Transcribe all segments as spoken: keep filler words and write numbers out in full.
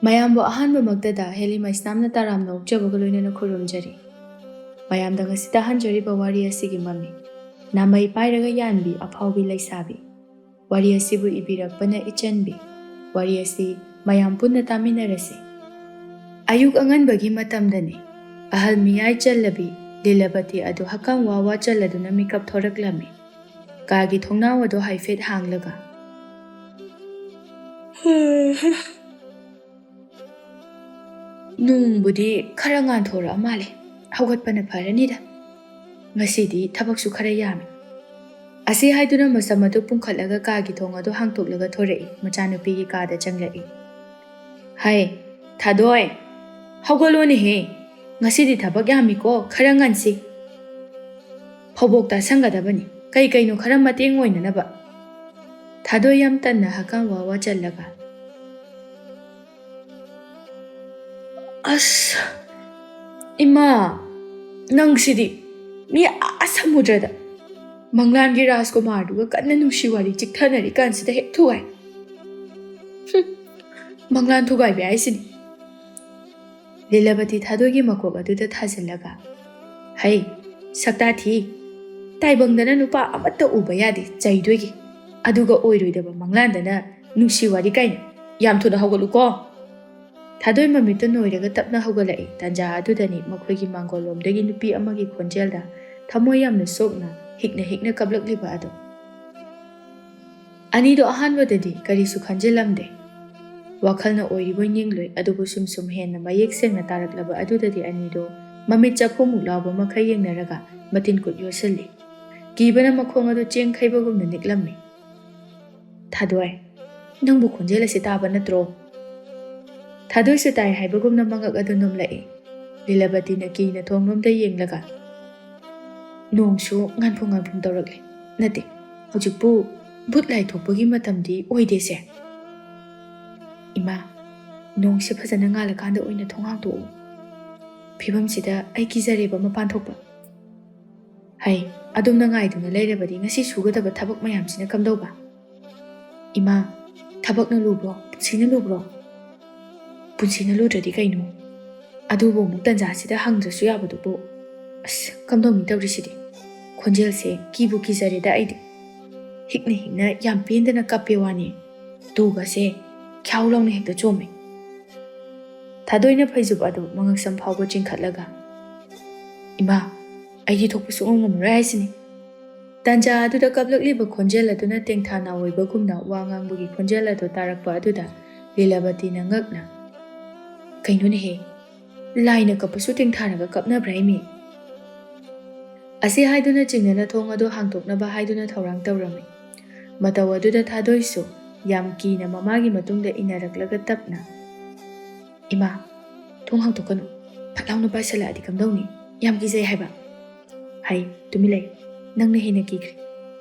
ꯃꯌꯥꯝꯕꯨ ꯑꯍꯥꯟꯕꯃꯛꯇꯗ ꯍꯦꯂꯤ ꯃꯩꯁꯅꯥꯝꯅ ꯇꯔꯥꯝꯅ ꯑꯣꯛꯆꯕꯒ ꯂꯣꯏꯅꯅ ꯈꯨꯔꯨꯝꯖꯔꯤ꯫ ꯃꯌꯥꯝꯗ ꯉꯁꯤ ꯇꯥꯍꯟꯖꯔꯤꯕ ꯋꯥꯔꯤ ꯑꯁꯤꯒꯤ ꯃꯃꯤ, ꯅꯥꯃꯩ ꯄꯥꯏꯔꯒ ꯌꯥꯟꯕꯤ ꯑꯐꯥꯎꯕꯤ ꯂꯩꯁꯥꯕꯤ꯫ ꯋꯥꯔꯤ ꯑꯁꯤꯕꯨ ꯏꯕꯤꯔꯛꯄꯅ ꯏꯆꯟꯕꯤ꯫ ꯋꯥꯔꯤ ꯑꯁꯤ ꯃꯌꯥꯝ ꯄꯨꯟꯅ ꯇꯥꯃꯤꯟꯅꯔꯁꯤ꯫ ꯑꯌꯨꯛ ꯑꯉꯟꯕꯒꯤ ꯃꯇꯝꯗꯅꯤ꯫ ꯑꯍꯜ ꯃꯤꯌꯥꯏ ꯆꯜꯂꯕꯤ ꯂꯤꯂꯕꯇꯤ ꯑꯗꯨ ꯍꯛꯀꯥꯝ ꯋꯥ ꯋꯥ ꯆꯜꯂꯗꯨꯅ ꯃꯤꯀꯞ ꯊꯣꯔꯛꯂꯝꯃꯤ꯫ ꯀꯥꯒꯤ ꯊꯣꯡꯅꯥꯎ ꯑꯗꯨ ꯍꯥꯏꯐꯦꯠ ꯍꯥꯡꯂꯒ, "ꯅꯨꯡꯕꯨꯗꯤ ꯈꯔ ꯉꯥꯟꯊꯣꯔꯛꯑ ꯃꯥꯜꯂꯦ꯫ ꯍꯧꯒꯠꯄꯅ ꯐꯔꯅꯤꯗ꯫ ꯉꯁꯤꯗꯤ ꯊꯕꯛꯁꯨ ꯈꯔ ꯌꯥꯝꯃꯤ꯫" ꯑꯁꯤ ꯍꯥꯏꯗꯨꯅ ꯃꯆꯝ ꯑꯗꯨ ꯄꯨꯡꯈꯠꯂꯒ ꯀꯥꯒꯤ ꯊꯣꯡ ꯑꯗꯨ ꯍꯥꯡꯇꯣꯛꯂꯒ ꯊꯣꯔꯛꯏ꯫ ꯃꯆꯥꯅꯨꯄꯤꯒꯤ ꯀꯥꯗ ꯆꯪꯂꯛꯏ꯫ "ꯍꯩ, ꯊꯥꯗꯣꯏ, ꯍꯧꯒꯠꯂꯣꯅꯦꯍꯦ꯫ ꯉꯁꯤꯗꯤ ꯊꯕꯛ ꯌꯥꯝꯃꯤꯀꯣ, ꯈꯔ ꯉꯟꯁꯤ꯫ ꯐꯧꯕꯣꯛ ꯇꯥꯁꯟꯒꯗꯕꯅꯤ, ꯀꯩ ꯀꯩꯅꯣ ꯈꯔ ꯃꯇꯦꯡ ꯑꯣꯏꯅꯅꯕ꯫" ꯊꯥꯗꯣꯏ ꯌꯥꯝ ꯇꯟꯅ ꯍꯛꯀꯥꯝ ꯋꯥ ꯋꯥ ꯆꯜꯂꯒ, "ꯑꯁ, ꯏꯃꯥ, ꯅꯪꯁꯤꯗꯤ ꯃꯤ ꯑꯥ ꯁꯃꯨꯗ꯭ꯔꯗ ꯃꯪꯂꯥꯟꯒꯤ ꯔꯥꯖꯀꯨꯃꯥꯔꯗꯨꯒ ꯀꯟꯅ ꯅꯨꯡꯁꯤ ꯋꯥꯔꯤ ꯆꯤꯛꯊꯅꯔꯤ ꯀꯥꯟꯁꯤꯗ ꯍꯦꯛ ꯊꯨꯒꯥꯏ꯫ ꯍꯨꯝ, ꯃꯪꯂꯥꯟ ꯊꯨꯒꯥꯏꯕꯤ ꯍꯥꯏꯁꯤꯅꯤ꯫" ꯂꯤꯂꯕꯇꯤ ꯊꯥꯗꯣꯏꯒꯤ ꯃꯀꯣꯛ ꯑꯗꯨꯗ ꯊꯥꯖꯤꯜꯂꯒ, "ꯍꯩ, ꯁꯛꯇꯥ ꯊꯤ꯫ ꯇꯥꯏꯕꯪꯗꯅ ꯅꯨꯄꯥ ꯑꯃꯠꯇ ꯎꯕ ꯌꯥꯗꯦ, ꯆꯩꯗꯣꯏꯒꯤ꯫ ꯑꯗꯨꯒ ꯑꯣꯏꯔꯣꯏꯗꯕ ꯃꯪꯂꯥꯟꯗꯅ ꯅꯨꯡꯁꯤ ꯋꯥꯔꯤ ꯀꯥꯏꯅ꯫ ꯌꯥꯝ ꯊꯨꯅ ꯍꯧꯒꯠꯂꯨꯀꯣ꯫" ꯊꯥꯗꯣꯏ ꯃꯃꯤꯠꯇ ꯅꯣꯏꯔꯒ ꯇꯞꯅ ꯍꯧꯒꯠꯂꯛꯏ꯫ ꯇꯥꯟꯖꯥ ꯑꯗꯨꯗꯅꯤ ꯃꯈꯣꯏꯒꯤ ꯃꯥꯡꯒꯣꯜꯂꯣꯝꯗꯒꯤ ꯅꯨꯄꯤ ꯑꯃꯒꯤ ꯈꯣꯟꯖꯦꯜꯗ ꯊꯃꯣꯏ ꯌꯥꯝꯅ ꯁꯣꯛꯅ ꯍꯤꯛꯅ ꯍꯤꯛꯅ ꯀꯞꯂꯛꯂꯤꯕ ꯑꯗꯨ꯫ ꯑꯅꯤꯗꯣ ꯑꯍꯥꯟꯕꯗꯗꯤ ꯀꯔꯤꯁꯨ ꯈꯟꯖꯤꯜꯂꯝꯗꯦ꯫ ꯋꯥꯈꯜꯅ ꯑꯣꯏꯔꯤꯕꯣꯏ ꯅꯤꯡꯂꯨꯏ, ꯑꯗꯨꯕꯨ ꯁꯨꯝ ꯁꯨꯝ ꯍꯦꯟꯅ ꯃꯌꯦꯛ ꯁꯦꯡꯅ ꯇꯥꯔꯛꯂꯕ ꯑꯗꯨꯗꯗꯤ ꯑꯅꯤꯗꯣ ꯃꯃꯤꯠ ꯆꯐꯨꯃꯨꯛ ꯂꯥꯎꯕ ꯃꯈꯩ ꯌꯦꯡꯅꯔꯒ ꯃꯇꯤꯟ ꯀꯨꯠ ꯌꯣꯠꯁꯤꯜꯂꯤ꯫ ꯀꯤꯕꯅ ꯃꯈꯣꯡ ꯑꯗꯨ ꯆꯦꯡ ꯈꯩꯕꯒꯨꯝꯅ ꯅꯤꯛꯂꯝꯃꯤ꯫ "ꯊꯥꯗꯣꯏ, ꯅꯪꯕꯨ ꯈꯣꯟꯖꯦꯜ ꯑꯁꯤ ꯇꯥꯕ ꯅꯠꯇ꯭ꯔꯣ?" ꯊꯥꯗꯣꯏꯁꯨ ꯇꯥꯏ ꯍꯥꯏꯕꯒꯨꯝꯅ ꯃꯉꯛ ꯑꯗꯨ ꯅꯣꯝꯂꯛꯏ꯫ ꯂꯤꯂꯕꯇꯤꯅ ꯀꯤꯅ ꯊꯣꯡꯂꯣꯝꯗ ꯌꯦꯡꯂꯒ, "ꯅꯣꯡꯁꯨ ꯉꯥꯟꯐꯨ ꯉꯥꯟꯐꯨ ꯇꯧꯔꯛꯂꯦ꯫ ꯅꯠꯇꯦ, ꯍꯧꯖꯤꯛꯄꯨ ꯚꯨꯠ ꯂꯥꯏ ꯊꯣꯛꯄꯒꯤ ꯃꯇꯝꯗꯤ ꯑꯣꯏꯗꯦꯁꯦ꯫ ꯏꯃꯥ, ꯅꯣꯡꯁꯦ ꯐꯖꯅ ꯉꯥꯜꯂꯀꯥꯟꯗ ꯑꯣꯏꯅ ꯊꯣꯡ ꯍꯥꯡꯗꯣꯛꯎ꯫ ꯐꯤꯕꯝꯁꯤꯗ ꯑꯩ ꯀꯤꯖꯔꯦꯕ ꯃꯄꯥꯟ ꯊꯣꯛꯄ꯫ ꯍꯩ, ꯑꯗꯨꯝꯅ ꯉꯥꯏꯗꯨꯅ ꯂꯩꯔꯕꯗꯤ ꯉꯁꯤ ꯁꯨꯒꯗꯕ ꯊꯕꯛ ꯃꯌꯥꯝꯁꯤꯅ ꯀꯝꯗꯧꯕ? ꯏꯃꯥ, ꯊꯕꯛꯅ ꯂꯨꯕ꯭ꯔꯣ? ꯄꯨꯟꯁꯤꯅ ꯂꯨꯕ꯭ꯔꯣ?" ꯄꯨꯟꯁꯤꯅ ꯂꯨꯗ꯭ꯔꯗꯤ ꯀꯩꯅꯣ? ꯑꯗꯨꯕꯨ ꯑꯃꯨꯛ ꯇꯟꯖꯥꯁꯤꯗ ꯍꯪꯗ꯭ꯔꯁꯨ ꯌꯥꯕꯗꯨꯕꯨ꯫ ꯑꯁ, ꯀꯝꯗꯧꯅꯤ ꯇꯧꯔꯤꯁꯤꯗꯤ? ꯈꯣꯟꯖꯦꯜꯁꯦ ꯀꯤꯕꯨ ꯀꯤꯖꯔꯦꯗ ꯑꯩꯗꯤ꯫ ꯍꯤꯛꯅ ꯍꯤꯛꯅ ꯌꯥꯝ ꯄꯦꯟꯗꯅ ꯀꯞꯄꯦ ꯋꯥꯅꯤ꯫ ꯇꯨꯒꯁꯦ ꯈ꯭ꯌꯥꯎ ꯂꯥꯎꯅ ꯍꯦꯛꯇ ꯆꯣꯝꯃꯦ꯫ ꯊꯥꯗꯣꯏꯅ ꯐꯩꯖꯨꯞ ꯑꯗꯨ ꯃꯉꯛꯁꯝ ꯐꯥꯎꯕ ꯆꯤꯡꯈꯠꯂꯒ, "ꯏꯃꯥ, ꯑꯩꯗꯤ ꯊꯣꯛꯄ ꯁꯨꯡꯉꯝ ꯉꯝꯃꯔꯣꯏ ꯍꯥꯏꯁꯤꯅꯤ"꯫ ꯇꯥꯟꯖꯥ ꯑꯗꯨꯗ ꯀꯞꯂꯛꯂꯤꯕ ꯈꯣꯟꯖꯦꯜ ꯑꯗꯨꯅ ꯇꯦꯡꯊꯥ ꯅꯥꯑꯣꯏꯕꯒꯨꯝꯅ ꯋꯥ ꯉꯥꯡꯕꯒꯤ ꯈꯣꯟꯖꯦꯜ ꯑꯗꯨ ꯇꯥꯔꯛꯄ ꯑꯗꯨꯗ ꯂꯤꯂꯥꯕꯇꯤꯅ ꯉꯛꯅ, "ꯀꯩꯅꯣꯅꯦꯍꯦ, ꯂꯥꯏꯅ ꯀꯞꯄꯁꯨ ꯇꯦꯡꯊꯥꯔꯒ ꯀꯞꯅꯕ꯭ꯔꯥ ꯏꯃꯤ?" ꯑꯁꯤ ꯍꯥꯏꯗꯨꯅ ꯆꯤꯡꯅꯅ ꯊꯣꯡ ꯑꯗꯨ ꯍꯥꯡꯗꯣꯛꯅꯕ ꯍꯥꯏꯗꯨꯅ ꯊꯧꯔꯥꯡ ꯇꯧꯔꯝꯃꯤ꯫ ꯃꯇꯧ ꯑꯗꯨꯗ ꯊꯥꯗꯣꯏꯁꯨ ꯌꯥꯝ ꯀꯤꯅ ꯃꯃꯥꯒꯤ ꯃꯇꯨꯡꯗ ꯏꯟꯅꯔꯛꯂꯒ ꯇꯞꯅ, "ꯏꯃꯥ, ꯊꯣꯡ ꯍꯥꯡꯗꯣꯛꯀꯅꯨ, ꯐꯠ ꯂꯥꯎꯅ ꯄꯥꯏꯁꯜꯂꯛꯑꯗꯤ ꯀꯝꯗꯧꯅꯤ? ꯌꯥꯝ ꯀꯤꯖꯩ ꯍꯥꯏꯕ"꯫ "ꯍꯩ, ꯇꯨꯃꯤꯟ ꯂꯩ, ꯅꯪꯅ ꯍꯦꯟꯅ ꯀꯤꯈ꯭ꯔꯦ꯫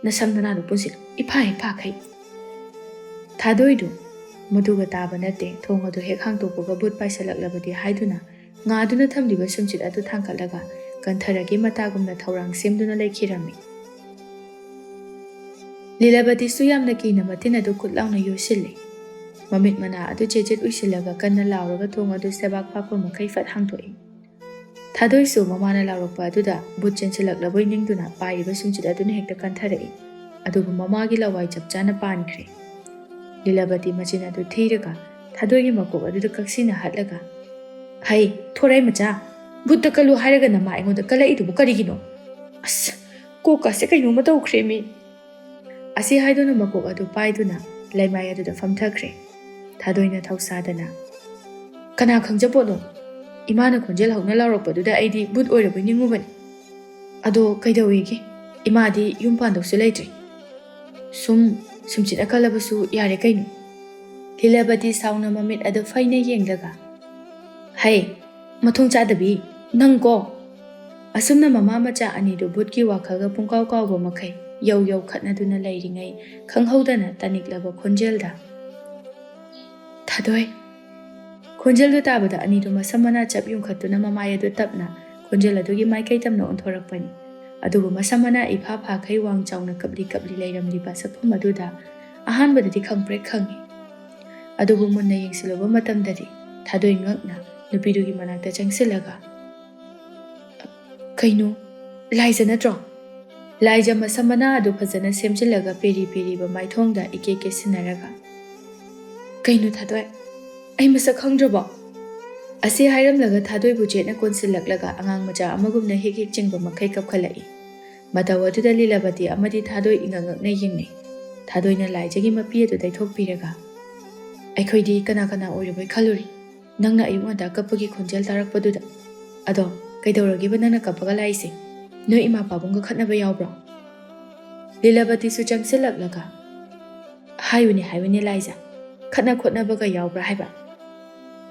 ꯅꯁꯝ ꯅꯅꯥꯗꯣ ꯄꯨꯟꯁꯤꯜꯂꯨ, ꯏꯐꯥ ꯍꯦꯛ ꯐꯥꯈꯩ"꯫ ꯊꯥꯗꯣꯏꯗꯨ ꯃꯗꯨꯒ ꯇꯥꯕ ꯅꯠꯇꯦ, ꯊꯣꯡ ꯑꯗꯨ ꯍꯦꯛ ꯍꯥꯡꯗꯣꯛꯄꯒ ꯚꯨꯠ ꯄꯥꯏꯁꯜꯂꯛꯂꯕꯗꯤ ꯍꯥꯏꯗꯨꯅ ꯉꯥꯗꯨꯅ ꯊꯝꯂꯤꯕ ꯁꯨꯝꯆꯤꯠ ꯑꯗꯨ ꯊꯥꯡꯒꯠꯂꯒ ꯀꯟꯊꯔꯒꯦ ꯃꯇꯥꯒꯨꯝꯅ ꯊꯧꯔꯥꯡ ꯁꯦꯝꯗꯨꯅ ꯂꯩꯈꯤꯔꯝꯃꯤ꯫ ꯂꯤꯂꯥꯕꯇꯤꯁꯨ ꯌꯥꯝꯅ ꯀꯤꯅ ꯃꯇꯤꯟ ꯑꯗꯨ ꯈꯨꯠ ꯂꯥꯎꯅ ꯌꯣꯠꯁꯤꯜꯂꯤ꯫ ꯃꯃꯤꯠ ꯃꯅꯥ ꯑꯗꯨ ꯆꯦꯠ ꯆꯦꯠ ꯎꯏꯁꯤꯜꯂꯒ ꯀꯟꯅ ꯂꯥꯎꯔꯒ ꯊꯣꯡ ꯑꯗꯨ ꯁꯦꯕꯥꯛ ꯄꯥꯛꯄ ꯃꯈꯩ ꯐꯠ ꯍꯥꯡꯗꯣꯛꯏ꯫ ꯊꯥꯗꯣꯏꯁꯨ ꯃꯃꯥꯅ ꯂꯥꯎꯔꯛꯄ ꯑꯗꯨꯗ ꯚꯨꯠ ꯆꯦꯟꯁꯤꯜꯂꯛꯂꯕꯣꯏ ꯅꯤꯡꯗꯨꯅ ꯄꯥꯏꯔꯤꯕ ꯁꯨꯝꯆꯤꯠ ꯑꯗꯨꯅ ꯍꯦꯛꯇ ꯀꯟꯊꯔꯛꯏ꯫ ꯑꯗꯨꯕꯨ ꯃꯃꯥꯒꯤ ꯂꯋꯥꯏ ꯆꯞ ꯆꯥꯅ ꯄꯥꯟꯈ꯭ꯔꯦ꯫ ꯂꯤꯂꯥꯕꯇꯤ ꯃꯆꯤꯟ ꯑꯗꯨ ꯊꯤꯔꯒ ꯊꯥꯗꯣꯏꯒꯤ ꯃꯀꯣꯛ ꯑꯗꯨꯗ ꯀꯛꯁꯤꯟꯅ ꯍꯠꯂꯒ, "ꯍꯩ, ꯊꯣꯔꯥꯏ ꯃꯆꯥ, ꯚꯨꯠꯇ ꯀꯜꯂꯨ ꯍꯥꯏꯔꯒ ꯅꯃꯥ ꯑꯩꯉꯣꯟꯗ ꯀꯜꯂꯛꯏꯗꯨꯕꯨ ꯀꯔꯤꯒꯤꯅꯣ? ꯑꯁ, ꯀꯣꯛꯀꯁꯦ ꯀꯩꯅꯣꯝꯃ ꯇꯧꯈ꯭ꯔꯦꯃꯤ"꯫ ꯑꯁꯤ ꯍꯥꯏꯗꯨꯅ ꯃꯀꯣꯛ ꯑꯗꯨ ꯄꯥꯏꯗꯨꯅ ꯂꯩꯃꯥꯏ ꯑꯗꯨꯗ ꯐꯝꯊꯈ꯭ꯔꯦ꯫ ꯊꯥꯗꯣꯏꯅ ꯊꯧꯁꯥꯗꯅ, "ꯀꯅꯥ ꯈꯪꯖꯄꯣꯠꯅꯣ? ꯏꯃꯥꯅ ꯈꯣꯟꯖꯦꯜ ꯍꯧꯅ ꯂꯥꯎꯔꯛꯄꯗꯨꯗ ꯑꯩꯗꯤ ꯚꯨꯠ ꯑꯣꯏꯔꯕꯣꯏ ꯅꯤꯡꯉꯨꯕꯅꯤ꯫ ꯑꯗꯣ ꯀꯩꯗꯧꯋꯦꯒꯦ? ꯏꯃꯥꯗꯤ ꯌꯨꯝ ꯄꯥꯟꯗꯧꯁꯨ ꯂꯩꯇ꯭ꯔꯦ꯫ ꯁꯨꯝ ꯁꯨꯝꯆꯤꯠꯅ ꯈꯜꯂꯕꯁꯨ ꯌꯥꯔꯦ ꯀꯩꯅꯣ"꯫ ꯂꯤꯂꯥꯕꯇꯤ ꯁꯥꯎꯅ ꯃꯃꯤꯠ ꯑꯗꯨ ꯐꯩꯅ ꯌꯦꯡꯂꯒ, "ꯍꯩ, ꯃꯊꯣꯡ ꯆꯥꯗꯕꯤ, ꯅꯪꯀꯣ!" ꯑꯁꯨꯝꯅ ꯃꯃꯥ ꯃꯆꯥ ꯑꯅꯤꯗꯨ ꯚꯨꯠꯀꯤ ꯋꯥꯈꯜꯒ ꯄꯨꯡꯀꯥꯎ ꯀꯥꯎꯕ ꯃꯈꯩ ꯌꯧ ꯌꯧ ꯈꯠꯅꯗꯨꯅ ꯂꯩꯔꯤꯉꯩ ꯈꯪꯍꯧꯗꯅ ꯇꯥꯅꯤꯛꯂꯕ ꯈꯣꯟꯖꯦꯜꯗ, "ꯊꯥꯗꯣꯏ!" ꯈꯣꯟꯖꯦꯜꯗꯨ ꯇꯥꯕꯗ ꯑꯅꯤꯗꯨ ꯃꯁꯝ ꯃꯅꯥ ꯆꯞ ꯌꯨꯡꯈꯠꯇꯨꯅ ꯃꯃꯥꯏ ꯑꯗꯨ ꯇꯞꯅ ꯈꯣꯟꯖꯦꯜ ꯑꯗꯨꯒꯤ ꯃꯥꯏꯀꯩ ꯇꯝꯅ ꯑꯣꯟꯊꯣꯔꯛꯄꯅꯤ꯫ ꯑꯗꯨꯕꯨ ꯃꯁꯝ ꯃꯅꯥ ꯏꯐꯥ ꯐꯥꯈꯩ ꯋꯥꯡ ꯆꯥꯎꯅ ꯀꯞꯂꯤ ꯀꯞꯂꯤ ꯂꯩꯔꯝꯂꯤꯕ ꯁꯛꯐꯝ ꯑꯗꯨꯗ ꯑꯍꯥꯟꯕꯗꯗꯤ ꯈꯪꯄ꯭ꯔꯦꯛ ꯈꯪꯏ꯫ ꯑꯗꯨꯕꯨ ꯃꯨꯟꯅ ꯌꯦꯡꯁꯤꯜꯂꯨꯕ ꯃꯇꯝꯗꯗꯤ ꯊꯥꯗꯣꯏ ꯉꯛꯅ ꯅꯨꯄꯤꯗꯨꯒꯤ ꯃꯅꯥꯛꯇ ꯆꯪꯁꯤꯜꯂꯒ, "ꯀꯩꯅꯣ, ꯂꯥꯏꯖ ꯅꯠꯇ꯭ꯔꯣ?" ꯂꯥꯏꯖ ꯃꯁꯝ ꯃꯅꯥ ꯑꯗꯨ ꯐꯖꯅ ꯁꯦꯝꯖꯤꯜꯂꯒ ꯄꯦꯔꯤ ꯄꯦꯔꯤꯕ ꯃꯥꯏꯊꯣꯡꯗ ꯏꯀꯦ ꯀꯦꯁꯤꯟꯅꯔꯒ, "ꯀꯩꯅꯣ ꯊꯥꯗꯣꯏ, ꯑꯩ ꯃꯁꯛ ꯈꯪꯗ꯭ꯔꯕꯣ?" ꯑꯁꯤ ꯍꯥꯏꯔꯝꯂꯒ ꯊꯥꯗꯣꯏꯕꯨ ꯆꯦꯠꯅ ꯀꯣꯟꯁꯤꯜꯂꯛꯂꯒ ꯑꯉꯥꯡ ꯃꯆꯥ ꯑꯃꯒꯨꯝꯅ ꯍꯦꯛ ꯍꯦꯛ ꯆꯤꯡꯕ ꯃꯈꯩ ꯀꯞꯈꯠꯂꯛꯏ꯫ ꯃꯇꯧ ꯑꯗꯨꯗ ꯂꯤꯂꯥꯕꯇꯤ ꯑꯃꯗꯤ ꯊꯥꯗꯣꯏ ꯏꯉꯛ ꯉꯛꯅ ꯌꯦꯡꯅꯩ꯫ ꯊꯥꯗꯣꯏꯅ ꯂꯥꯏꯖꯒꯤ ꯃꯄꯤ ꯑꯗꯨ ꯇꯩꯊꯣꯛꯄꯤꯔꯒ, "ꯑꯩꯈꯣꯏꯗꯤ ꯀꯅꯥ ꯀꯅꯥ ꯑꯣꯏꯔꯕꯣꯏ ꯈꯜꯂꯨꯔꯤ, ꯅꯪꯅ ꯑꯌꯨꯛ ꯉꯟꯇꯥ ꯀꯞꯄꯒꯤ ꯈꯣꯟꯖꯦꯜ ꯇꯥꯔꯛꯄꯗꯨꯗ꯫ ꯑꯗꯣ ꯀꯩꯗꯧꯔꯒꯦꯕ ꯅꯪꯅ ꯀꯞꯄꯒ ꯂꯥꯛꯏꯁꯦ? ꯅꯣꯏ ꯏꯃꯥ ꯄꯥꯕꯨꯡꯒ ꯈꯠꯅꯕ ꯌꯥꯎꯕ꯭ꯔꯣ?" ꯂꯤꯂꯥꯕꯇꯤꯁꯨ ꯆꯪꯁꯤꯜꯂꯛꯂꯒ, "ꯍꯥꯏꯌꯨꯅꯦ, ꯍꯥꯏꯌꯨꯅꯦ ꯂꯥꯏꯖ, ꯈꯠꯅ ꯈꯣꯠꯅꯕꯒ ꯌꯥꯎꯕ꯭ꯔꯥ ꯍꯥꯏꯕ?"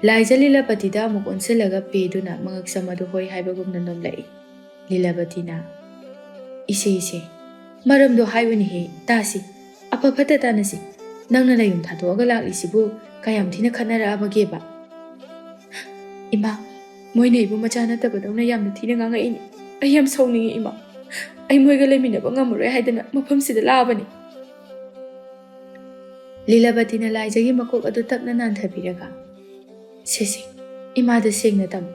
ꯂꯥꯏꯖ ꯂꯤꯂꯥꯕꯇꯤꯗ ꯑꯃꯨꯛ ꯑꯣꯟꯁꯤꯜꯂꯒ ꯄꯦꯗꯨꯅ ꯃꯉꯛꯁꯝ ꯑꯗꯨ ꯍꯣꯏ ꯍꯥꯏꯕꯒꯨꯝꯅ ꯅꯣꯝꯂꯛꯏ꯫ ꯂꯤꯂꯥꯕꯇꯤꯅ, "ꯏꯁꯦ, ꯏꯁꯦ, ꯃꯔꯝꯗꯣ ꯍꯥꯏꯌꯨꯅꯦꯍꯦ, ꯇꯥꯁꯤ, ꯑꯐ ꯐꯠꯇ ꯇꯥꯅꯁꯤ꯫ ꯅꯪꯅ ꯅꯌꯨꯝ ꯊꯥꯗꯣꯛꯑꯒ ꯂꯥꯛꯂꯤꯁꯤꯕꯨ ꯀꯌꯥꯝ ꯊꯤꯅ ꯈꯠꯅꯔꯛꯑꯕꯒꯦꯕ?" "ꯏꯃꯥ, ꯃꯣꯏꯅ ꯑꯩꯕꯨ ꯃꯆꯥ ꯅꯠꯇꯕꯗꯧꯅ ꯌꯥꯝꯅ ꯊꯤꯅ ꯉꯥꯡꯉꯛꯏꯅꯦ꯫ ꯑꯩ ꯌꯥꯝ ꯁꯥꯎꯅꯤꯡꯉꯤ ꯏꯃꯥ꯫ ꯑꯩ ꯃꯣꯏꯒ ꯂꯩꯃꯤꯟꯅꯕ ꯉꯝꯃꯔꯣꯏ ꯍꯥꯏꯗꯅ ꯃꯐꯝꯁꯤꯗ ꯂꯥꯛꯑꯕꯅꯤ꯫" ꯂꯤꯂꯥꯕꯇꯤꯅ ꯂꯥꯏꯖꯒꯤ ꯃꯀꯣꯛ ꯑꯗꯨ ꯇꯞꯅ ꯅꯥꯟꯊꯕꯤꯔꯒ, "ꯁꯦꯁꯦ, ꯏꯃꯥꯗ ꯁꯦꯡꯅ ꯇꯝꯃꯨ꯫"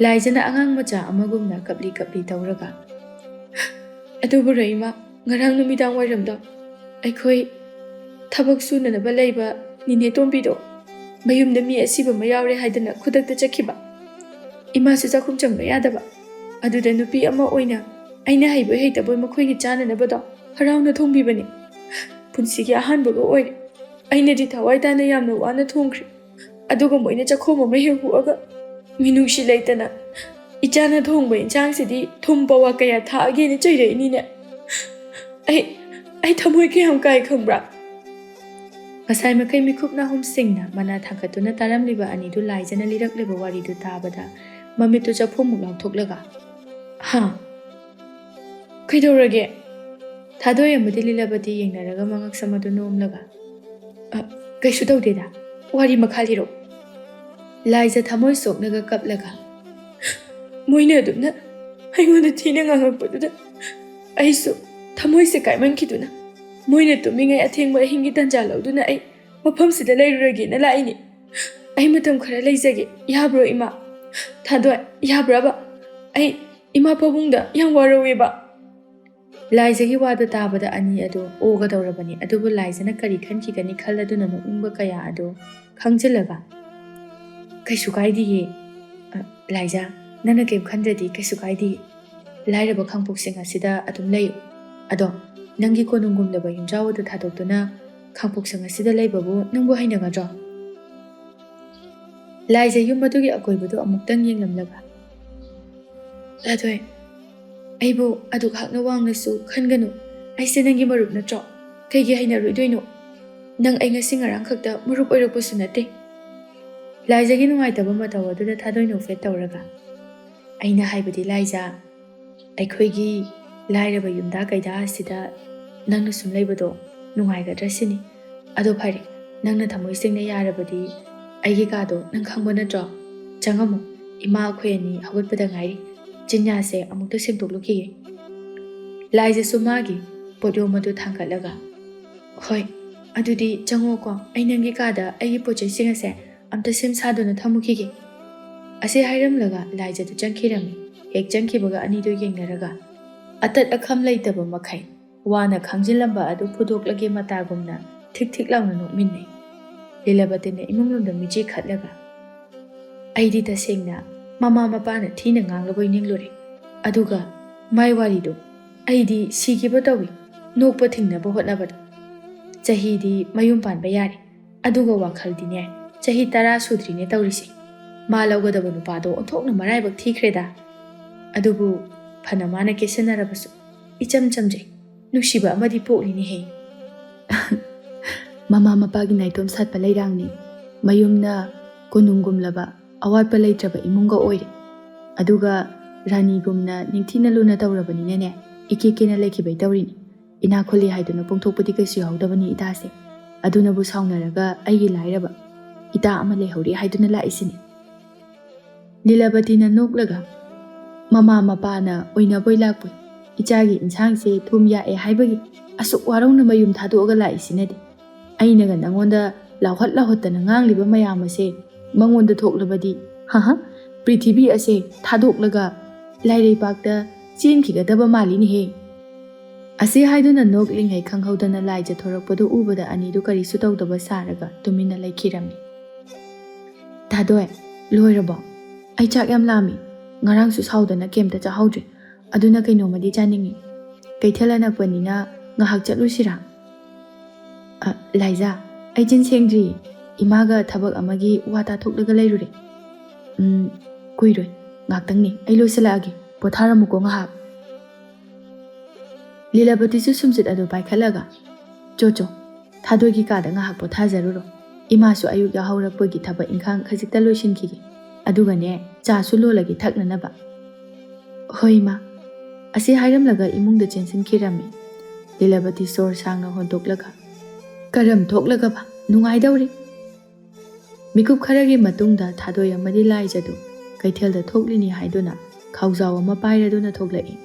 ꯂꯥꯏꯖꯅ ꯑꯉꯥꯡ ꯃꯆꯥ ꯑꯃꯒꯨꯝꯅ ꯀꯞꯂꯤ ꯀꯞꯂꯤ ꯇꯧꯔꯒ, "ꯑꯗꯨꯕꯨꯔꯣ ꯏꯃꯥ, ꯉꯔꯥꯡ ꯅꯨꯃꯤꯗꯥꯡ ꯋꯥꯏꯔꯝꯗꯣ ꯑꯩꯈꯣꯏ ꯊꯕꯛ ꯁꯨꯅꯅꯕ ꯂꯩꯕ ꯅꯤꯅꯦ ꯇꯣꯝꯕꯤꯗꯣ ꯃꯌꯨꯝꯗ ꯃꯤ ꯑꯁꯤꯕ ꯑꯃ ꯌꯥꯎꯔꯦ ꯍꯥꯏꯗꯅ ꯈꯨꯗꯛꯇ ꯆꯠꯈꯤꯕ꯫ ꯏꯃꯥꯁꯨ ꯆꯥꯛꯈꯨꯝ ꯆꯪꯕ ꯌꯥꯗꯕ꯫ ꯑꯗꯨꯗ ꯅꯨꯄꯤ ꯑꯃ ꯑꯣꯏꯅ ꯑꯩꯅ ꯍꯩꯕꯣꯏ ꯍꯩꯇꯕꯣꯏ ꯃꯈꯣꯏꯒꯤ ꯆꯥꯅꯅꯕꯗꯣ ꯍꯔꯥꯎꯅ ꯊꯣꯡꯕꯤꯕꯅꯤ꯫ ꯄꯨꯟꯁꯤꯒꯤ ꯑꯍꯥꯟꯕꯒ ꯑꯣꯏꯔꯦ꯫ ꯑꯩꯅꯗꯤ ꯊꯋꯥꯏ ꯇꯥꯅ ꯌꯥꯝꯅ ꯋꯥꯅ ꯊꯣꯡꯈ꯭ꯔꯦ꯫ ꯑꯗꯨꯒ ꯃꯣꯏꯅ ꯆꯥꯛꯈꯣꯝ ꯑꯃ ꯍꯦꯛ ꯍꯨꯛꯑꯒ ꯃꯤꯅꯨꯡꯁꯤ ꯂꯩꯇꯅ ꯏꯆꯥꯅ ꯊꯣꯡꯕ ꯏꯟꯁꯥꯡꯁꯤꯗꯤ ꯊꯨꯝ ꯄꯋꯥ ꯀꯌꯥ ꯊꯥꯛꯑꯒꯦꯅ ꯆꯩꯔꯛꯏꯅꯤꯅꯦ꯫ ꯑꯩ, ꯑꯩ ꯊꯃꯣꯏ ꯀꯌꯥꯝ ꯀꯥꯏ ꯈꯪꯕ꯭ꯔꯥ?" ꯉꯁꯥꯏ ꯃꯈꯩ ꯃꯤꯈꯨꯞ ꯅꯥꯍꯨꯝ ꯁꯤꯡꯅ ꯃꯅꯥ ꯊꯥꯡꯒꯠꯇꯨꯅ ꯇꯥꯔꯝꯂꯤꯕ ꯑꯅꯤꯗꯨ ꯂꯥꯏꯖꯅ ꯂꯤꯔꯛꯂꯤꯕ ꯋꯥꯔꯤꯗꯨ ꯇꯥꯕꯗ ꯃꯃꯤꯠꯇꯨ ꯆꯐꯨꯃꯨꯛ ꯂꯥꯎꯊꯣꯛꯂꯒ, "ꯍꯥ? ꯀꯩꯗꯧꯔꯒꯦ?" ꯊꯥꯗꯣꯏ ꯑꯃꯗꯤ ꯂꯤꯂꯥꯕꯇꯤ ꯌꯦꯡꯅꯔꯒ ꯃꯉꯛꯁꯝ ꯑꯗꯨ ꯅꯣꯝꯂꯒ, "ꯑ, ꯀꯩꯁꯨ ꯇꯧꯗꯦꯗ, ꯋꯥꯔꯤ ꯃꯈꯥ ꯂꯤꯔꯣ꯫" ꯂꯥꯏꯖ ꯊꯃꯣꯏ ꯁꯣꯛꯅꯒ ꯀꯞꯂꯒ, "ꯃꯣꯏꯅ ꯑꯗꯨꯝꯅ ꯑꯩꯉꯣꯟꯗ ꯊꯤꯅ ꯉꯥꯡꯉꯛꯄꯗꯨꯗ ꯑꯩꯁꯨ ꯊꯃꯣꯏꯁꯦ ꯀꯥꯏꯃꯟꯈꯤꯗꯨꯅ ꯃꯣꯏꯅ ꯇꯨꯝꯃꯤꯉꯩ ꯑꯊꯦꯡꯕ ꯑꯍꯤꯡꯒꯤ ꯇꯟꯖꯥ ꯂꯧꯗꯨꯅ ꯑꯩ ꯃꯐꯝꯁꯤꯗ ꯂꯩꯔꯨꯔꯒꯦꯅ ꯂꯥꯛꯏꯅꯤ꯫ ꯑꯩ ꯃꯇꯝ ꯈꯔ ꯂꯩꯖꯒꯦ, ꯌꯥꯕ꯭ꯔꯣ ꯏꯃꯥ? ꯊꯥꯗꯣꯏ, ꯌꯥꯕ꯭ꯔꯕ? ꯑꯩ ꯏꯃꯥ ꯄꯥꯕꯨꯡꯗ ꯌꯥꯝ ꯋꯥꯔꯧꯋꯦꯕ꯫ ꯂꯥꯏꯖꯒꯤ ꯋꯥꯗꯨ ꯇꯥꯕꯗ ꯑꯅꯤ ꯑꯗꯨ ꯑꯣꯒꯗꯧꯔꯕꯅꯤ, ꯑꯗꯨꯕꯨ ꯂꯥꯏꯖꯅ ꯀꯔꯤ ꯈꯟꯈꯤꯒꯅꯤ ꯈꯜꯂꯗꯨꯅ ꯅꯣꯛꯅꯤꯡꯕ ꯀꯌꯥ ꯑꯗꯨ ꯈꯪꯖꯤꯜꯂꯒ, "ꯀꯩꯁꯨ ꯀꯥꯏꯗꯤꯌꯦ, ꯑ, ꯂꯥꯏꯖ, ꯅꯪꯅ ꯀꯩꯝ ꯈꯟꯗ꯭ꯔꯗꯤ ꯀꯩꯁꯨ ꯀꯥꯏꯗꯤꯌꯦ꯫ ꯂꯥꯏꯔꯕ ꯈꯥꯡꯄꯣꯛꯁꯤꯡ ꯑꯁꯤꯗ ꯑꯗꯨꯝ ꯂꯩꯌꯨ꯫ ꯑꯗꯣ ꯅꯪꯒꯤ ꯀꯣꯅꯨꯡꯒꯨꯝꯂꯕ ꯌꯨꯝꯖꯥꯎ ꯑꯗꯨ ꯊꯥꯗꯣꯛꯇꯨꯅ ꯈꯥꯡꯄꯣꯛꯁꯤꯡ ꯑꯁꯤꯗ ꯂꯩꯕꯕꯨ ꯅꯪꯕꯨ ꯍꯩꯅꯒꯗ꯭ꯔꯣ?" ꯂꯥꯏꯖ ꯌꯨꯝ ꯑꯗꯨꯒꯤ ꯑꯀꯣꯏꯕꯗꯨ ꯑꯃꯨꯛꯇꯪ ꯌꯦꯡꯂꯝꯂꯒ, "ꯊꯥꯗꯣꯏ, ꯑꯩꯕꯨ ꯑꯗꯨꯛ ꯍꯥꯛꯅ ꯋꯥꯡꯅꯁꯨ ꯈꯟꯒꯅꯨ꯫ ꯑꯩꯁꯦ ꯅꯪꯒꯤ ꯃꯔꯨꯞ ꯅꯠꯇ꯭ꯔꯣ? ꯀꯩꯒꯤ ꯍꯩꯅꯔꯣꯏꯗꯣꯏꯅꯣ? ꯅꯪ ꯑꯩ ꯉꯁꯤ ꯉꯔꯥꯡ ꯈꯛꯇ ꯃꯔꯨꯞ ꯑꯣꯏꯔꯛꯄꯁꯨ ꯅꯠꯇꯦ꯫" ꯂꯥꯏꯖꯒꯤ ꯅꯨꯡꯉꯥꯏꯇꯕ ꯃꯇꯧ ꯑꯗꯨꯗ ꯊꯥꯗꯣꯏ ꯅꯣꯛꯐꯦꯠ ꯇꯧꯔꯒ, "ꯑꯩꯅ ꯍꯥꯏꯕꯗꯤ, ꯂꯥꯏꯖ, ꯑꯩꯈꯣꯏꯒꯤ ꯂꯥꯏꯔꯕ ꯌꯨꯝꯗ ꯀꯩꯗ ꯑꯁꯤꯗ ꯅꯪꯅ ꯁꯨꯝ ꯂꯩꯕꯗꯣ ꯅꯨꯡꯉꯥꯏꯒꯗ꯭ꯔꯥ ꯁꯤꯅꯤ꯫ ꯑꯗꯣ ꯐꯔꯦ, ꯅꯪꯅ ꯊꯃꯣꯏ ꯁꯦꯡꯅ ꯌꯥꯔꯕꯗꯤ ꯑꯩꯒꯤ ꯀꯥꯗꯣ ꯅꯪ ꯈꯪꯕ ꯅꯠꯇ꯭ꯔꯣ? ꯆꯪꯉꯝꯃꯨ, ꯏꯃꯥ ꯑꯩꯈꯣꯏ ꯑꯅꯤ ꯍꯧꯒꯠꯄꯗ ꯉꯥꯏꯔꯤ꯫ ꯆꯤꯟꯌꯥꯁꯦ ꯑꯃꯨꯛꯇ ꯁꯦꯡꯗꯣꯛꯂꯨꯈꯤꯒꯦ꯫" ꯂꯥꯏꯖꯁꯨ ꯃꯥꯒꯤ ꯄꯣꯠꯌꯣꯝ ꯑꯗꯨ ꯊꯥꯡꯒꯠꯂꯒ, "ꯍꯣꯏ, ꯑꯗꯨꯗꯤ ꯆꯪꯉꯣꯀꯣ, ꯑꯩ ꯅꯪꯒꯤ ꯀꯥꯗ ꯑꯩꯒꯤ ꯄꯣꯠ ꯆꯩꯁꯤꯡ ꯑꯁꯦ ꯑꯝꯇ ꯁꯦꯝ ꯁꯥꯗꯨꯅ ꯊꯝꯃꯨꯈꯤꯒꯦ꯫" ꯑꯁꯤ ꯍꯥꯏꯔꯝꯂꯒ ꯂꯥꯏꯖꯗꯨ ꯆꯪꯈꯤꯔꯝꯃꯤ꯫ ꯍꯦꯛ ꯆꯪꯈꯤꯕꯒ ꯑꯅꯤꯗꯨ ꯌꯦꯡꯅꯔꯒ, ꯑꯇꯠ ꯑꯈꯝ ꯂꯩꯇꯕ ꯃꯈꯩ ꯋꯥꯅ ꯈꯥꯡꯖꯤꯜꯂꯝꯕ ꯑꯗꯨ ꯐꯨꯗꯣꯛꯂꯒꯦ ꯃꯇꯥꯒꯨꯝꯅ ꯊꯤꯛ ꯊꯤꯛ ꯂꯥꯎꯅ ꯅꯣꯛꯃꯤꯟꯅꯩ꯫ ꯂꯤꯂꯕꯇꯤꯅ ꯏꯃꯨꯡꯂꯣꯝꯗ ꯃꯤꯠꯆꯤ ꯈꯠꯂꯒ, "ꯑꯩꯗꯤ ꯇꯁꯦꯡꯅ ꯃꯃꯥ ꯃꯄꯥꯅ ꯊꯤꯅ ꯉꯥꯡꯂꯕꯣꯏ ꯅꯤꯡꯂꯨꯔꯦ꯫ ꯑꯗꯨꯒ ꯃꯥꯏ ꯋꯥꯔꯤꯗꯣ ꯑꯩꯗꯤ ꯁꯤꯈꯤꯕ ꯇꯧꯏ, ꯅꯣꯛꯄ ꯊꯤꯡꯅꯕ ꯍꯣꯠꯅꯕꯗ꯫ ꯆꯍꯤꯗꯤ ꯃꯌꯨꯝ ꯄꯥꯟꯕ ꯌꯥꯔꯦ, ꯑꯗꯨꯒ ꯋꯥꯈꯜꯗꯤꯅꯦ ꯆꯍꯤ ꯇꯔꯥ ꯁꯨꯗ꯭ꯔꯤꯅꯦ ꯇꯧꯔꯤꯁꯦ꯫ ꯃꯥ ꯂꯧꯒꯗꯕ ꯅꯨꯄꯥꯗꯣ ꯑꯣꯟꯊꯣꯛꯅ ꯃꯔꯥꯏꯕꯛ ꯊꯤꯈ꯭ꯔꯦꯗ꯫ ꯑꯗꯨꯕꯨ ꯐꯅ ꯃꯥꯅ ꯀꯦꯁꯟꯅꯔꯕꯁꯨ ꯏꯆꯝ ꯆꯝꯖꯩ, ꯅꯨꯡꯁꯤꯕ ꯑꯃꯗꯤ ꯄꯣꯛꯂꯤꯅꯦꯍꯦ꯫" ꯃꯃꯥ ꯃꯄꯥꯒꯤ ꯅꯥꯏꯇꯣꯝ ꯁꯥꯠꯄ ꯂꯩꯔꯥꯡꯅꯤ꯫ ꯃꯌꯨꯝꯅ ꯀꯣꯅꯨꯡꯒꯨꯝꯂꯕ ꯑꯋꯥꯠꯄ ꯂꯩꯇ꯭ꯔꯕ ꯏꯃꯨꯡꯒ ꯑꯣꯏꯔꯦ꯫ ꯑꯗꯨꯒ ꯔꯥꯅꯤꯒꯨꯝꯅ ꯅꯤꯡꯊꯤꯅ ꯂꯨꯅ ꯇꯧꯔꯕꯅꯤꯅꯅꯦ, ꯏꯀꯦ ꯀꯦꯅ ꯂꯩꯈꯤꯕꯩ ꯇꯧꯔꯤꯅꯤ꯫ ꯏꯅꯥꯛ ꯈꯨꯜꯂꯤ ꯍꯥꯏꯗꯨꯅ ꯄꯣꯡꯊꯣꯛꯄꯗꯤ ꯀꯩꯁꯨ ꯌꯥꯎꯗꯕꯅꯤ ꯏꯇꯥꯁꯦ꯫ ꯑꯗꯨꯅꯕꯨ ꯁꯥꯎꯅꯔꯒ ꯑꯩꯒꯤ ꯂꯥꯏꯔꯕ ꯏꯇꯥ ꯑꯃ ꯂꯩꯍꯧꯔꯤ ꯍꯥꯏꯗꯨꯅ ꯂꯥꯛꯏꯁꯤꯅꯤ꯫ ꯂꯤꯂꯕꯇꯤꯅ ꯅꯣꯛꯂꯒ, "ꯃꯃꯥ ꯃꯄꯥꯅ ꯑꯣꯏꯅꯕꯣꯏ ꯂꯥꯛꯄꯣꯏ ꯏꯆꯥꯒꯤ ꯏꯟꯁꯥꯡꯁꯦ ꯊꯨꯝ ꯌꯥꯛꯑꯦ ꯍꯥꯏꯕꯒꯤ ꯑꯁꯨꯛ ꯋꯥꯔꯧꯅ ꯃꯌꯨꯝ ꯊꯥꯗꯣꯛꯑꯒ ꯂꯥꯛꯏꯁꯤꯅꯗꯤ꯫ ꯑꯩꯅꯒ ꯅꯪꯉꯣꯟꯗ ꯂꯥꯎꯍꯠ ꯂꯥꯎꯍꯠꯇꯅ ꯉꯥꯡꯂꯤꯕ ꯃꯌꯥꯝ ꯑꯁꯦ ꯃꯉꯣꯟꯗ ꯊꯣꯛꯂꯕꯗꯤ, ꯍꯍ, ꯄ꯭ꯔꯤꯊꯤꯕꯤ ꯑꯁꯦ ꯊꯥꯗꯣꯛꯂꯒ ꯂꯥꯏꯔꯩꯕꯥꯛꯇ ꯆꯦꯟꯈꯤꯒꯗꯕ ꯃꯥꯜꯂꯤꯅꯦꯍꯦ꯫ ꯑꯁꯤ ꯍꯥꯏꯗꯨꯅ ꯅꯣꯛꯂꯤꯉꯩ ꯈꯪꯍꯧꯗꯅ ꯂꯥꯏꯖ ꯊꯣꯔꯛꯄꯗꯨ ꯎꯕꯗ ꯑꯅꯤꯗꯨ ꯀꯔꯤꯁꯨ ꯇꯧꯗꯕ ꯁꯥꯔꯒ ꯇꯨꯃꯤꯟꯅ ꯂꯩꯈꯤꯔꯝꯃꯤ꯫ "ꯊꯥꯗꯣꯏ, ꯂꯣꯏꯔꯕꯣ? ꯑꯩ ꯆꯥꯛ ꯌꯥꯝ ꯂꯥꯝꯃꯤ꯫ ꯉꯔꯥꯡꯁꯨ ꯁꯥꯎꯗꯅ ꯀꯩꯝꯇ ꯆꯥꯍꯧꯗ꯭ꯔꯦ꯫ ꯑꯗꯨꯅ ꯀꯩꯅꯣꯝꯃꯗꯤ ꯆꯥꯅꯤꯡꯉꯤ꯫ ꯀꯩꯊꯦꯜ ꯑꯅꯛꯄꯅꯤꯅ ꯉꯥꯏꯍꯥꯛ ꯆꯠꯂꯨꯁꯤꯔꯥ?" "ꯑ, ꯂꯥꯏꯖꯥ, ꯑꯩ ꯆꯤꯟ ꯁꯦꯡꯗ꯭ꯔꯤ꯫ ꯏꯃꯥꯒ ꯊꯕꯛ ꯑꯃꯒꯤ ꯋꯥ ꯇꯥꯊꯣꯛꯂꯒ ꯂꯩꯔꯨꯔꯦ꯫ ꯎꯝ, ꯀꯨꯏꯔꯣꯏ꯫ ꯉꯥꯛꯇꯪꯅꯤ꯫ ꯑꯩ ꯂꯣꯏꯁꯤꯜꯂꯛꯑꯒꯦ꯫ ꯄꯣꯊꯥꯔꯝꯃꯨꯀꯣ ꯉꯥꯏꯍꯥꯛ꯫" ꯂꯤꯂꯥꯕꯇꯤꯁꯨ ꯁꯨꯝꯆꯤꯠ ꯑꯗꯨ ꯄꯥꯏꯈꯠꯂꯒ, "ꯆꯣ ꯆꯣ, ꯊꯥꯗꯣꯏꯒꯤ ꯀꯥꯗ ꯉꯥꯏꯍꯥꯛ ꯄꯣꯊꯥꯖꯔꯨꯔꯣ꯫ ꯏꯃꯥꯁꯨ ꯑꯌꯨꯛ ꯌꯥꯍꯧꯔꯛꯄꯒꯤ ꯊꯕꯛ ꯏꯪꯈꯥꯡ ꯈꯖꯤꯛꯇ ꯂꯣꯏꯁꯤꯟꯈꯤꯒꯦ꯫ ꯑꯗꯨꯒꯅꯦ, ꯆꯥꯁꯨ ꯂꯣꯜꯂꯒꯦ ꯊꯛꯅꯅꯕ꯫" "ꯍꯣꯏ, ꯏꯃꯥ꯫" ꯑꯁꯤ ꯍꯥꯏꯔꯝꯂꯒ ꯏꯃꯨꯡꯗ ꯆꯦꯟꯁꯤꯟꯈꯤꯔꯝꯃꯤ꯫ ꯂꯤꯂꯥꯕꯇꯤ ꯁꯣꯔ ꯁꯥꯡꯅ ꯍꯣꯟꯗꯣꯛꯂꯒ, "ꯀꯔꯝ ꯊꯣꯛꯂꯒꯕ? ꯅꯨꯡꯉꯥꯏꯗꯧꯔꯤ꯫" ꯃꯤꯀꯨꯞ ꯈꯔꯒꯤ ꯃꯇꯨꯡꯗ ꯊꯥꯗꯣꯏ ꯑꯃꯗꯤ ꯂꯥꯏꯖꯗꯨ ꯀꯩꯊꯦꯜꯗ ꯊꯣꯛꯂꯤꯅꯤ ꯍꯥꯏꯗꯨꯅ ꯈꯥꯎꯖꯥꯎ ꯑꯃ ꯄꯥꯏꯔꯗꯨꯅ ꯊꯣꯛꯂꯛꯏ꯫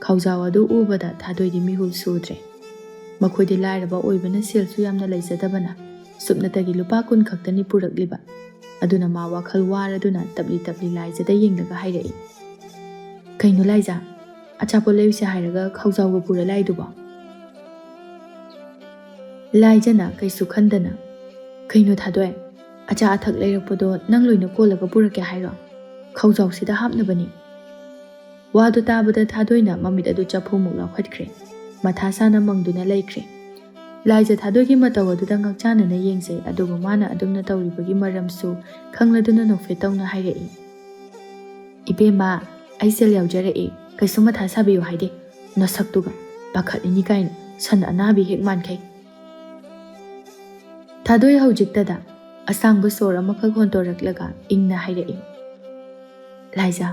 ꯈꯥꯎꯖꯥꯎ ꯑꯗꯨ ꯎꯕꯗ ꯊꯥꯗꯣꯏꯗꯤ ꯃꯤꯍꯨꯜ ꯁꯨꯗ꯭ꯔꯦ꯫ ꯃꯈꯣꯏꯗꯤ ꯂꯥꯏꯔꯕ ꯑꯣꯏꯕꯅ ꯁꯦꯜꯁꯨ ꯌꯥꯝꯅ ꯂꯩꯖꯗꯕꯅ ꯁꯨꯞꯅꯇꯒꯤ ꯂꯨꯄꯥ ꯀꯨꯟ ꯈꯛꯇꯅꯤ ꯄꯨꯔꯛꯂꯤꯕ꯫ ꯑꯗꯨꯅ ꯃꯥ ꯋꯥꯈꯜ ꯋꯥꯔꯗꯨꯅ ꯇꯞꯂꯤ ꯇꯞꯂꯤ ꯂꯥꯏꯖꯗ ꯌꯦꯡꯂꯒ ꯍꯥꯏꯔꯛꯏ, "ꯀꯩꯅꯣ ꯂꯥꯏꯖ, ꯑꯆꯥꯄꯣꯠ ꯂꯩꯔꯨꯁꯦ ꯍꯥꯏꯔꯒ ꯈꯥꯎꯖꯥꯎꯒ ꯄꯨꯔ ꯂꯥꯛꯏꯗꯨꯕꯣ?" ꯂꯥꯏꯖꯅ ꯀꯩꯁꯨ ꯈꯟꯗꯅ, "ꯀꯩꯅꯣ ꯊꯥꯗꯣꯏ, ꯑꯆꯥ ꯑꯊꯛ ꯂꯩꯔꯛꯄꯗꯣ ꯅꯪ ꯂꯣꯏꯅ ꯀꯣꯜꯂꯒ ꯄꯨꯔꯛꯀꯦ ꯍꯥꯏꯔꯣ? ꯈꯥꯎꯖꯥꯎꯁꯤꯗ ꯍꯥꯞꯅꯕꯅꯤ꯫" ꯋꯥꯗꯨ ꯇꯥꯕꯗ ꯊꯥꯗꯣꯏꯅ ꯃꯃꯤꯠ ꯑꯗꯨ ꯆꯐꯨꯃꯨꯛ ꯂꯥꯎꯈꯠꯈ꯭ꯔꯦ꯫ ꯃꯊꯥ ꯁꯥꯅ ꯃꯪꯗꯨꯅ ꯂꯩꯈ꯭ꯔꯦ꯫ ꯂꯥꯏꯖ ꯊꯥꯗꯣꯏꯒꯤ ꯃꯇꯧ ꯑꯗꯨꯗ ꯉꯥꯛꯆꯥꯅꯅ ꯌꯦꯡꯖꯩ, ꯑꯗꯨꯕꯨ ꯃꯥꯅ ꯑꯗꯨꯝꯅ ꯇꯧꯔꯤꯕꯒꯤ ꯃꯔꯝꯁꯨ ꯈꯪꯂꯗꯨꯅ ꯅꯣꯛꯐꯦꯠ ꯇꯧꯅ ꯍꯥꯏꯔꯛꯏ, "ꯏꯕꯦꯝꯃ, ꯑꯩ ꯁꯦꯜ ꯌꯥꯎꯖꯔꯛꯏ, ꯀꯩꯁꯨ ꯃꯊꯥ ꯁꯥꯕꯤꯌꯨ ꯍꯥꯏꯗꯦ꯫ ꯅꯁꯛꯇꯨꯒ, ꯄꯥꯈꯠꯂꯤꯅꯤ ꯀꯥꯏꯅ, ꯁꯟ ꯑꯅꯥꯕꯤ ꯍꯦꯛ ꯃꯥꯟꯈꯩ꯫" ꯊꯥꯗꯣꯏ ꯍꯧꯖꯤꯛꯇꯗ ꯑꯁꯥꯡꯕ ꯁꯣꯔ ꯑꯃꯈꯛ ꯍꯣꯟꯇꯣꯔꯛꯂꯒ ꯏꯪꯅ ꯍꯥꯏꯔꯛꯏ, "ꯂꯥꯏꯖꯥ,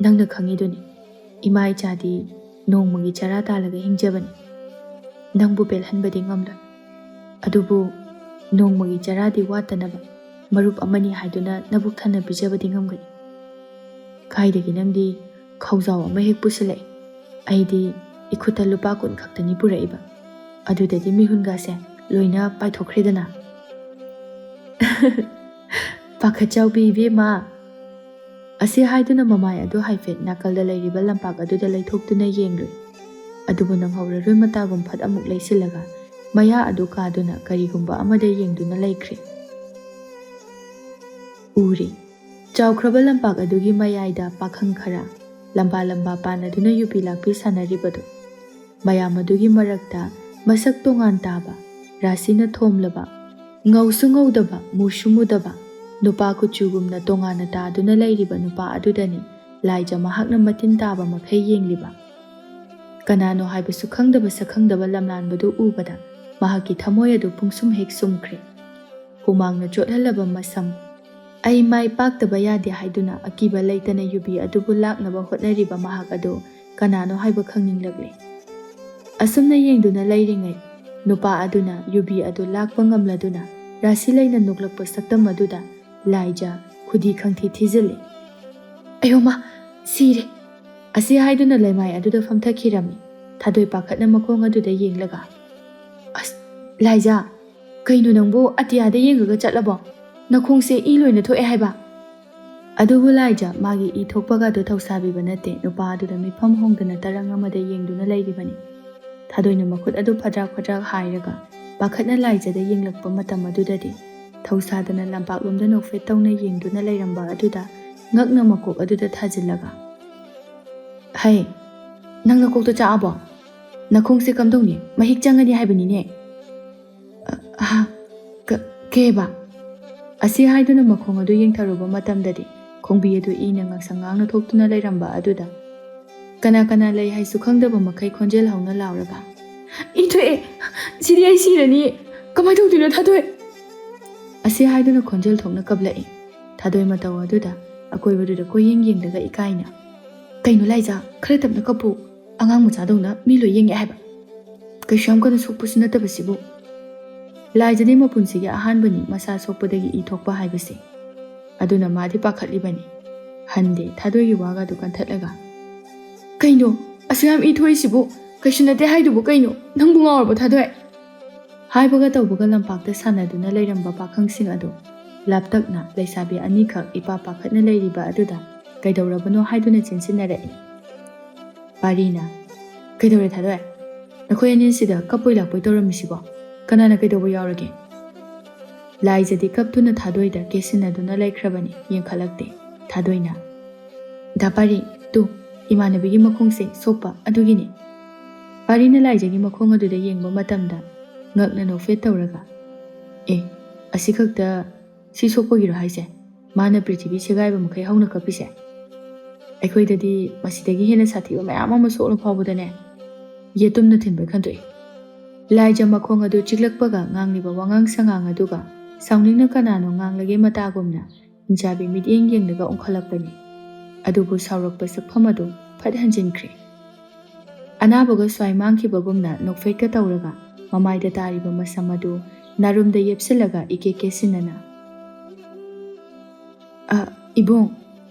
ꯅꯪꯅ ꯈꯪꯉꯤꯗꯨꯅꯤ, ꯏꯃꯥ ꯏꯆꯥꯗꯤ ꯅꯣꯡꯃꯒꯤ ꯆꯔꯥ ꯇꯥꯜꯂꯒ ꯍꯤꯡꯖꯕꯅꯤ꯫ ꯅꯪꯕꯨ ꯄꯦꯜꯍꯟꯕꯗꯤ ꯉꯝꯂꯣꯏ꯫ ꯑꯗꯨꯕꯨ ꯅꯣꯡꯃꯒꯤ ꯆꯔꯥꯗꯤ ꯋꯥꯠꯇꯅꯕ ꯃꯔꯨꯞ ꯑꯃꯅꯤ ꯍꯥꯏꯗꯨꯅ ꯅꯕꯨꯛ ꯊꯟꯅ ꯄꯤꯖꯕꯗꯤ ꯉꯝꯒꯅꯤ꯫ ꯀꯥꯏꯗꯒꯤ ꯅꯪꯗꯤ ꯈꯧꯖꯥꯎ ꯑꯃ ꯍꯦꯛ ꯄꯨꯁꯤꯜꯂꯛꯏ꯫ ꯑꯩꯗꯤ ꯏꯈꯨꯠꯇ ꯂꯨꯄꯥ ꯀꯨꯟ ꯈꯛꯇꯅꯤ ꯄꯨꯔꯛꯏꯕ꯫ ꯑꯗꯨꯗꯗꯤ ꯃꯤꯍꯨꯟꯒꯁꯦ ꯂꯣꯏꯅ ꯄꯥꯏꯊꯣꯛꯈ꯭ꯔꯦꯗꯅ꯫" "ꯄꯥꯈꯠꯆꯥꯎꯕꯤ ꯏꯕꯦꯝꯃ!" ꯑꯁꯤ ꯍꯥꯏꯗꯨꯅ ꯃꯃꯥꯏ ꯑꯗꯨ ꯍꯥꯏꯐꯦꯠ ꯅꯥꯀꯜꯗ ꯂꯩꯔꯤꯕ ꯂꯝꯄꯥꯛ ꯑꯗꯨꯗ ꯂꯩꯊꯣꯛꯇꯨꯅ ꯌꯦꯡꯂꯨꯏ꯫ ꯑꯗꯨꯕꯨ ꯅꯪꯍꯧꯔꯔꯣꯏ ꯃꯇꯥꯒꯨꯝ ꯐꯠ ꯑꯃꯨꯛ ꯂꯩꯁꯤꯜꯂꯒ ꯃꯌꯥ ꯑꯗꯨ ꯀꯥꯗꯨꯅ ꯀꯔꯤꯒꯨꯝꯕ ꯑꯃꯗ ꯌꯦꯡꯗꯨꯅ ꯂꯩꯈ꯭ꯔꯦ꯫ ꯎꯔꯤ꯫ ꯆꯥꯎꯈ꯭ꯔꯕ ꯂꯝꯄꯥꯛ ꯑꯗꯨꯒꯤ ꯃꯌꯥꯏꯗ ꯄꯥꯈꯪ ꯈꯔ ꯂꯝꯕꯥ ꯂꯝꯕꯥ ꯄꯥꯟꯅꯗꯨꯅ ꯌꯨꯕꯤ ꯂꯥꯛꯄꯤ ꯁꯥꯟꯅꯔꯤꯕꯗꯨ꯫ ꯃꯌꯥꯝ ꯑꯗꯨꯒꯤ ꯃꯔꯛꯇ ꯃꯁꯛ ꯇꯣꯉꯥꯟ ꯇꯥꯕ, ꯔꯥꯁꯤꯅ ꯊꯣꯝꯂꯕ, ꯉꯧꯁꯨ ꯉꯧꯗꯕ, ꯃꯨꯁꯨ ꯃꯨꯗꯕ, ꯅꯨꯄꯥ ꯀꯨꯆꯨꯒꯨꯝꯅ ꯇꯣꯉꯥꯟꯅ ꯇꯥꯗꯨꯅ ꯂꯩꯔꯤꯕ ꯅꯨꯄꯥ ꯑꯗꯨꯗꯅꯤ ꯂꯥꯏꯖ ꯃꯍꯥꯛꯅ ꯃꯇꯤꯟ ꯇꯥꯕ ꯃꯈꯩ ꯌꯦꯡꯂꯤꯕ꯫ ꯀꯅꯥꯅꯣ ꯍꯥꯏꯕꯁꯨ ꯈꯪꯗꯕ ꯁꯛꯈꯪꯗꯕ ꯂꯝꯂꯥꯟꯕꯗꯨ ꯎꯕꯗ ꯃꯍꯥꯛꯀꯤ ꯊꯃꯣꯏ ꯑꯗꯨ ꯄꯨꯡꯁꯨꯝ ꯍꯦꯛ ꯁꯨꯝꯈ꯭ꯔꯦ꯫ ꯍꯨꯃꯥꯡꯅ ꯆꯣꯠꯍꯜꯂꯕ ꯃꯁꯝ, "ꯑꯩ ꯃꯥꯏ ꯄꯥꯛꯇꯕ ꯌꯥꯗꯦ" ꯍꯥꯏꯗꯨꯅ ꯑꯀꯤꯕ ꯂꯩꯇꯅ ꯌꯨꯕꯤ ꯑꯗꯨꯕꯨ ꯂꯥꯛꯅꯕ ꯍꯣꯠꯅꯔꯤꯕ ꯃꯍꯥꯛ ꯑꯗꯨ ꯀꯅꯥꯅꯣ ꯍꯥꯏꯕ ꯈꯪꯅꯤꯡꯂꯛꯂꯦ꯫ ꯑꯁꯨꯝꯅ ꯌꯦꯡꯗꯨꯅ ꯂꯩꯔꯤꯉꯩ, ꯅꯨꯄꯥ ꯑꯗꯨꯅ ꯌꯨꯕꯤ ꯑꯗꯨ ꯂꯥꯛꯄ ꯉꯝꯂꯗꯨꯅ ꯔꯥꯁꯤ ꯂꯩꯅ ꯅꯣꯛꯂꯛꯄ ꯁꯛꯇꯝ ꯑꯗꯨꯗ ꯂꯥꯏꯖ ꯈꯨꯗꯤ ꯈꯪꯊꯤ ꯊꯤꯖꯤꯜꯂꯦ꯫ "ꯑꯌꯣ ꯃꯥ, ꯁꯤꯔꯦ!" ꯑꯁꯤ ꯍꯥꯏꯗꯨꯅ ꯂꯩꯃꯥꯏ ꯑꯗꯨꯗ ꯐꯝꯊꯈꯤꯔꯝꯃꯤ꯫ ꯊꯥꯗꯣꯏ ꯄꯥꯈꯠꯅ ꯃꯈꯣꯡ ꯑꯗꯨꯗ ꯌꯦꯡꯂꯒ, "ꯑꯁ, ꯂꯥꯏꯖ, ꯀꯩꯅꯣ ꯅꯪꯕꯨ ꯑꯇꯤꯌꯥꯗ ꯌꯦꯡꯉꯒ ꯆꯠꯂꯕꯣ? ꯅꯈꯣꯡꯁꯦ ꯏ ꯂꯣꯏꯅ ꯊꯣꯛꯑꯦ ꯍꯥꯏꯕ?" ꯑꯗꯨꯕꯨ ꯂꯥꯏꯖ ꯃꯥꯒꯤ ꯏ ꯊꯣꯛꯄꯒ ꯑꯗꯨ ꯊꯧꯁꯥꯕꯤꯕ ꯅꯠꯇꯦ, ꯅꯨꯄꯥ ꯑꯗꯨꯗ ꯃꯤꯐꯝ ꯍꯣꯡꯗꯅ ꯇꯔꯪ ꯑꯃꯗ ꯌꯦꯡꯗꯨꯅ ꯂꯩꯔꯤꯕꯅꯤ꯫ ꯊꯥꯗꯣꯏꯅ ꯃꯈꯨꯠ ꯑꯗꯨ ꯐꯗ꯭ꯔꯥꯛ ꯐꯗ꯭ꯔꯥꯛ ꯍꯥꯏꯔꯒ ꯄꯥꯈꯠꯅ ꯂꯥꯏꯖꯗ ꯌꯦꯡꯂꯛꯄ ꯃꯇꯝ ꯑꯗꯨꯗꯗꯤ ꯊꯧꯁꯥꯗꯅ ꯂꯝꯄꯥꯛꯂꯣꯝꯗ ꯅꯣꯛꯐꯦꯠ ꯇꯧꯅ ꯌꯦꯡꯗꯨꯅ ꯂꯩꯔꯝꯕ ꯑꯗꯨꯗ ꯉꯛꯅ ꯃꯀꯣꯛ ꯑꯗꯨꯗ ꯊꯥꯖꯤꯜꯂꯒ, "ꯍꯩ, ꯅꯪ ꯅꯀꯣꯛꯇ ꯆꯥꯛꯑꯕꯣ? ꯅꯈꯣꯡꯁꯦ ꯀꯝꯗꯧꯅꯤ? ꯃꯍꯤꯛ ꯆꯪꯒꯅꯤ ꯍꯥꯏꯕꯅꯤꯅꯦ꯫" "ꯑ, ꯑꯍ, ꯀ-, ꯀꯩꯕ?" ꯑꯁꯤ ꯍꯥꯏꯗꯨꯅ ꯃꯈꯣꯡ ꯑꯗꯨ ꯌꯦꯡꯊꯔꯨꯕ ꯃꯇꯝꯗꯗꯤ ꯈꯣꯡꯕꯤ ꯑꯗꯨ ꯏꯅ ꯉꯥꯡꯁꯪ ꯉꯥꯡꯅ ꯊꯣꯛꯇꯨꯅ ꯂꯩꯔꯝꯕ ꯑꯗꯨꯗ ꯀꯅꯥ ꯀꯅꯥ ꯂꯩ ꯍꯥꯏꯁꯨ ꯈꯪꯗꯕ ꯃꯈꯩ ꯈꯣꯟꯖꯦꯜ ꯍꯧꯅ ꯂꯥꯎꯔꯒ, "ꯏ ꯊꯣꯛꯑꯦ! ꯁꯤꯗꯤ ꯑꯩ ꯁꯤꯔꯅꯤ! ꯀꯃꯥꯏ ꯇꯧꯗꯣꯏꯅꯣ, ꯊꯥꯗꯣꯏ?" ꯑꯁꯤ ꯍꯥꯏꯗꯨꯅ ꯈꯣꯟꯖꯦꯜ ꯊꯣꯛꯅ ꯀꯞꯂꯛꯏ꯫ ꯊꯥꯗꯣꯏ ꯃꯇꯧ ꯑꯗꯨꯗ ꯑꯀꯣꯏꯕꯗꯨꯗ ꯀꯣꯏꯌꯦꯡ ꯌꯦꯡꯂꯒ ꯏꯀꯥꯏꯅ, "ꯀꯩꯅꯣ ꯂꯥꯏꯖ, ꯈꯔ ꯇꯞꯅ ꯀꯞꯄꯨ, ꯑꯉꯥꯡ ꯃꯆꯥꯗꯧꯅ ꯃꯤ ꯂꯣꯏ ꯌꯦꯡꯉꯦ ꯍꯥꯏꯕ꯫ ꯀꯩꯁꯨ ꯌꯥꯝ ꯀꯟꯅ ꯁꯣꯛꯄꯁꯨ ꯅꯠꯇꯕꯁꯤꯕꯨ꯫" ꯂꯥꯏꯖꯗꯤ ꯃꯄꯨꯟꯁꯤꯒꯤ ꯑꯍꯥꯟꯕꯅꯤ ꯃꯁꯥ ꯁꯣꯛꯄꯗꯒꯤ ꯏ ꯊꯣꯛꯄ ꯍꯥꯏꯕꯁꯦ꯫ ꯑꯗꯨꯅ ꯃꯥꯗꯤ ꯄꯥꯈꯠꯂꯤꯕꯅꯤ꯫ ꯍꯟꯗꯦ ꯊꯥꯗꯣꯏꯒꯤ ꯋꯥꯒ ꯑꯗꯨ ꯀꯟꯊꯠꯂꯒ, "ꯀꯩꯅꯣ ꯑꯁꯨꯛ ꯌꯥꯝ ꯏ ꯊꯣꯛꯏꯁꯤꯕꯨ? ꯀꯩꯁꯨ ꯅꯠꯇꯦ ꯍꯥꯏꯗꯨꯕꯨ ꯀꯩꯅꯣ? ꯅꯪꯕꯨ ꯉꯥꯎꯔꯕꯣ, ꯊꯥꯗꯣꯏ?" ꯍꯥꯏꯕꯒ ꯇꯧꯕꯒ ꯂꯝꯄꯥꯛꯇ ꯁꯥꯟꯅꯗꯨꯅ ꯂꯩꯔꯝꯕ ꯄꯥꯈꯪꯁꯤꯡ ꯑꯗꯨ ꯂꯥꯞꯇꯛꯅ ꯂꯩꯁꯥꯕꯤ ꯑꯅꯤꯈꯛ ꯏꯄꯥ ꯄꯥꯈꯠꯅ ꯂꯩꯔꯤꯕ ꯑꯗꯨꯗ ꯀꯩꯗꯧꯔꯕꯅꯣ ꯍꯥꯏꯗꯨꯅ ꯆꯦꯟꯁꯤꯟꯅꯔꯛꯏ꯫ ꯄꯥꯔꯤꯅ, "ꯀꯩꯗꯧꯔꯦ ꯊꯥꯗꯣꯏ? ꯅꯈꯣꯏ ꯑꯅꯤꯁꯤꯗ ꯀꯞꯄꯣꯏ ꯂꯥꯛꯄꯣꯏ ꯇꯧꯔꯝꯃꯤꯁꯤꯕꯣ? ꯀꯅꯥꯅ ꯀꯩꯗꯧꯕ ꯌꯥꯎꯔꯒꯦ?" ꯂꯥꯏꯖꯗꯤ ꯀꯞꯇꯨꯅ ꯊꯥꯗꯣꯏꯗ ꯀꯦꯁꯤꯟꯅꯗꯨꯅ ꯂꯩꯈ꯭ꯔꯕꯅꯤ, ꯌꯦꯡꯈꯠꯂꯛꯇꯦ꯫ ꯊꯥꯗꯣꯏꯅ, "ꯗꯥ ꯄꯥꯔꯤ, ꯇꯨ, ꯏꯃꯥꯟꯅꯕꯤꯒꯤ ꯃꯈꯣꯡꯁꯦ ꯁꯣꯛꯄ ꯑꯗꯨꯒꯤꯅꯤ꯫" ꯄꯥꯔꯤꯅ ꯂꯥꯏꯖꯒꯤ ꯃꯈꯣꯡ ꯑꯗꯨꯗ ꯌꯦꯡꯕ ꯃꯇꯝꯗ ꯉꯛꯅ ꯅꯣꯛꯐꯦꯠ ꯇꯧꯔꯒ, "ꯑꯦ, ꯑꯁꯤꯈꯛꯇ ꯁꯤ ꯁꯣꯛꯄꯒꯤꯔꯣ ꯍꯥꯏꯁꯦ? ꯃꯥꯅ ꯄ꯭ꯔꯤꯊꯤꯕꯤ ꯁꯦꯒꯥꯏꯕ ꯃꯈꯩ ꯍꯧꯅ ꯀꯞꯄꯤꯁꯦ? ꯑꯩꯈꯣꯏꯗꯗꯤ ꯃꯁꯤꯗꯒꯤ ꯍꯦꯟꯅ ꯁꯥꯊꯤꯕ ꯃꯌꯥꯝ ꯑꯃ ꯁꯣꯛꯂ ꯐꯥꯎꯕꯗꯅꯦ, ꯌꯦꯇꯨꯝꯅ ꯊꯤꯟꯕ ꯈꯟꯗꯣꯛꯏ꯫" ꯂꯥꯏꯖ ꯃꯈꯣꯡ ꯑꯗꯨ ꯆꯤꯛꯂꯛꯄꯒ ꯉꯥꯡꯂꯤꯕ ꯋꯥꯉꯥꯡ ꯁꯉꯥꯡ ꯑꯗꯨꯒ ꯁꯥꯎꯅꯤꯡꯅ ꯀꯅꯥꯅꯣ ꯉꯥꯡꯂꯒꯦ ꯃꯇꯥꯒꯨꯝꯅ ꯍꯤꯡꯆꯥꯕꯤ ꯃꯤꯠꯌꯦꯡ ꯌꯦꯡꯂꯒ ꯑꯣꯟꯈꯠꯂꯛꯄꯅꯤ꯫ ꯑꯗꯨꯕꯨ ꯁꯥꯎꯔꯛꯄ ꯁꯛꯐꯝ ꯑꯗꯨ ꯐꯠ ꯍꯟꯖꯤꯟꯈ꯭ꯔꯦ꯫ ꯑꯅꯥꯕꯒ ꯁ꯭ꯋꯥꯏ ꯃꯥꯡꯈꯤꯕꯒꯨꯝꯅ ꯅꯣꯛꯐꯦꯠꯀ ꯇꯧꯔꯒ ꯃꯃꯥꯏꯗ ꯇꯥꯔꯤꯕ ꯃꯁꯝ ꯑꯗꯨ ꯅꯥꯔꯨꯝꯗ ꯌꯦꯞꯁꯤꯜꯂꯒ ꯏꯀꯦ ꯀꯦꯁꯤꯟꯅꯅ, "ꯑ, ꯏꯕꯨꯡ,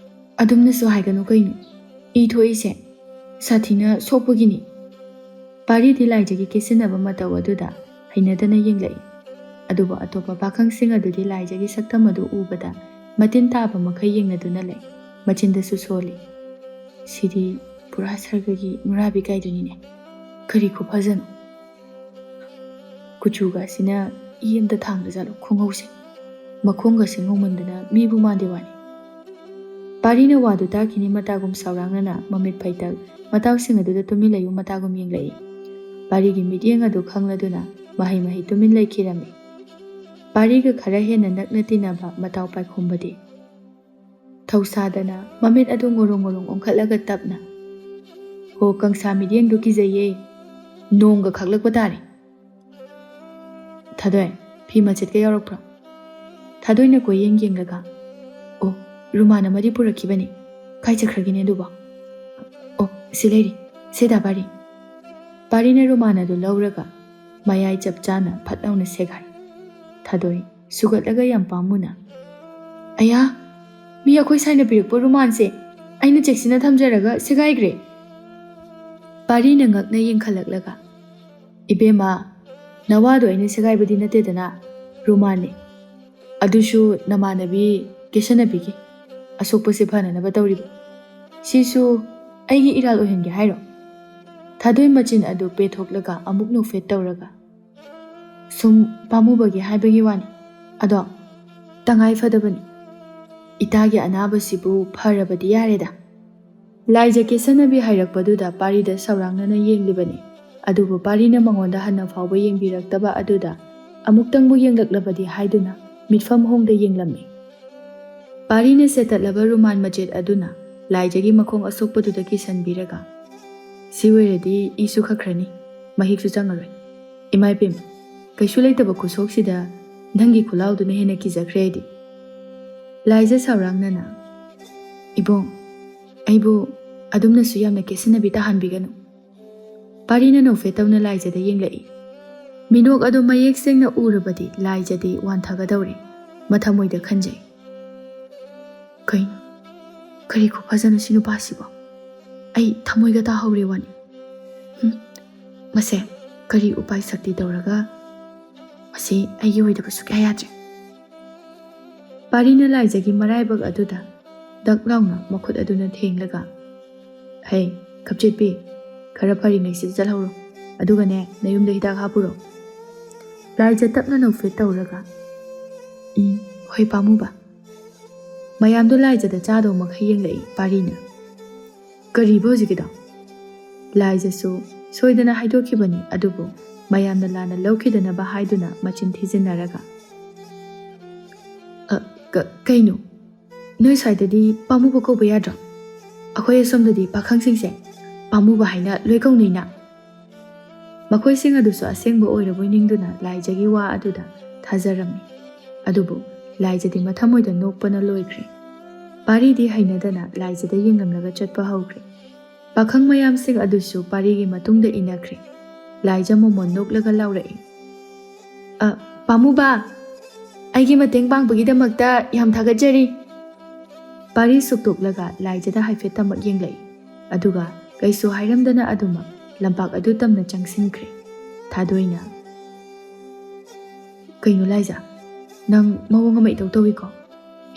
ꯑꯗꯨꯝꯅꯁꯨ ꯍꯥꯏꯒꯅꯨ ꯀꯩꯅꯣ꯫ ꯏ ꯊꯣꯛꯏꯁꯦ ꯁꯥꯊꯤꯅ ꯁꯣꯛꯄꯒꯤꯅꯤ꯫" ꯄꯥꯔꯤꯗꯤ ꯂꯥꯏꯖꯒꯤ ꯀꯦꯁꯤꯟꯅꯕ ꯃꯇꯧ ꯑꯗꯨꯗ ꯍꯩꯅꯗꯅ ꯌꯦꯡꯂꯛꯏ꯫ ꯑꯗꯨꯕꯨ ꯑꯇꯣꯞꯄ ꯄꯥꯈꯪꯁꯤꯡ ꯑꯗꯨꯗꯤ ꯂꯥꯏꯖꯒꯤ ꯁꯛꯇꯝ ꯑꯗꯨ ꯎꯕꯗ ꯃꯇꯤꯟ ꯇꯥꯕ ꯃꯈꯩ ꯌꯦꯡꯅꯗꯨꯅ ꯂꯩ꯫ ꯃꯆꯤꯟꯗꯁꯨ ꯁꯣꯜꯂꯤ꯫ "ꯁꯤꯗꯤ ꯄꯨꯔꯥ ꯁꯔꯒꯒꯤ ꯅꯨꯔꯥꯕꯤ ꯀꯥꯏꯗꯨꯅꯤꯅꯦ꯫ ꯀꯔꯤ ꯈꯨꯐꯖꯅꯣ!" ꯀꯨꯆꯨꯒ ꯑꯁꯤꯅ ꯏ ꯑꯝꯇ ꯊꯥꯡꯗꯖꯥꯠꯂꯣ ꯈꯣꯡꯍꯧꯁꯦ꯫ ꯃꯈꯣꯡꯒꯁꯦ ꯉꯧꯃꯟꯗꯅ ꯃꯤꯕꯨ ꯃꯥꯟꯗꯦ ꯋꯥꯅꯤ꯫ ꯄꯥꯔꯤꯅ ꯋꯥꯗꯨ ꯇꯥꯈꯤꯅꯤ ꯃꯇꯥꯒꯨꯝ ꯁꯥꯎꯔꯥꯡꯅꯅ ꯃꯃꯤꯠ ꯐꯩꯇꯛ ꯃꯇꯥꯎꯁꯤꯡ ꯑꯗꯨꯗ ꯇꯨꯃꯤꯟ ꯂꯩꯌꯨ ꯃꯇꯥꯒꯨꯝ ꯌꯦꯡꯂꯛꯏ꯫ ꯄꯥꯔꯤꯒꯤ ꯃꯤꯠꯌꯦꯡ ꯑꯗꯨ ꯈꯪꯂꯗꯨꯅ ꯃꯍꯩ ꯃꯍꯩ ꯇꯨꯃꯤꯟ ꯂꯩꯈꯤꯔꯝꯃꯤ꯫ ꯄꯥꯔꯤꯒ ꯈꯔ ꯍꯦꯟꯅ ꯅꯛꯅ ꯇꯤꯟꯅꯕ ꯃꯇꯥꯎ ꯄꯥꯏꯈꯣꯝꯕꯗꯤ ꯊꯧꯁꯥꯗꯅ ꯃꯃꯤꯠ ꯑꯗꯨ ꯉꯣꯔꯣꯡ ꯉꯣꯔꯣꯡ ꯑꯣꯟꯈꯠꯂꯒ ꯇꯞꯅ, "ꯍꯣ, ꯀꯪꯁꯥ ꯃꯤꯠꯌꯦꯡꯗꯨ ꯀꯤꯖꯩꯌꯦ꯫ ꯅꯣꯡꯒ ꯈꯥꯛꯂꯛꯄ ꯇꯥꯔꯦ꯫" "ꯊꯥꯗꯣꯏ, ꯐꯤ ꯃꯆꯦꯠꯀ ꯌꯥꯎꯔꯛꯄ꯭ꯔꯣ?" ꯊꯥꯗꯣꯏꯅ ꯀꯣꯏꯌꯦꯡ ꯌꯦꯡꯂꯒ, "ꯑꯣ, ꯔꯨꯃꯥꯟ ꯑꯃꯗꯤ ꯄꯨꯔꯛꯈꯤꯕꯅꯤ꯫ ꯀꯥꯏ ꯆꯠꯈ꯭ꯔꯒꯦꯅꯦ ꯑꯗꯨꯕꯣ? ꯑꯣ, ꯁꯤ ꯂꯩꯔꯤ꯫ ꯁꯦ ꯗꯥ ꯄꯥꯔꯤ꯫" ꯄꯥꯔꯤꯅ ꯔꯨꯃꯥꯟ ꯑꯗꯨ ꯂꯧꯔꯒ ꯃꯌꯥꯏ ꯆꯞ ꯆꯥꯅ ꯐꯠ ꯂꯥꯎꯅ ꯁꯦꯒꯥꯏ꯫ ꯊꯥꯗꯣꯏ ꯁꯨꯒꯠꯂꯒ ꯌꯥꯝ ꯄꯥꯝꯃꯨꯅ, "ꯑꯌꯥ, ꯃꯤ ꯑꯩꯈꯣꯏ ꯁꯥꯏꯅ ꯄꯤꯔꯛꯄ ꯔꯨꯃꯥꯟꯁꯦ ꯑꯩꯅ ꯆꯦꯛꯁꯤꯟꯅ ꯊꯝꯖꯔꯒ ꯁꯦꯒꯥꯏꯈ꯭ꯔꯦ꯫" ꯄꯥꯔꯤꯅ ꯉꯛꯅ ꯌꯦꯡꯈꯠꯂꯛꯂꯒ, "ꯏꯕꯦꯝꯃ, ꯅꯋꯥꯗꯣ ꯑꯩꯅ ꯁꯦꯒꯥꯏꯕꯗꯤ ꯅꯠꯇꯦꯗꯅ, ꯔꯨꯃꯥꯟꯅꯦ꯫ ꯑꯗꯨꯁꯨ ꯅꯃꯥꯟꯅꯕꯤ ꯀꯦꯁꯟꯅꯕꯤꯒꯤ ꯑꯁꯣꯛꯄꯁꯦ ꯐꯅꯅꯕ ꯇꯧꯔꯤꯕ꯫ ꯁꯤꯁꯨ ꯑꯩꯒꯤ ꯏꯔꯥꯜ ꯑꯣꯏꯍꯟꯒꯦ ꯍꯥꯏꯔꯣ?" ꯊꯥꯗꯣꯏ ꯃꯆꯤꯟ ꯑꯗꯨ ꯄꯦꯊꯣꯛꯂꯒ ꯑꯃꯨꯛ ꯅꯣꯛꯐꯦꯠ ꯇꯧꯔꯒ, "ꯁꯨꯝ ꯄꯥꯝꯃꯨꯕꯒꯤ ꯍꯥꯏꯕꯒꯤ ꯋꯥꯅꯤ꯫ ꯑꯗꯣ ꯇꯉꯥꯏ ꯐꯗꯕꯅꯤ꯫ ꯏꯇꯥꯒꯤ ꯑꯅꯥꯕꯁꯤꯕꯨ ꯐꯔꯕꯗꯤ ꯌꯥꯔꯦꯗ꯫" ꯂꯥꯏꯖ ꯀꯦꯁꯟꯅꯕꯤ ꯍꯥꯏꯔꯛꯄꯗꯨꯗ ꯄꯥꯔꯤꯗ ꯁꯧꯔꯥꯡꯅꯅ ꯌꯦꯡꯂꯤꯕꯅꯤ꯫ ꯑꯗꯨꯕꯨ ꯄꯥꯔꯤꯅ ꯃꯉꯣꯟꯗ ꯍꯟꯅ ꯐꯥꯎꯕ ꯌꯦꯡꯕꯤꯔꯛꯇꯕ ꯑꯗꯨꯗ ꯑꯃꯨꯛꯇꯪꯕꯨ ꯌꯦꯡꯂꯛꯂꯕꯗꯤ ꯍꯥꯏꯗꯨꯅ ꯃꯤꯠꯐꯝ ꯍꯣꯡꯗ ꯌꯦꯡꯂꯝꯃꯤ꯫ ꯄꯥꯔꯤꯅ ꯁꯦꯠꯇꯠꯂꯕ ꯔꯨꯃꯥꯟ ꯃꯆꯦꯠ ꯑꯗꯨꯅ ꯂꯥꯏꯖꯒꯤ ꯃꯈꯣꯡ ꯑꯁꯣꯛꯄꯗꯨꯗ ꯀꯤꯁꯟꯕꯤꯔꯒ, "ꯁꯤ ꯑꯣꯏꯔꯗꯤ ꯏꯁꯨ ꯈꯛꯈ꯭ꯔꯅꯤ, ꯃꯍꯤꯛꯁꯨ ꯆꯪꯉꯔꯣꯏ꯫ ꯏꯃꯥ ꯏꯕꯦꯝ, ꯀꯩꯁꯨ ꯂꯩꯇꯕ ꯈꯨꯁꯣꯛꯁꯤꯗ ꯅꯪꯒꯤ ꯈꯨꯂꯥꯎꯗꯨꯅ ꯍꯦꯟꯅ ꯀꯤꯖꯈ꯭ꯔꯦ ꯑꯩꯗꯤ꯫" ꯂꯥꯏꯖ ꯁꯥꯎꯔꯥꯡꯅꯅ, "ꯏꯕꯣꯡ, ꯑꯩꯕꯨ ꯑꯗꯨꯝꯅꯁꯨ ꯌꯥꯝꯅ ꯀꯦꯁꯤꯟꯅꯕꯤ ꯇꯥꯍꯟꯕꯤꯒꯅꯨ꯫" ꯄꯥꯔꯤꯅ ꯅꯣꯛꯐꯦꯠ ꯇꯧꯅ ꯂꯥꯏꯖꯗ ꯌꯦꯡꯂꯛꯏ꯫ ꯃꯤꯅꯣꯛ ꯑꯗꯨ ꯃꯌꯦꯛ ꯁꯦꯡꯅ ꯎꯔꯕꯗꯤ ꯂꯥꯏꯖꯗꯤ ꯋꯥꯟꯊꯒꯗꯧꯔꯦ꯫ ꯃꯊꯃꯣꯏꯗ ꯈꯟꯖꯩ, "ꯀꯩꯅꯣ? ꯀꯔꯤ ꯈꯨꯐꯖꯅꯣ ꯁꯤ ꯅꯨꯄꯥꯁꯤꯕꯣ? ꯑꯩ ꯊꯃꯣꯏꯒ ꯇꯥꯍꯧꯔꯦ ꯋꯥꯅꯤ꯫ ꯍꯨꯝ, ꯃꯁꯦ ꯀꯔꯤ ꯎꯄꯥꯏ ꯁꯛꯇꯤ ꯇꯧꯔꯒ ꯃꯁꯤ ꯑꯩꯒꯤ ꯑꯣꯏꯗꯕ ꯁꯨꯛꯌꯥ ꯌꯥꯗ꯭ꯔꯦ꯫" ꯄꯥꯔꯤꯅ ꯂꯥꯏꯖꯒꯤ ꯃꯔꯥꯏꯕꯛ ꯑꯗꯨꯗ ꯗꯛ ꯂꯥꯎꯅ ꯃꯈꯨꯠ ꯑꯗꯨꯅ ꯊꯦꯡꯂꯒ, "ꯍꯩ, ꯈꯞꯆꯦꯠꯄꯤ, ꯈꯔ ꯐꯔꯤꯉꯩꯁꯤꯗ ꯆꯠꯍꯧꯔꯣ꯫ ꯑꯗꯨꯒꯅꯦ, ꯅꯌꯨꯝꯗ ꯍꯤꯗꯥꯛ ꯍꯥꯞꯄꯨꯔꯣ꯫" ꯂꯥꯏꯖ ꯇꯞꯅ ꯅꯣꯛꯐꯦꯠ ꯇꯧꯔꯒ, "ꯎꯝ, ꯍꯣꯏ ꯄꯥꯝꯃꯨꯕ꯫" ꯃꯌꯥꯝꯗꯣ ꯂꯥꯏꯖꯗ ꯆꯥꯗꯧ ꯃꯈꯩ ꯌꯦꯡꯂꯛꯏ ꯄꯥꯔꯤꯅ꯫ "ꯀꯔꯤꯕ ꯍꯧꯖꯤꯛꯀꯤꯗꯣ?" ꯂꯥꯏꯖꯁꯨ ꯁꯣꯏꯗꯅ ꯍꯥꯏꯗꯣꯛꯈꯤꯕꯅꯤ, ꯑꯗꯨꯕꯨ ꯃꯌꯥꯝꯅ ꯂꯥꯟꯅ ꯂꯧꯈꯤꯗꯅꯕ ꯍꯥꯏꯗꯨꯅ ꯃꯆꯤꯟ ꯊꯤꯖꯤꯟꯅꯔꯒ, "ꯑ, ꯀ-, ꯀꯩꯅꯣ? ꯅꯣꯏ ꯁ꯭ꯋꯥꯏꯗꯗꯤ ꯄꯥꯝꯃꯨꯕ ꯀꯧꯕ ꯌꯥꯗ꯭ꯔꯣ? ꯑꯩꯈꯣꯏ ꯑꯁꯣꯝꯗꯗꯤ ꯄꯥꯈꯪꯁꯤꯡꯁꯦ ꯄꯥꯝꯃꯨꯕ ꯍꯥꯏꯅ ꯂꯣꯏ ꯀꯧꯅꯩꯅ꯫" ꯃꯈꯣꯏꯁꯤꯡ ꯑꯗꯨꯁꯨ ꯑꯁꯦꯡꯕ ꯑꯣꯏꯔꯕꯣꯏ ꯅꯤꯡꯗꯨꯅ ꯂꯥꯏꯖꯒꯤ ꯋꯥ ꯑꯗꯨꯗ ꯊꯥꯖꯔꯝꯃꯤ꯫ ꯑꯗꯨꯕꯨ ꯂꯥꯏꯖꯗꯤ ꯃꯊꯃꯣꯏꯗ ꯅꯣꯛꯄꯅ ꯂꯣꯏꯈ꯭ꯔꯦ꯫ ꯄꯥꯔꯤꯗꯤ ꯍꯩꯅꯗꯅ ꯂꯥꯏꯖꯗ ꯌꯦꯡꯂꯝꯂꯒ ꯆꯠꯄ ꯍꯧꯈ꯭ꯔꯦ꯫ ꯄꯥꯈꯪ ꯃꯌꯥꯝꯁꯤꯡ ꯑꯗꯨꯁꯨ ꯄꯥꯔꯤꯒꯤ ꯃꯇꯨꯡꯗ ꯏꯟꯅꯈ꯭ꯔꯦ꯫ ꯂꯥꯏꯖ ꯃꯃꯣꯟ ꯅꯣꯛꯂꯒ ꯂꯥꯎꯔꯛꯏ, "ꯑ, ꯄꯥꯝꯃꯨꯕ, ꯑꯩꯒꯤ ꯃꯇꯦꯡ ꯄꯥꯡꯕꯒꯤꯗꯃꯛꯇ ꯌꯥꯝ ꯊꯥꯒꯠꯆꯔꯤ꯫" ꯄꯥꯔꯤ ꯁꯨꯛꯇꯣꯛꯂꯒ ꯂꯥꯏꯖꯗ ꯍꯥꯏꯐꯦꯠ ꯇꯃꯛ ꯌꯦꯡꯂꯛꯏ, ꯑꯗꯨꯒ ꯀꯩꯁꯨ ꯍꯥꯏꯔꯝꯗꯅ ꯑꯗꯨꯃꯛ ꯂꯝꯄꯥꯛ ꯑꯗꯨ ꯇꯝꯅ ꯆꯪꯁꯤꯟꯈ꯭ꯔꯦ꯫ ꯊꯥꯗꯣꯏꯅ, "ꯀꯩꯅꯣ ꯂꯥꯏꯖꯥ, ꯅꯪ ꯃꯑꯣꯡ ꯑꯃ ꯏꯇꯧ ꯇꯧꯏꯀꯣ?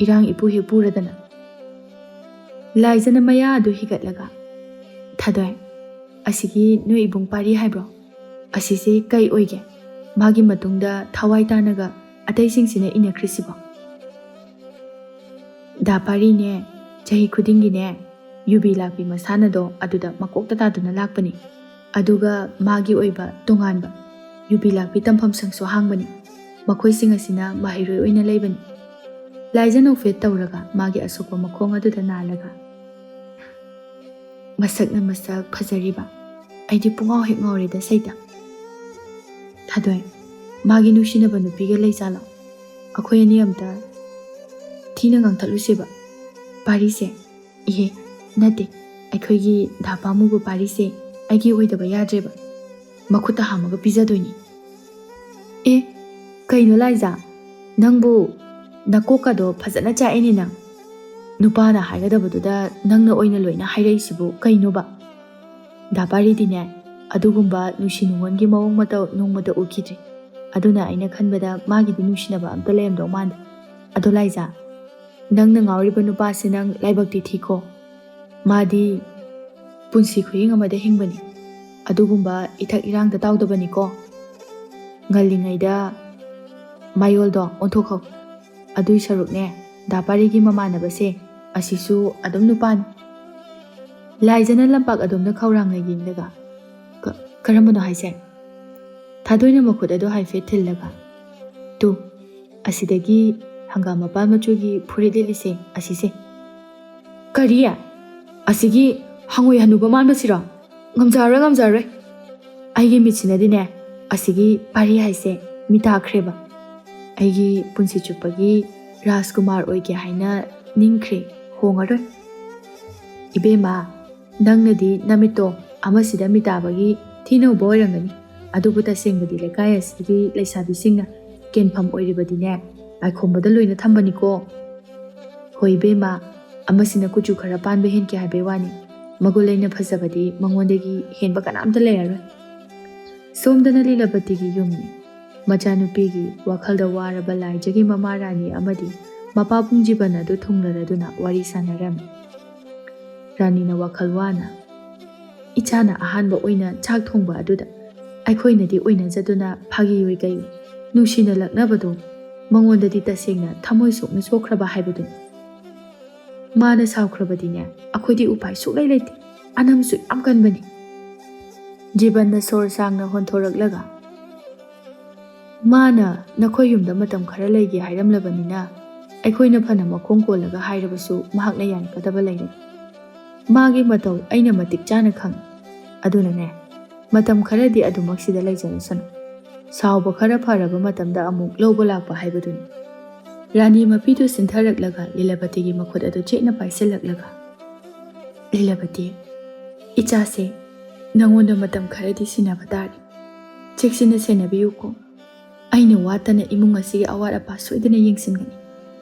ꯏꯔꯥꯡ ꯏꯄꯨ ꯍꯦꯛ ꯄꯨꯔꯗꯅ?" ꯂꯥꯏꯖꯥꯅ ꯃꯌꯥ ꯑꯗꯨ ꯍꯤꯒꯠꯂꯒ, "ꯊꯥꯗꯣꯏ, ꯑꯁꯤꯒꯤ ꯅꯣꯏ ꯏꯕꯨꯡ ꯄꯥꯔꯤ ꯍꯥꯏꯕ꯭ꯔꯣ? ꯑꯁꯤꯁꯦ ꯀꯩ ꯑꯣꯏꯒꯦ? ꯃꯥꯒꯤ ꯃꯇꯨꯡꯗ ꯊꯋꯥꯏ ꯇꯥꯅꯒ ꯑꯇꯩꯁꯤꯡꯁꯤꯅ ꯏꯟꯅꯈ꯭ꯔꯤꯁꯤꯕꯣ?" "ꯗꯥ ꯄꯥꯔꯤꯅꯦ, ꯆꯍꯤ ꯈꯨꯗꯤꯡꯒꯤꯅꯦ, ꯌꯨꯕꯤ ꯂꯥꯛꯄꯤ ꯃꯁꯥꯟꯅꯗꯣ ꯑꯗꯨꯗ ꯃꯀꯣꯛꯇ ꯇꯥꯗꯨꯅ ꯂꯥꯛꯄꯅꯤ꯫ ꯑꯗꯨꯒ ꯃꯥꯒꯤ ꯑꯣꯏꯕ ꯇꯣꯉꯥꯟꯕ ꯌꯨꯕꯤ ꯂꯥꯛꯄꯤ ꯇꯝꯐꯝ ꯁꯪꯁꯨ ꯍꯥꯡꯕꯅꯤ꯫ ꯃꯈꯣꯏꯁꯤꯡ ꯑꯁꯤꯅ ꯃꯍꯩꯔꯣꯏ ꯑꯣꯏꯅ ꯂꯩꯕꯅꯤ꯫" ꯂꯥꯏꯖꯥ ꯅꯣꯛꯐꯦꯠ ꯇꯧꯔꯒ ꯃꯥꯒꯤ ꯑꯁꯣꯛꯄ ꯃꯈꯣꯡ ꯑꯗꯨꯗ ꯅꯥꯜꯂꯒ, "ꯃꯁꯛꯅ ꯃꯁꯛ ꯐꯖꯔꯤꯕ, ꯑꯩꯗꯤ ꯄꯨꯡꯉꯥꯎ ꯍꯦꯛ ꯉꯥꯎꯔꯦꯗ ꯁꯩꯇ꯫ ꯊꯥꯗꯣꯏ, ꯃꯥꯒꯤ ꯅꯨꯡꯁꯤꯅꯕ ꯅꯨꯄꯤꯒ ꯂꯩꯖꯥꯠꯂꯣ? ꯑꯩꯈꯣꯏ ꯑꯅꯤ ꯑꯝꯇ ꯊꯤꯅ ꯉꯥꯡꯊꯠꯂꯨꯁꯦꯕ꯫ ꯄꯥꯔꯤꯁꯦ, ꯏꯍꯦ, ꯅꯠꯇꯦ, ꯑꯩꯈꯣꯏꯒꯤ ꯗꯥ ꯄꯥꯃꯨꯕ ꯄꯥꯔꯤꯁꯦ ꯑꯩꯒꯤ ꯑꯣꯏꯗꯕ ꯌꯥꯗ꯭ꯔꯦꯕ꯫ ꯃꯈꯨꯠꯇ ꯍꯥꯝꯃꯒ ꯄꯤꯖꯗꯣꯏꯅꯤ꯫" "ꯑꯦ, ꯀꯩꯅꯣ ꯂꯥꯏꯖꯥ, ꯅꯪꯕꯨ ꯅꯀꯣꯛꯀꯗꯣ ꯐꯖꯅ ꯆꯥꯛꯑꯦꯅꯦ ꯅꯪ꯫ ꯅꯨꯄꯥꯅ ꯍꯥꯏꯒꯗꯕꯗꯨꯗ ꯅꯪꯅ ꯑꯣꯏꯅ ꯂꯣꯏꯅ ꯍꯥꯏꯔꯛꯏꯁꯤꯕꯨ ꯀꯩꯅꯣꯕ?" "ꯗꯥ ꯄꯥꯔꯤꯗꯤꯅꯦ, ꯑꯗꯨꯒꯨꯝꯕ ꯅꯨꯡꯁꯤ ꯅꯨꯡꯉꯣꯟꯒꯤ ꯃꯑꯣꯡ ꯃꯇꯧ ꯅꯣꯡꯃꯇ ꯎꯈꯤꯗ꯭ꯔꯤ꯫ ꯑꯗꯨꯅ ꯑꯩꯅ ꯈꯟꯕꯗ ꯃꯥꯒꯤꯗꯤ ꯅꯨꯡꯁꯤꯅꯕ ꯑꯝꯇ ꯂꯩꯔꯝꯗꯧ ꯃꯥꯟꯗꯦ꯫ ꯑꯗꯣ ꯂꯥꯏꯖꯥ, ꯅꯪꯅ ꯉꯥꯎꯔꯤꯕ ꯅꯨꯄꯥꯁꯦ ꯅꯪ ꯂꯥꯏꯕꯛꯇꯤ ꯊꯤꯀꯣ꯫ ꯃꯥꯗꯤ ꯄꯨꯟꯁꯤ ꯈꯨꯌꯦꯡ ꯑꯃꯗ ꯍꯤꯡꯕꯅꯤ꯫ ꯑꯗꯨꯒꯨꯝꯕ ꯏꯊꯛ ꯏꯔꯥꯡꯗ ꯇꯥꯎꯗꯕꯅꯤꯀꯣ꯫ ꯉꯜꯂꯤꯉꯩꯗ ꯃꯌꯣꯜꯗꯣ ꯑꯣꯟꯊꯣꯛꯍꯧ꯫ ꯑꯗꯨꯏ ꯁꯔꯨꯛꯅꯦ, ꯗꯥ ꯄꯥꯔꯤꯒꯤ ꯃꯃꯥꯟꯅꯕꯁꯦ, ꯑꯁꯤꯁꯨ ꯑꯗꯨꯝ ꯅꯨꯄꯥꯅꯤ꯫" ꯂꯥꯏꯖꯥꯅ ꯂꯝꯄꯥꯛ ꯑꯗꯣꯝꯗ ꯈꯧꯔꯥꯡꯅ ꯌꯦꯡꯂꯒ, "ꯀ-, ꯀꯔꯝꯕꯅꯣ ꯍꯥꯏꯁꯦ?" ꯊꯥꯗꯣꯏꯅ ꯃꯈꯨꯠ ꯑꯗꯨ ꯍꯥꯏꯐꯦꯠ ꯊꯤꯜꯂꯒ, "ꯇꯨ, ꯑꯁꯤꯗꯒꯤ ꯍꯪꯒꯥꯝ ꯃꯄꯥꯟ ꯃꯆꯨꯒꯤ ꯐꯨꯔꯤꯠ ꯂꯤꯠꯂꯤꯁꯦ, ꯑꯁꯤꯁꯦ꯫" "ꯀꯔꯤ? ꯑꯁꯤꯒꯤ ꯍꯪꯉꯣꯏ ꯍꯅꯨꯕ ꯃꯥꯟꯕꯁꯤꯔꯣ? ꯉꯝꯖꯔꯣꯏ, ꯉꯝꯖꯔꯣꯏ꯫ ꯑꯩꯒꯤ ꯃꯤꯠꯁꯤꯅꯗꯤꯅꯦ, ꯑꯁꯤꯒꯤ ꯄꯥꯔꯤ ꯍꯥꯏꯁꯦ ꯃꯤꯇꯥꯈ꯭ꯔꯦꯕ꯫ ꯑꯩꯒꯤ ꯄꯨꯟꯁꯤ ꯆꯨꯞꯄꯒꯤ ꯔꯥꯖꯀꯨꯃꯥꯔ ꯑꯣꯏꯒꯦ ꯍꯥꯏꯅ ꯅꯤꯡꯈ꯭ꯔꯦ, ꯍꯣꯡꯉꯔꯣꯏ꯫" "ꯏꯕꯦꯝꯃ, ꯅꯪꯅꯗꯤ ꯅꯃꯤꯠꯇꯣ ꯑꯃꯁꯤꯗ ꯃꯤꯇꯥꯕꯒꯤ ꯊꯤꯅ ꯎꯕ ꯑꯣꯏꯔꯝꯒꯅꯤ꯫ ꯑꯗꯨꯕꯨ ꯇꯁꯦꯡꯕꯗꯤ ꯂꯩꯀꯥꯏ ꯑꯁꯤꯒꯤ ꯂꯩꯁꯥꯕꯤꯁꯤꯡꯅ ꯀꯦꯟꯐꯝ ꯑꯣꯏꯔꯤꯕꯗꯤꯅꯦ, ꯄꯥꯏꯈꯣꯝꯕꯗ ꯂꯣꯏꯅ ꯊꯝꯕꯅꯤꯀꯣ꯫ ꯍꯣꯏ ꯏꯕꯦꯝꯃ, ꯑꯃꯁꯤꯅ ꯀꯨꯆꯨ ꯈꯔ ꯄꯥꯟꯕ ꯍꯦꯟꯒꯦ ꯍꯥꯏꯕꯩ ꯋꯥꯅꯤ꯫ ꯃꯒꯨꯟ ꯂꯩꯅ ꯐꯖꯕꯗꯤ ꯃꯉꯣꯟꯗꯒꯤ ꯍꯦꯟꯕ ꯀꯅꯥꯝꯇ ꯂꯩꯔꯔꯣꯏ꯫" ꯁꯣꯝꯗꯅ ꯂꯤꯂꯥꯕꯇꯤꯒꯤ ꯌꯨꯝꯅꯤ꯫ ꯃꯆꯥꯅꯨꯄꯤꯒꯤ ꯋꯥꯈꯜꯗ ꯋꯥꯔꯕ ꯂꯥꯏꯖꯒꯤ ꯃꯃꯥ ꯔꯥꯅꯤ ꯑꯃꯗꯤ ꯃꯄꯥꯕꯨꯡ ꯖꯤꯕꯟ ꯑꯗꯨ ꯊꯨꯡꯂꯔꯗꯨꯅ ꯋꯥꯔꯤ ꯁꯥꯟꯅꯔꯝꯃꯤ꯫ ꯔꯥꯅꯤꯅ ꯋꯥꯈꯜ ꯋꯥꯅ, "ꯏꯆꯥꯅ ꯑꯍꯥꯟꯕ ꯑꯣꯏꯅ ꯆꯥꯛ ꯊꯣꯡꯕ ꯑꯗꯨꯗ ꯑꯩꯈꯣꯏꯅꯗꯤ ꯑꯣꯏꯅꯖꯗꯨꯅ ꯐꯥꯒꯤ ꯑꯣꯏ ꯀꯩ ꯅꯨꯡꯁꯤꯅ ꯂꯛꯅꯕꯗꯣ ꯃꯉꯣꯟꯗꯗꯤ ꯇꯁꯦꯡꯅ ꯊꯃꯣꯏ ꯁꯣꯛꯅ ꯁꯣꯛꯈ꯭ꯔꯕ ꯍꯥꯏꯕꯗꯨꯅꯤ꯫ ꯃꯥꯅ ꯁꯥꯎꯈ꯭ꯔꯕꯗꯤꯅꯦ, ꯑꯩꯈꯣꯏꯗꯤ ꯎꯄꯥꯏ ꯁꯨꯛꯂꯩ ꯂꯩꯇꯦ꯫ ꯑꯅꯝꯁꯨ ꯌꯥꯝ ꯀꯟꯕꯅꯤ꯫" ꯖꯤꯕꯟꯅ ꯁꯣꯔ ꯁꯥꯡꯅ ꯍꯣꯟꯊꯣꯔꯛꯂꯒ, "ꯃꯥꯅ ꯅꯈꯣꯏ ꯌꯨꯝꯗ ꯃꯇꯝ ꯈꯔ ꯂꯩꯒꯦ ꯍꯥꯏꯔꯝꯂꯕꯅꯤꯅ ꯑꯩꯈꯣꯏꯅ ꯐꯅ ꯃꯈꯣꯡ ꯀꯣꯜꯂꯒ ꯍꯥꯏꯔꯕꯁꯨ ꯃꯍꯥꯛꯅ ꯌꯥꯔꯛꯀꯗꯕ ꯂꯩꯔꯦ꯫ ꯃꯥꯒꯤ ꯃꯇꯧ ꯑꯩꯅ ꯃꯇꯤꯛ ꯆꯥꯅ ꯈꯪꯏ꯫ ꯑꯗꯨꯅꯅꯦ, ꯃꯇꯝ ꯈꯔꯗꯤ ꯑꯗꯨꯃꯛ ꯁꯤꯗ ꯂꯩꯖꯔꯁꯅꯨ꯫ ꯁꯥꯎꯕ ꯈꯔ ꯐꯔꯕ ꯃꯇꯝꯗ ꯑꯃꯨꯛ ꯂꯧꯕ ꯂꯥꯛꯄ ꯍꯥꯏꯕꯗꯨꯅꯤ꯫" ꯔꯥꯅꯤ ꯃꯄꯤꯗꯨ ꯁꯤꯟꯊꯔꯛꯂꯒ ꯂꯤꯂꯥꯕꯇꯤꯒꯤ ꯃꯈꯨꯠ ꯑꯗꯨ ꯆꯦꯠꯅ ꯄꯥꯏꯁꯤꯜꯂꯛꯂꯒ, "ꯂꯤꯂꯥꯕꯇꯤ, ꯏꯆꯥꯁꯦ ꯅꯉꯣꯟꯗ ꯃꯇꯝ ꯈꯔꯗꯤ ꯁꯤꯟꯅꯕ ꯇꯥꯔꯦ꯫ ꯆꯦꯛꯁꯤꯟꯅ ꯁꯦꯟꯅꯕꯤꯌꯨꯀꯣ꯫ ꯑꯩꯅ ꯋꯥꯠꯇꯅ ꯏꯃꯨꯡ ꯑꯁꯤꯒꯤ ꯑꯋꯥꯠ ꯑꯄꯥ ꯁꯣꯏꯗꯅ ꯌꯦꯡꯁꯤꯟꯒꯅꯤ꯫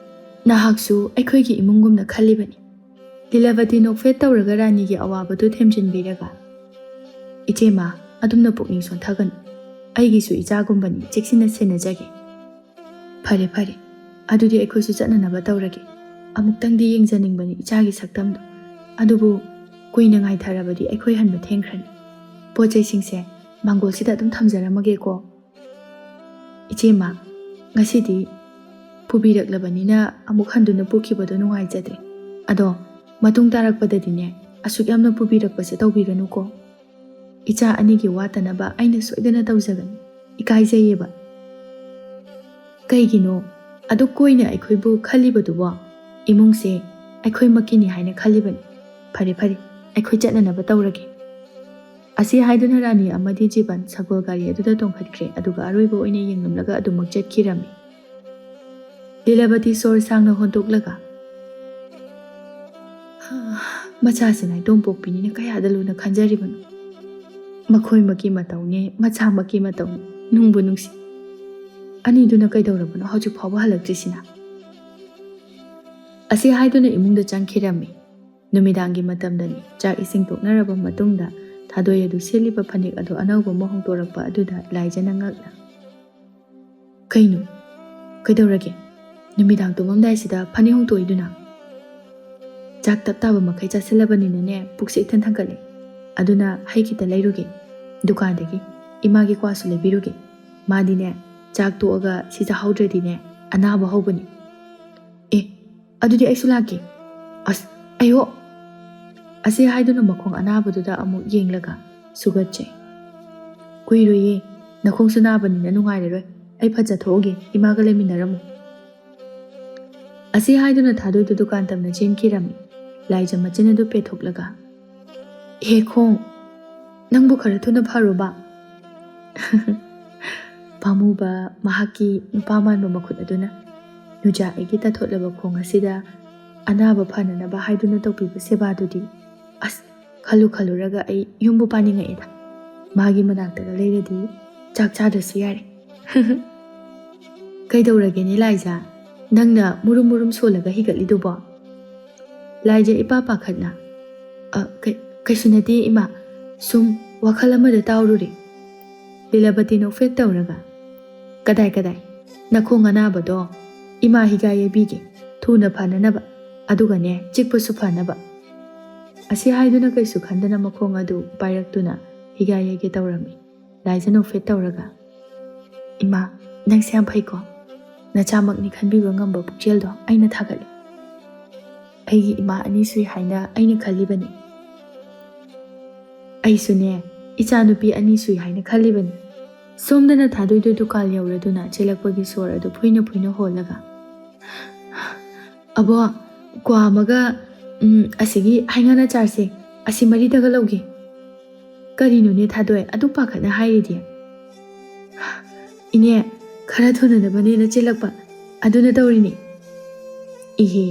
ꯅꯍꯥꯛꯁꯨ ꯑꯩꯈꯣꯏꯒꯤ ꯏꯃꯨꯡꯒꯨꯝꯅ ꯈꯜꯂꯤꯕꯅꯤ꯫" ꯂꯤꯂꯥꯕꯇꯤ ꯅꯣꯛꯐꯦꯠ ꯇꯧꯔꯒ ꯔꯥꯅꯤꯒꯤ ꯑꯋꯥꯕꯗꯨ ꯊꯦꯝꯖꯤꯟꯕꯤꯔꯒ, "ꯏꯆꯦꯃ, ꯑꯗꯨꯝꯅ ꯄꯨꯛꯅꯤꯡ ꯁꯣꯟꯊꯒꯅꯨ꯫ ꯑꯩꯒꯤꯁꯨ ꯏꯆꯥꯒꯨꯝꯕꯅꯤ, ꯆꯦꯛꯁꯤꯟꯅ ꯁꯦꯟꯅꯖꯒꯦ꯫" "ꯐꯔꯦ, ꯐꯔꯦ꯫ ꯑꯗꯨꯗꯤ ꯑꯩꯈꯣꯏꯁꯨ ꯆꯠꯅꯅꯕ ꯇꯧꯔꯒꯦ꯫ ꯑꯃꯨꯛꯇꯪꯗꯤ ꯌꯦꯡꯖꯅꯤꯡꯕꯅꯤ ꯏꯆꯥꯒꯤ ꯁꯛꯇꯝꯗꯣ꯫ ꯑꯗꯨꯕꯨ ꯀꯨꯏꯅ ꯉꯥꯏꯊꯔꯕꯗꯤ ꯑꯩꯈꯣꯏ ꯍꯟꯕ ꯊꯦꯡꯈ꯭ꯔꯅꯤ꯫ ꯄꯣꯠ ꯆꯩꯁꯤꯡꯁꯦ ꯃꯥꯡꯒꯣꯜꯁꯤꯗ ꯑꯗꯨꯝ ꯊꯝꯖꯔꯝꯃꯒꯦꯀꯣ꯫" "ꯏꯆꯦꯃ, ꯉꯁꯤꯗꯤ ꯄꯨꯕꯤꯔꯛꯂꯕꯅꯤꯅ ꯑꯃꯨꯛ ꯍꯟꯗꯨꯅ ꯄꯨꯈꯤꯕꯗꯣ ꯅꯨꯡꯉꯥꯏꯖꯗꯦ꯫ ꯑꯗꯣ ꯃꯇꯨꯡ ꯇꯥꯔꯛꯄꯗꯗꯤꯅꯦ, ꯑꯁꯨꯛ ꯌꯥꯝꯅ ꯄꯨꯕꯤꯔꯛꯄꯁꯦ ꯇꯧꯕꯤꯒꯅꯨꯀꯣ꯫ ꯏꯆꯥ ꯑꯅꯤꯒꯤ ꯋꯥꯠꯇꯅꯕ ꯑꯩꯅ ꯁꯣꯏꯗꯅ ꯇꯧꯖꯒꯅꯤ꯫ ꯏꯀꯥꯏꯖꯩꯌꯦꯕ꯫" "ꯀꯩꯒꯤꯅꯣ ꯑꯗꯨꯛ ꯀꯨꯏꯅ ꯑꯩꯈꯣꯏꯕꯨ ꯈꯜꯂꯤꯕꯗꯨꯕꯣ? ꯏꯃꯨꯡꯁꯦ ꯑꯩꯈꯣꯏꯃꯛꯀꯤꯅꯤ ꯍꯥꯏꯅ ꯈꯜꯂꯤꯕꯅꯤ꯫ ꯐꯔꯦ, ꯐꯔꯦ, ꯑꯩꯈꯣꯏ ꯆꯠꯅꯅꯕ ꯇꯧꯔꯒꯦ꯫" ꯑꯁꯤ ꯍꯥꯏꯗꯨꯅ ꯔꯥꯅꯤ ꯑꯃꯗꯤ ꯖꯤꯕꯟ ꯁꯒꯣꯜ ꯒꯥꯔꯤ ꯑꯗꯨꯗ ꯇꯣꯡꯈꯠꯈ꯭ꯔꯦ, ꯑꯗꯨꯒ ꯑꯔꯣꯏꯕ ꯑꯣꯏꯅ ꯌꯦꯡꯂꯝꯂꯒ ꯑꯗꯨꯃꯛ ꯆꯠꯈꯤꯔꯝꯃꯤ꯫ ꯂꯤꯂꯥꯕꯇꯤ ꯁꯣꯔ ꯁꯥꯡꯅ ꯍꯣꯟꯗꯣꯛꯂꯒ, "ꯃꯆꯥꯁꯤ ꯅꯥꯏꯇꯣꯝ ꯄꯣꯛꯄꯤꯅꯤꯅ ꯀꯌꯥꯗ ꯂꯨꯅ ꯈꯟꯖꯔꯤꯕꯅꯣ꯫ ꯃꯈꯣꯏꯃꯛꯀꯤ ꯃꯇꯧꯅꯦ, ꯃꯆꯥꯃꯛꯀꯤ ꯃꯇꯧꯅꯦ꯫ ꯅꯨꯡꯕꯨ ꯅꯨꯡꯁꯤ꯫ ꯑꯅꯤꯗꯨꯅ ꯀꯩꯗꯧꯔꯕꯅꯣ ꯍꯧꯖꯤꯛ ꯐꯥꯎꯕ ꯍꯜꯂꯛꯇ꯭ꯔꯤꯁꯤꯅ?" ꯑꯁꯤ ꯍꯥꯏꯗꯨꯅ ꯏꯃꯨꯡꯗ ꯆꯪꯈꯤꯔꯝꯃꯤ꯫ ꯅꯨꯃꯤꯗꯥꯡꯒꯤ ꯃꯇꯝꯗꯅꯤ꯫ ꯆꯥꯛ ꯏꯁꯤꯡ ꯇꯣꯛꯅꯔꯕ ꯃꯇꯨꯡꯗ ꯊꯥꯗꯣꯏ ꯑꯗꯨ ꯁꯦꯠꯂꯤꯕ ꯐꯅꯦꯛ ꯑꯗꯨ ꯑꯅꯧꯕ ꯑꯃ ꯍꯣꯡꯗꯣꯔꯛꯄ ꯑꯗꯨꯗ ꯂꯥꯏꯖꯅ ꯉꯛꯅ, ꯀꯩꯅꯣ? ꯀꯩꯗꯧꯔꯒꯦ? ꯅꯨꯃꯤꯗꯥꯡ ꯇꯨꯝꯃꯝꯗꯥꯏꯁꯤꯗ ꯐꯅꯦꯛ ꯍꯣꯡꯗꯣꯛꯏꯗꯨꯅ? ꯆꯥꯛ ꯇꯞ ꯇꯥꯕ ꯃꯈꯩ ꯆꯥꯁꯤꯜꯂꯕꯅꯤꯅꯅꯦ, ꯄꯨꯛꯁꯦ ꯏꯊꯟ ꯊꯟꯒꯠꯂꯦ꯫ ꯑꯗꯨꯅ ꯍꯩ ꯈꯤꯇ ꯂꯩꯔꯨꯒꯦ ꯗꯨꯀꯥꯟꯗꯒꯤ꯫ ꯏꯃꯥꯒꯤ ꯀ꯭ꯋꯥꯁꯨ ꯂꯩꯕꯤꯔꯨꯒꯦ꯫ ꯃꯥꯗꯤꯅꯦ, ꯆꯥꯛ ꯇꯣꯛꯑꯒ ꯁꯤ ꯆꯥꯍꯧꯗ꯭ꯔꯗꯤꯅꯦ, ꯑꯅꯥꯕ ꯍꯧꯕꯅꯤ꯫ ꯑꯦ, ꯑꯗꯨꯗꯤ ꯑꯩꯁꯨ ꯂꯥꯛꯀꯦ꯫ ꯑꯁ, ꯑꯌꯣ! ꯑꯁꯤ ꯍꯥꯏꯗꯨꯅ ꯃꯈꯣꯡ ꯑꯅꯥꯕꯗꯨꯗ ꯑꯃꯨꯛ ꯌꯦꯡꯂꯒ ꯁꯨꯒꯠꯆꯩ꯫ ꯀꯨꯏꯔꯣꯏꯌꯦ, ꯅꯈꯣꯡꯁꯨ ꯅꯥꯕꯅꯤꯅ ꯅꯨꯡꯉꯥꯏꯔꯔꯣꯏ꯫ ꯑꯩ ꯐꯠ ꯆꯠꯊꯣꯛꯎꯒꯦ, ꯏꯃꯥꯒ ꯂꯩꯃꯤꯟꯅꯔꯝꯃꯨ꯫ ꯑꯁꯤ ꯍꯥꯏꯗꯨꯅ ꯊꯥꯗꯣꯏꯗꯨ ꯗꯨꯀꯥꯟ ꯇꯝꯅ ꯆꯦꯟꯈꯤꯔꯝꯃꯤ꯫ ꯂꯥꯏꯖ ꯃꯆꯤꯟ ꯑꯗꯨ ꯄꯦꯊꯣꯛꯂꯒ, "ꯍꯦ ꯈꯣꯡ, ꯅꯪꯕꯨ ꯈꯔ ꯊꯨꯅ ꯐꯔꯣꯕ꯫" ꯄꯥꯝꯃꯨꯕ ꯃꯍꯥꯛꯀꯤ ꯅꯨꯄꯥ ꯃꯥꯟꯕ ꯃꯈꯨꯠ ꯑꯗꯨꯅ ꯅꯨꯖꯥ ꯑꯩꯒꯤ ꯇꯥꯊꯣꯠꯂꯕ ꯈꯣꯡ ꯑꯁꯤꯗ ꯑꯅꯥꯕ ꯐꯅꯅꯕ ꯍꯥꯏꯗꯨꯅ ꯇꯧꯕꯤꯕ ꯁꯦꯕꯥꯗꯨꯗꯤ, ꯑꯁ, ꯈꯜꯂꯨ ꯈꯜꯂꯨꯔꯒ ꯑꯩ ꯌꯨꯝꯕꯨ ꯄꯥꯅꯤꯡꯉꯛꯑꯦꯗ꯫ ꯃꯥꯒꯤ ꯃꯅꯥꯛꯇꯒ ꯂꯩꯔꯗꯤ ꯆꯥꯛ ꯆꯥꯗ꯭ꯔꯁꯨ ꯌꯥꯔꯦ꯫ "ꯀꯩꯗꯧꯔꯒꯦꯅꯦ ꯂꯥꯏꯖꯥ? ꯅꯪꯅ ꯃꯨꯔꯨꯝ ꯃꯨꯔꯨꯝ ꯁꯣꯜꯂꯒ ꯍꯤꯒꯠꯂꯤꯗꯨꯕꯣ?" ꯂꯥꯏꯖꯥ ꯏꯄꯥ ꯄꯥꯈꯠꯅ, "ꯑ, ꯀꯩ-, ꯀꯩꯁꯨ ꯅꯠꯇꯦ ꯏꯃꯥ, ꯁꯨꯝ ꯋꯥꯈꯜ ꯑꯃꯗ ꯇꯥꯎꯔꯨꯔꯦ꯫" ꯂꯤꯂꯥꯕꯇꯤ ꯅꯣꯛꯐꯦꯠ ꯇꯧꯔꯒ, "ꯀꯗꯥꯏ ꯀꯗꯥꯏ? ꯅꯈꯣꯡ ꯑꯅꯥꯕꯗꯣ ꯏꯃꯥ ꯍꯤꯒꯥ ꯌꯩꯕꯤꯒꯦ, ꯊꯨꯅ ꯐꯅꯅꯕ꯫ ꯑꯗꯨꯒꯅꯦ, ꯆꯤꯛꯄꯁꯨ ꯐꯅꯕ꯫" ꯑꯁꯤ ꯍꯥꯏꯗꯨꯅ ꯀꯩꯁꯨ ꯈꯟꯗꯅ ꯃꯈꯣꯡ ꯑꯗꯨ ꯄꯥꯏꯔꯛꯇꯨꯅ ꯍꯤꯒꯥ ꯌꯩꯒꯦ ꯇꯧꯔꯝꯃꯤ꯫ ꯂꯥꯏꯖ ꯅꯣꯛꯐꯦꯠ ꯇꯧꯔꯒ, "ꯏꯃꯥ, ꯅꯪꯁꯦ ꯌꯥꯝ ꯐꯩꯀꯣ꯫ ꯅꯆꯥꯃꯛꯅꯤ ꯈꯟꯕꯤꯕ ꯉꯝꯕ ꯄꯨꯛꯆꯦꯜꯗꯣ ꯑꯩꯅ ꯊꯥꯒꯠꯂꯤ꯫ ꯑꯩꯒꯤ ꯏꯃꯥ ꯑꯅꯤ ꯁꯨꯏ ꯍꯥꯏꯅ ꯑꯩꯅ ꯈꯜꯂꯤꯕꯅꯤ꯫" "ꯑꯩꯁꯨꯅꯦ, ꯏꯆꯥꯅꯨꯄꯤ ꯑꯅꯤ ꯁꯨꯏ ꯍꯥꯏꯅ ꯈꯜꯂꯤꯕꯅꯤ꯫" ꯁꯣꯝꯗꯅ ꯊꯥꯗꯣꯏꯗꯣ ꯗꯨꯀꯥꯟ ꯌꯧꯔꯗꯨꯅ ꯆꯦꯜꯂꯛꯄꯒꯤ ꯁꯣꯔ ꯑꯗꯨ ꯐꯨꯏꯅ ꯐꯨꯏꯅ ꯍꯣꯜꯂꯒ, "ꯑꯕꯣ, ꯀ꯭ꯋꯥ ꯑꯃꯒ, ꯎꯝ, ꯑꯁꯤꯒꯤ ꯍꯩꯉꯥꯟ ꯑꯆꯥꯔꯁꯦ, ꯑꯁꯤ ꯃꯔꯤꯗꯒ ꯂꯧꯒꯦ꯫" "ꯀꯔꯤꯅꯣꯅꯦ ꯊꯥꯗꯣꯏ, ꯑꯗꯨ ꯄꯥꯈꯠꯅ ꯍꯥꯏꯔꯤꯗꯤ?" "ꯏꯅꯦ, ꯈꯔ ꯊꯨꯅꯅꯕꯅꯦꯅ ꯆꯦꯜꯂꯛꯄ, ꯑꯗꯨꯅ ꯇꯧꯔꯤꯅꯤ꯫" ꯏꯍꯦ꯫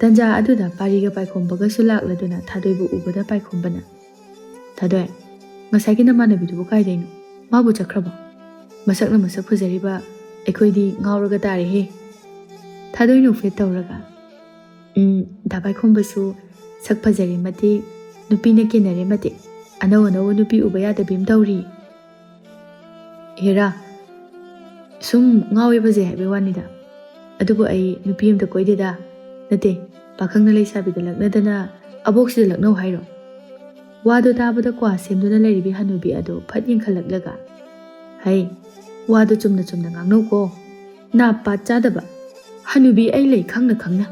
ꯇꯟꯖꯥ ꯑꯗꯨꯗ ꯄꯥꯔꯤꯒ ꯄꯥꯏꯈꯣꯝꯕꯒꯁꯨ ꯂꯥꯛꯂꯗꯨꯅ ꯊꯥꯗꯣꯏꯕꯨ ꯎꯕꯗ ꯄꯥꯏꯈꯣꯝꯕꯅ, "ꯊꯥꯗꯣꯏ, ꯉꯁꯥꯏꯒꯤ ꯅꯃꯥꯟꯅꯕꯤꯗꯨꯕꯨ ꯀꯥꯏꯗꯩꯅꯣ? ꯃꯥꯕꯨ ꯆꯠꯈ꯭ꯔꯕꯣ? ꯃꯁꯛꯅ ꯃꯁꯛ ꯐꯖꯔꯤꯕ, ꯑꯩꯈꯣꯏꯗꯤ ꯉꯥꯎꯔꯒ ꯇꯥꯔꯦꯍꯦ꯫" ꯊꯥꯗꯣꯏ ꯅꯣꯛꯐꯦꯠ ꯇꯧꯔꯒ, "ꯎꯝ, ꯗꯥ ꯄꯥꯏꯈꯣꯝꯕꯁꯨ ꯁꯛ ꯐꯖꯔꯦ ꯃꯇꯤꯛ, ꯅꯨꯄꯤꯅ ꯀꯦꯟꯅꯔꯦ ꯃꯇꯤꯛ, ꯑꯅꯧ ꯑꯅꯧꯕ ꯅꯨꯄꯤ ꯎꯕ ꯌꯥꯗꯕꯤ ꯑꯃ ꯇꯧꯔꯤ꯫ ꯍꯦꯔꯥ, ꯁꯨꯝ ꯉꯥꯎꯋꯦ ꯐꯖꯩ ꯍꯥꯏꯕꯩ ꯋꯥꯅꯤꯗ꯫ ꯑꯗꯨꯕꯨ ꯑꯩ ꯅꯨꯄꯤ ꯑꯝꯇ ꯀꯣꯏꯗꯦꯗ꯫ ꯅꯠꯇꯦ, ꯄꯥꯈꯪꯅ ꯂꯩꯁꯥꯕꯤꯗ ꯂꯛꯅꯗꯅ ꯑꯕꯣꯛꯁꯤꯗ ꯂꯛꯅꯧ ꯍꯥꯏꯔꯣ? ꯋꯥꯗꯣ ꯇꯥꯕꯗ ꯀ꯭ꯋꯥ ꯁꯦꯝꯗꯨꯅ ꯂꯩꯔꯤꯕꯤ ꯍꯅꯨꯕꯤ ꯑꯗꯨ ꯐꯠ ꯌꯦꯡꯈꯠꯂꯛꯂꯒ, "ꯍꯩ, ꯋꯥꯗꯣ ꯆꯨꯝꯅ ꯆꯨꯝꯅ ꯉꯥꯡꯅꯧꯀꯣ꯫ ꯅꯥꯞ ꯄꯥꯠ ꯆꯥꯗꯕ ꯍꯅꯨꯕꯤ ꯑꯩ ꯂꯩ ꯈꯪꯅ ꯈꯪꯅ꯫"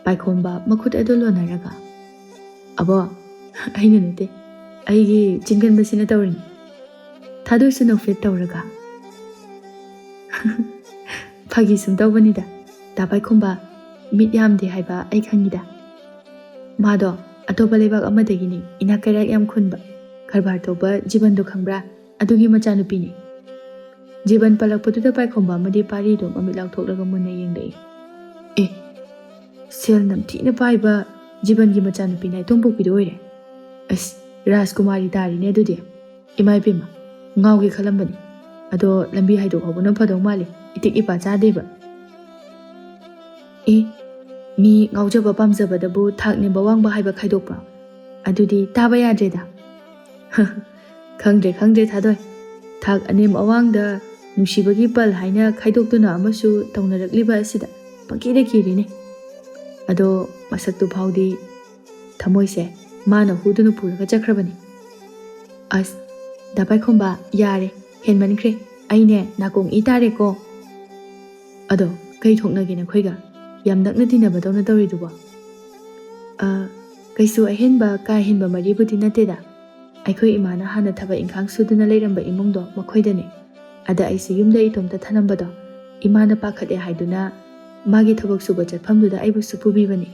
ꯄꯥꯏꯈꯣꯝꯕ ꯃꯈꯨꯠ ꯑꯗꯨ ꯂꯣꯟꯅꯔꯒ, "ꯑꯕꯣ, ꯑꯩꯅ ꯅꯠꯇꯦ, ꯑꯩꯒꯤ ꯆꯤꯟꯒꯟꯕꯁꯤꯅ ꯇꯧꯔꯤꯅꯤ꯫" ꯊꯥꯗꯣꯏꯁꯨ ꯅꯣꯛꯐꯦꯠ ꯇꯧꯔꯒ, "ꯐꯥꯒꯤ ꯁꯨꯝ ꯇꯧꯕꯅꯤꯗ, ꯗꯥ ꯄꯥꯏꯈꯣꯝꯕ, ꯃꯤꯠ ꯌꯥꯝꯗꯦ ꯍꯥꯏꯕ ꯑꯩ ꯈꯪꯉꯤꯗ꯫ ꯃꯥꯗꯣ ꯑꯇꯣꯞꯄ ꯂꯩꯕꯥꯛ ꯑꯃꯗꯒꯤꯅꯤ, ꯏꯅꯥꯛ ꯀꯩꯔꯥꯛ ꯌꯥꯝ ꯈꯨꯟꯕ, ꯀꯔꯕꯥꯔ ꯇꯧꯕ ꯖꯤꯕꯟꯗꯣ ꯈꯪꯕ꯭ꯔꯥ? ꯑꯗꯨꯒꯤ ꯃꯆꯥꯅꯨꯄꯤꯅꯤ꯫" ꯖꯤꯕꯟ ꯄꯜꯂꯛꯄꯗꯨꯗ ꯄꯥꯏꯈꯣꯝꯕ ꯑꯃꯗꯤ ꯄꯥꯔꯤꯗꯣ ꯃꯃꯤꯠ ꯂꯥꯎꯊꯣꯛꯂꯒ ꯃꯨꯟꯅ ꯌꯦꯡꯂꯛꯏ꯫ "ꯑꯦ, ꯁꯦꯜ ꯅꯝꯊꯤꯅ ꯄꯥꯏꯕ ꯖꯤꯕꯟꯒꯤ ꯃꯆꯥꯅꯨꯄꯤ ꯅꯥꯏꯇꯣꯝꯄꯣꯛꯄꯤꯗꯣ ꯑꯣꯏꯔꯦ꯫ ꯑꯁ, ꯔꯥꯖꯀꯨꯃꯥꯔꯤ ꯇꯥꯔꯤꯅꯦ ꯑꯗꯨꯗꯤ꯫ ꯏꯃꯥ ꯏꯕꯦꯝꯃ, ꯉꯥꯎꯒꯦ ꯈꯜꯂꯝꯕꯅꯤ꯫ ꯑꯗꯣ ꯂꯝꯕꯤ ꯍꯥꯏꯗꯣꯛꯍꯧꯕꯅ ꯐꯗꯧ ꯃꯥꯜꯂꯦ, ꯏꯇꯤꯛ ꯏꯄꯥ ꯆꯥꯗꯦꯕ꯫" "ꯑꯦ, ꯃꯤ ꯉꯥꯎꯖꯕ ꯄꯥꯝꯖꯕꯗꯕꯨ ꯊꯥꯛ ꯅꯦꯝꯕ ꯋꯥꯡꯕ ꯍꯥꯏꯕ ꯈꯥꯏꯗꯣꯛꯄ꯭ꯔꯣ? ꯑꯗꯨꯗꯤ ꯇꯥꯕ ꯌꯥꯗ꯭ꯔꯦꯗ꯫" "ꯈꯪꯗ꯭ꯔꯦ, ꯈꯪꯗ꯭ꯔꯦ ꯊꯥꯗꯣꯏ꯫ ꯊꯥꯛ ꯑꯅꯦꯝ ꯑꯋꯥꯡꯗ ꯅꯨꯡꯁꯤꯕꯒꯤ ꯄꯜ ꯍꯥꯏꯅ ꯈꯥꯏꯗꯣꯛꯇꯨꯅ ꯑꯃꯁꯨ ꯇꯧꯅꯔꯛꯂꯤꯕ ꯑꯁꯤꯗ ꯄꯪꯀꯤꯗ ꯀꯤꯔꯤꯅꯦ꯫ ꯑꯗꯣ ꯃꯁꯛꯇꯨ ꯐꯥꯎꯗꯤ ꯊꯃꯣꯏꯁꯦ ꯃꯥꯅ ꯍꯨꯗꯨꯅ ꯄꯨꯔꯒ ꯆꯠꯈ꯭ꯔꯕꯅꯤ꯫" "ꯑꯁ, ꯗꯥ ꯄꯥꯏꯈꯣꯝꯕ, ꯌꯥꯔꯦ, ꯍꯦꯟꯃꯟꯈ꯭ꯔꯦ꯫ ꯑꯩꯅꯦ ꯅꯥꯀꯣꯡ ꯏ ꯇꯥꯔꯦꯀꯣ꯫" "ꯑꯗꯣ ꯀꯩ ꯊꯣꯛꯅꯒꯦ ꯅꯈꯣꯏꯒ? ꯌꯥꯝ ꯅꯛꯅ ꯇꯤꯟꯅꯕꯗꯧꯅ ꯇꯧꯔꯤꯗꯨꯕꯣ?" "ꯑ, ꯀꯩꯁꯨ ꯑꯍꯦꯟꯕ ꯀꯥ ꯍꯦꯟꯕ ꯃꯔꯤꯕꯨꯗꯤ ꯅꯠꯇꯦꯗ꯫ ꯑꯩꯈꯣꯏ ꯏꯃꯥꯅ ꯍꯥꯟꯅ ꯊꯕꯛ ꯏꯪꯈꯥꯡ ꯁꯨꯗꯨꯅ ꯂꯩꯔꯝꯕ ꯏꯃꯨꯡꯗꯣ ꯃꯈꯣꯏꯗꯅꯦ꯫ ꯑꯗ ꯑꯩꯁꯦ ꯌꯨꯝꯗ ꯏꯇꯣꯝꯇ ꯊꯅꯝꯕꯗꯣ ꯏꯃꯥꯅ ꯄꯥꯈꯠꯂꯦ ꯍꯥꯏꯗꯨꯅ ꯃꯥꯒꯤ ꯊꯕꯛ ꯁꯨꯕ ꯆꯠꯐꯝꯗꯨꯗ ꯑꯩꯕꯨꯁꯨ ꯄꯨꯕꯤꯕꯅꯦ꯫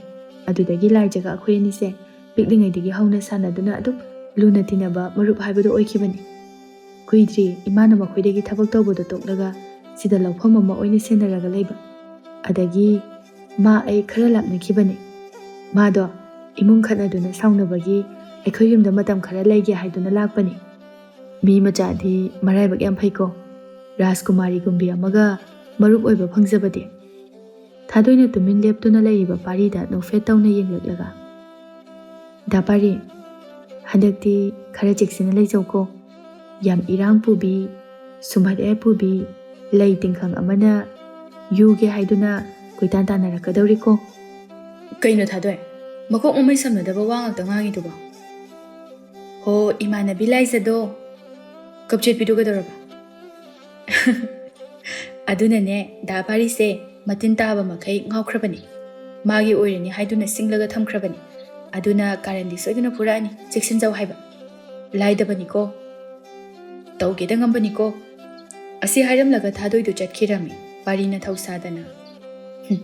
ꯑꯗꯨꯗꯒꯤ ꯂꯥꯏꯖꯒ ꯑꯩꯈꯣꯏ ꯑꯅꯤꯁꯦ ꯄꯤꯛꯂꯤꯉꯩꯗꯒꯤ ꯍꯧꯅ ꯁꯥꯟꯅꯗꯨꯅ ꯑꯗꯨꯝ ꯂꯨꯅ ꯇꯤꯟꯅꯕ ꯃꯔꯨꯞ ꯍꯥꯏꯕꯗꯨ ꯑꯣꯏꯈꯤꯕꯅꯤ꯫ ꯀꯨꯏꯗ꯭ꯔꯤ ꯏꯃꯥꯅ ꯃꯈꯣꯏꯗꯒꯤ ꯊꯕꯛ ꯇꯧꯕꯗꯣ ꯇꯣꯛꯂꯒ ꯁꯤꯗ ꯂꯧꯐꯝ ꯑꯃ ꯑꯣꯏꯅ ꯁꯦꯟꯅꯔꯒ ꯂꯩꯕ꯫ ꯑꯗꯒꯤ ꯃꯥ ꯑꯩ ꯈꯔ ꯂꯥꯞꯅꯈꯤꯕꯅꯤ꯫ ꯃꯥꯗꯣ ꯏꯃꯨꯡ ꯈꯠꯅꯗꯨꯅ ꯁꯥꯎꯅꯕꯒꯤ ꯑꯩꯈꯣꯏ ꯌꯨꯝꯗ ꯃꯇꯝ ꯈꯔ ꯂꯩꯒꯦ ꯍꯥꯏꯗꯨꯅ ꯂꯥꯛꯄꯅꯤ꯫ ꯃꯤ ꯃꯆꯥꯗꯤ ꯃꯔꯥꯏꯕꯛ ꯌꯥꯝ ꯐꯩꯀꯣ, ꯔꯥꯖꯀꯨꯃꯥꯔꯤꯒꯨꯝꯕꯤ ꯑꯃꯒ ꯃꯔꯨꯞ ꯑꯣꯏꯕ ꯐꯪꯖꯕꯗꯤ꯫" ꯊꯥꯗꯣꯏꯅ ꯇꯨꯃꯤꯟ ꯂꯦꯞꯇꯨꯅ ꯂꯩꯔꯤꯕ ꯄꯥꯔꯤꯗ ꯅꯣꯛꯐꯦꯠ ꯇꯧꯅ ꯌꯦꯡꯂꯛꯂꯒ, "ꯗꯥ ꯄꯥꯔꯤ, ꯍꯟꯗꯛꯇꯤ ꯈꯔ ꯆꯦꯛꯁꯤꯟꯅ ꯂꯩꯖꯧꯀꯣ꯫ ꯌꯥꯝ ꯏꯔꯥꯡ ꯄꯨꯕꯤ, ꯁꯨꯝꯍꯠ ꯍꯦꯛ ꯄꯨꯕꯤ, ꯂꯩ ꯇꯤꯡꯈꯪ ꯑꯃꯅ ꯌꯨꯒꯦ ꯍꯥꯏꯗꯨꯅ ꯀꯣꯏꯇꯥꯟ ꯇꯥꯟꯅꯔꯛꯀꯗꯧꯔꯤꯀꯣ꯫ ꯀꯩꯅꯣ ꯊꯥꯗꯣꯏ? ꯃꯀꯣꯛ ꯃꯃꯩ ꯁꯝꯅꯗꯕ ꯋꯥ ꯉꯥꯛꯇ ꯉꯥꯡꯉꯤꯗꯨꯕꯣ? ꯍꯣ, ꯏꯃꯥꯟꯅꯕꯤ ꯂꯥꯏꯖꯗꯣ꯫ ꯀꯞꯆꯦꯠꯄꯤꯗꯨ ꯀꯩꯗꯧꯔꯕ? ꯑꯗꯨꯅꯅꯦ, ꯗꯥ ꯄꯥꯔꯤꯁꯦ ꯃꯇꯤꯟ ꯇꯥꯕ ꯃꯈꯩ ꯉꯥꯎꯈ꯭ꯔꯕꯅꯤ꯫ ꯃꯥꯒꯤ ꯑꯣꯏꯔꯅꯤ ꯍꯥꯏꯗꯨꯅ ꯁꯤꯡꯂꯒ ꯊꯝꯈ꯭ꯔꯕꯅꯤ꯫ ꯑꯗꯨꯅ ꯀꯥꯔꯟꯗꯤ ꯁꯣꯏꯗꯅ ꯐꯨꯔꯛꯑꯅꯤ, ꯆꯦꯛꯁꯤꯟꯖꯧ ꯍꯥꯏꯕ꯫ ꯂꯥꯏꯗꯕꯅꯤꯀꯣ, ꯇꯧꯒꯦꯗ ꯉꯝꯕꯅꯤꯀꯣ꯫ ꯑꯁꯤ ꯍꯥꯏꯔꯝꯂꯒ ꯊꯥꯗꯣꯏꯗꯨ ꯆꯠꯈꯤꯔꯝꯃꯤ, ꯄꯥꯔꯤꯅ ꯊꯧꯁꯥꯗꯅ꯫ "ꯍꯨꯝ,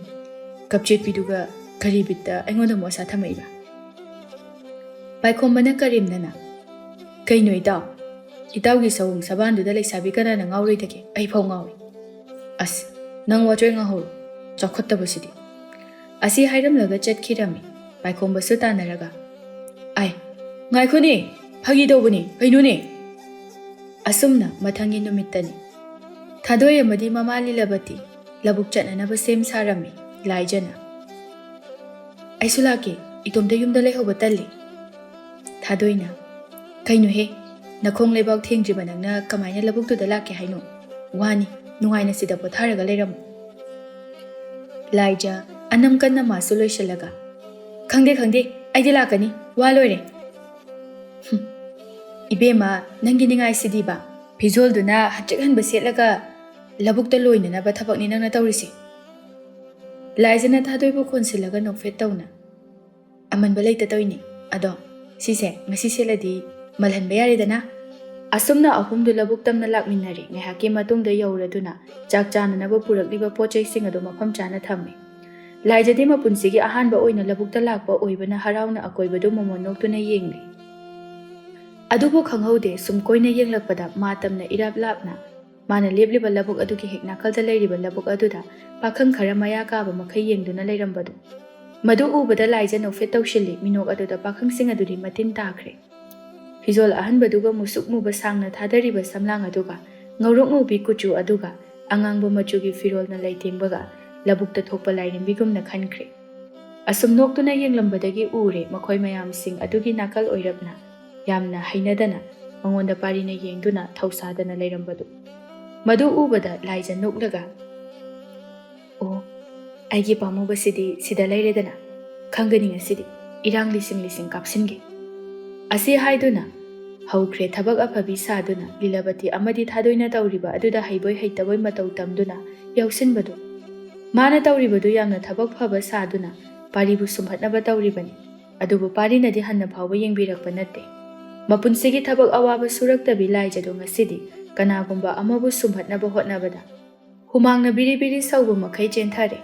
ꯀꯞꯆꯦꯠꯄꯤꯗꯨꯒ ꯀꯔꯤ ꯕꯤꯠꯇ ꯑꯩꯉꯣꯟꯗ ꯑꯃꯨꯛ ꯑꯁꯥ ꯊꯝꯃꯛꯏꯕ?" ꯄꯥꯏꯈꯣꯝꯕꯅ ꯀꯔꯦꯝꯅꯅ, "ꯀꯩꯅꯣ ꯏꯇꯥꯎ? ꯏꯇꯥꯎꯒꯤ ꯁꯑꯣꯡ ꯁꯕꯥꯟꯗꯨꯗ ꯂꯩꯁꯥꯕꯤ ꯀꯅꯥꯅ ꯉꯥꯎꯔꯣꯏꯗꯒꯦ? ꯑꯩ ꯐꯥꯎ ꯉꯥꯎꯏ꯫ ꯑꯁ, ꯅꯪ ꯋꯥꯆꯣꯏ ꯉꯥꯍꯧꯔꯣ, ꯆꯥꯎꯈꯠꯇꯕꯁꯤꯗꯤ!" ꯑꯁꯤ ꯍꯥꯏꯔꯝꯂꯒ ꯆꯠꯈꯤꯔꯝꯃꯤ꯫ ꯄꯥꯏꯈꯣꯝꯕꯁꯨ ꯇꯥꯟꯅꯔꯒ, "ꯑꯥꯏ, ꯉꯥꯏꯈꯣꯅꯦ, ꯐꯥꯒꯤ ꯇꯧꯕꯅꯤ, ꯀꯩꯅꯣꯅꯦ?" ꯑꯁꯨꯝꯅ ꯃꯊꯪꯒꯤ ꯅꯨꯃꯤꯠꯇꯅꯤ꯫ ꯊꯥꯗꯣꯏ ꯑꯃꯗꯤ ꯃꯃꯥ ꯂꯤꯂꯕꯇꯤ ꯂꯧꯕꯨꯛ ꯆꯠꯅꯅꯕ ꯁꯦꯝ ꯁꯥꯔꯝꯃꯤ꯫ ꯂꯥꯏꯖꯅ, "ꯑꯩꯁꯨ ꯂꯥꯛꯀꯦ, ꯏꯇꯣꯝꯇ ꯌꯨꯝꯗ ꯂꯩꯍꯧꯕ ꯇꯜꯂꯤ꯫" ꯊꯥꯗꯣꯏꯅ, "ꯀꯩꯅꯣꯍꯦ, ꯅꯈꯣꯡ ꯂꯩꯕꯥꯛ ꯊꯦꯡꯗ꯭ꯔꯤꯕ ꯅꯪꯅ ꯀꯃꯥꯏꯅ ꯂꯧꯕꯨꯛꯇꯨꯗ ꯂꯥꯛꯀꯦ ꯍꯥꯏꯅꯣ? ꯋꯥꯅꯤ, ꯅꯨꯡꯉꯥꯏꯅ ꯁꯤꯗ ꯄꯣꯊꯥꯔꯒ ꯂꯩꯔꯝꯃꯨ꯫" ꯂꯥꯏꯖ, ꯑꯅꯝ ꯀꯟꯅ ꯃꯥꯁꯨ ꯂꯣꯏꯁꯤꯜꯂꯒ, "ꯈꯪꯗꯦ, ꯈꯪꯗꯦ, ꯑꯩꯗꯤ ꯂꯥꯛꯀꯅꯤ, ꯋꯥ ꯂꯣꯏꯔꯦ꯫" "ꯍꯨꯝ, ꯏꯕꯦꯝꯃ, ꯅꯪꯒꯤ ꯅꯤꯡꯉꯥꯏꯁꯤꯗꯤꯕ, ꯐꯤꯖꯣꯜꯗꯨꯅ ꯍꯟꯇ꯭ꯔꯤꯛ ꯍꯟꯕ ꯁꯦꯠꯂꯒ ꯂꯧꯕꯨꯛꯇ ꯂꯣꯏꯅꯅꯕ ꯊꯕꯛꯅꯤ ꯅꯪꯅ ꯇꯧꯔꯤꯁꯦ꯫" ꯂꯥꯏꯖꯅ ꯊꯥꯗꯣꯏꯕꯨ ꯈꯣꯟꯁꯤꯜꯂꯒ ꯅꯣꯛꯐꯦꯠ ꯇꯧꯅ, "ꯑꯃꯟꯕ ꯂꯩꯇ ꯇꯧꯏꯅꯦ꯫ ꯑꯗꯣ ꯁꯤꯁꯦ ꯉꯁꯤ ꯁꯦꯠꯂꯗꯤ ꯃꯜꯍꯟꯕ ꯌꯥꯔꯦꯗꯅ?" ꯑꯁꯨꯝꯅ ꯑꯍꯨꯝꯗꯨ ꯂꯧꯕꯨꯛ ꯇꯝꯅ ꯂꯥꯛꯃꯤꯟꯅꯔꯦ꯫ ꯉꯥꯏꯍꯥꯛꯀꯤ ꯃꯇꯨꯡꯗ ꯌꯧꯔꯗꯨꯅ ꯆꯥꯛ ꯆꯥꯅꯅꯕ ꯄꯨꯔꯛꯂꯤꯕ ꯄꯣꯠ ꯆꯩꯁꯤꯡ ꯑꯗꯨ ꯃꯐꯝ ꯆꯥꯅ ꯊꯝꯃꯤ꯫ ꯂꯥꯏꯖꯗꯤ ꯃꯄꯨꯟꯁꯤꯒꯤ ꯑꯍꯥꯟꯕ ꯑꯣꯏꯅ ꯂꯧꯕꯨꯛꯇ ꯂꯥꯛꯄ ꯑꯣꯏꯕꯅ ꯍꯔꯥꯎꯅ ꯑꯀꯣꯏꯕꯗꯨ ꯃꯃꯣꯟ ꯅꯣꯛꯇꯨꯅ ꯌꯦꯡꯂꯤ꯫ ꯑꯗꯨꯕꯨ ꯈꯪꯍꯧꯗꯦ, ꯁꯨꯝ ꯀꯣꯏꯅ ꯌꯦꯡꯂꯛꯄꯗ ꯃꯥ ꯇꯝꯅ ꯏꯔꯥꯞ ꯂꯥꯞꯅ ꯃꯥꯅ ꯂꯦꯞꯂꯤꯕ ꯂꯧꯕꯨꯛ ꯑꯗꯨꯒꯤ ꯍꯦꯛ ꯅꯥꯀꯜꯗ ꯂꯩꯔꯤꯕ ꯂꯧꯕꯨꯛ ꯑꯗꯨꯗ ꯄꯥꯈꯪ ꯈꯔ ꯃꯌꯥ ꯀꯥꯕ ꯃꯈꯩ ꯌꯦꯡꯗꯨꯅ ꯂꯩꯔꯝꯕꯗꯨ꯫ ꯃꯗꯨ ꯎꯕꯗ ꯂꯥꯏꯖ ꯅꯣꯛꯐꯦꯠ ꯇꯧꯁꯤꯜꯂꯤ꯫ ꯃꯤꯅꯣꯛ ꯑꯗꯨꯗ ꯄꯥꯈꯪꯁꯤꯡ ꯑꯗꯨꯗꯤ ꯃꯇꯤꯟ ꯇꯥꯈ꯭ꯔꯦ꯫ ꯐꯤꯖꯣꯜ ꯑꯍꯟꯕꯗꯨꯒ ꯃꯨꯁꯨꯛ ꯃꯨꯕ ꯁꯥꯡꯅ ꯊꯥꯗꯔꯤꯕ ꯁꯝꯂꯥꯡ ꯑꯗꯨꯒ ꯉꯧꯔꯣꯛ ꯉꯧꯕꯤ ꯀꯨꯆꯨ ꯑꯗꯨꯒ ꯑꯉꯥꯡꯕ ꯃꯆꯨꯒꯤ ꯐꯤꯔꯣꯜꯅ ꯂꯩꯇꯦꯡꯕꯒ ꯂꯧꯕꯨꯛꯇ ꯊꯣꯛꯄ ꯂꯥꯏꯔꯦꯝꯕꯤꯒꯨꯝꯅ ꯈꯟꯈ꯭ꯔꯦ꯫ ꯑꯁꯨꯝ ꯅꯣꯛꯇꯨꯅ ꯌꯦꯡꯂꯝꯕꯗꯒꯤ ꯎꯔꯦ ꯃꯈꯣꯏ ꯃꯌꯥꯝꯁꯤꯡ ꯑꯗꯨꯒꯤ ꯅꯥꯀꯜ ꯑꯣꯏꯔꯞꯅ ꯌꯥꯝꯅ ꯍꯩꯅꯗꯅ ꯃꯉꯣꯟꯗ ꯄꯥꯔꯤꯅ ꯌꯦꯡꯗꯨꯅ ꯊꯧꯁꯥꯗꯅ ꯂꯩꯔꯝꯕꯗꯨ꯫ ꯃꯗꯨ ꯎꯕꯗ ꯂꯥꯏꯖ ꯅꯣꯛꯂꯒ, "ꯑꯣ, ꯑꯩꯒꯤ ꯄꯥꯝꯃꯨꯕꯁꯤꯗꯤ ꯁꯤꯗ ꯂꯩꯔꯦꯗꯅ꯫ ꯈꯪꯒꯅꯤ ꯉꯁꯤꯗꯤ, ꯏꯔꯥꯡ ꯂꯤꯁꯤꯡ ꯂꯤꯁꯤꯡ ꯀꯥꯞꯁꯤꯟꯒꯦ"꯫ ꯑꯁꯤ ꯍꯥꯏꯗꯨꯅ ꯍꯧꯈ꯭ꯔꯦ ꯊꯕꯛ ꯑꯐꯕꯤ ꯁꯥꯗꯨꯅ ꯂꯤꯂꯥꯕꯇꯤ ꯑꯃꯗꯤ ꯊꯥꯗꯣꯏꯅ ꯇꯧꯔꯤꯕ ꯑꯗꯨꯗ ꯍꯩꯕꯣꯏ ꯍꯩꯇꯕꯣꯏ ꯃꯇꯧ ꯇꯝꯗꯨꯅ ꯌꯥꯎꯁꯤꯟꯕꯗꯨ꯫ ꯃꯥꯅ ꯇꯧꯔꯤꯕꯗꯨ ꯌꯥꯝꯅ ꯊꯕꯛ ꯐꯕ ꯁꯥꯗꯨꯅ ꯄꯥꯔꯤꯕꯨ ꯁꯨꯝꯍꯠꯅꯕ ꯇꯧꯔꯤꯕꯅꯤ꯫ ꯑꯗꯨꯕꯨ ꯄꯥꯔꯤꯅꯗꯤ ꯍꯟꯅ ꯐꯥꯎꯕ ꯌꯦꯡꯕꯤꯔꯛꯄ ꯅꯠꯇꯦ꯫ ꯃꯄꯨꯟꯁꯤꯒꯤ ꯊꯕꯛ ꯑꯋꯥꯕ ꯁꯨꯔꯛꯇꯕꯤ ꯂꯥꯏꯖꯗꯣ ꯉꯁꯤꯗꯤ ꯀꯅꯥꯒꯨꯝꯕ ꯑꯃꯕꯨ ꯁꯨꯝꯍꯠꯅꯕ ꯍꯣꯠꯅꯕꯗ ꯍꯨꯃꯥꯡꯅ ꯕꯤꯔꯤ ꯕꯤꯔꯤ ꯁꯧꯕ ꯃꯈꯩ ꯆꯦꯟꯊꯔꯦ꯫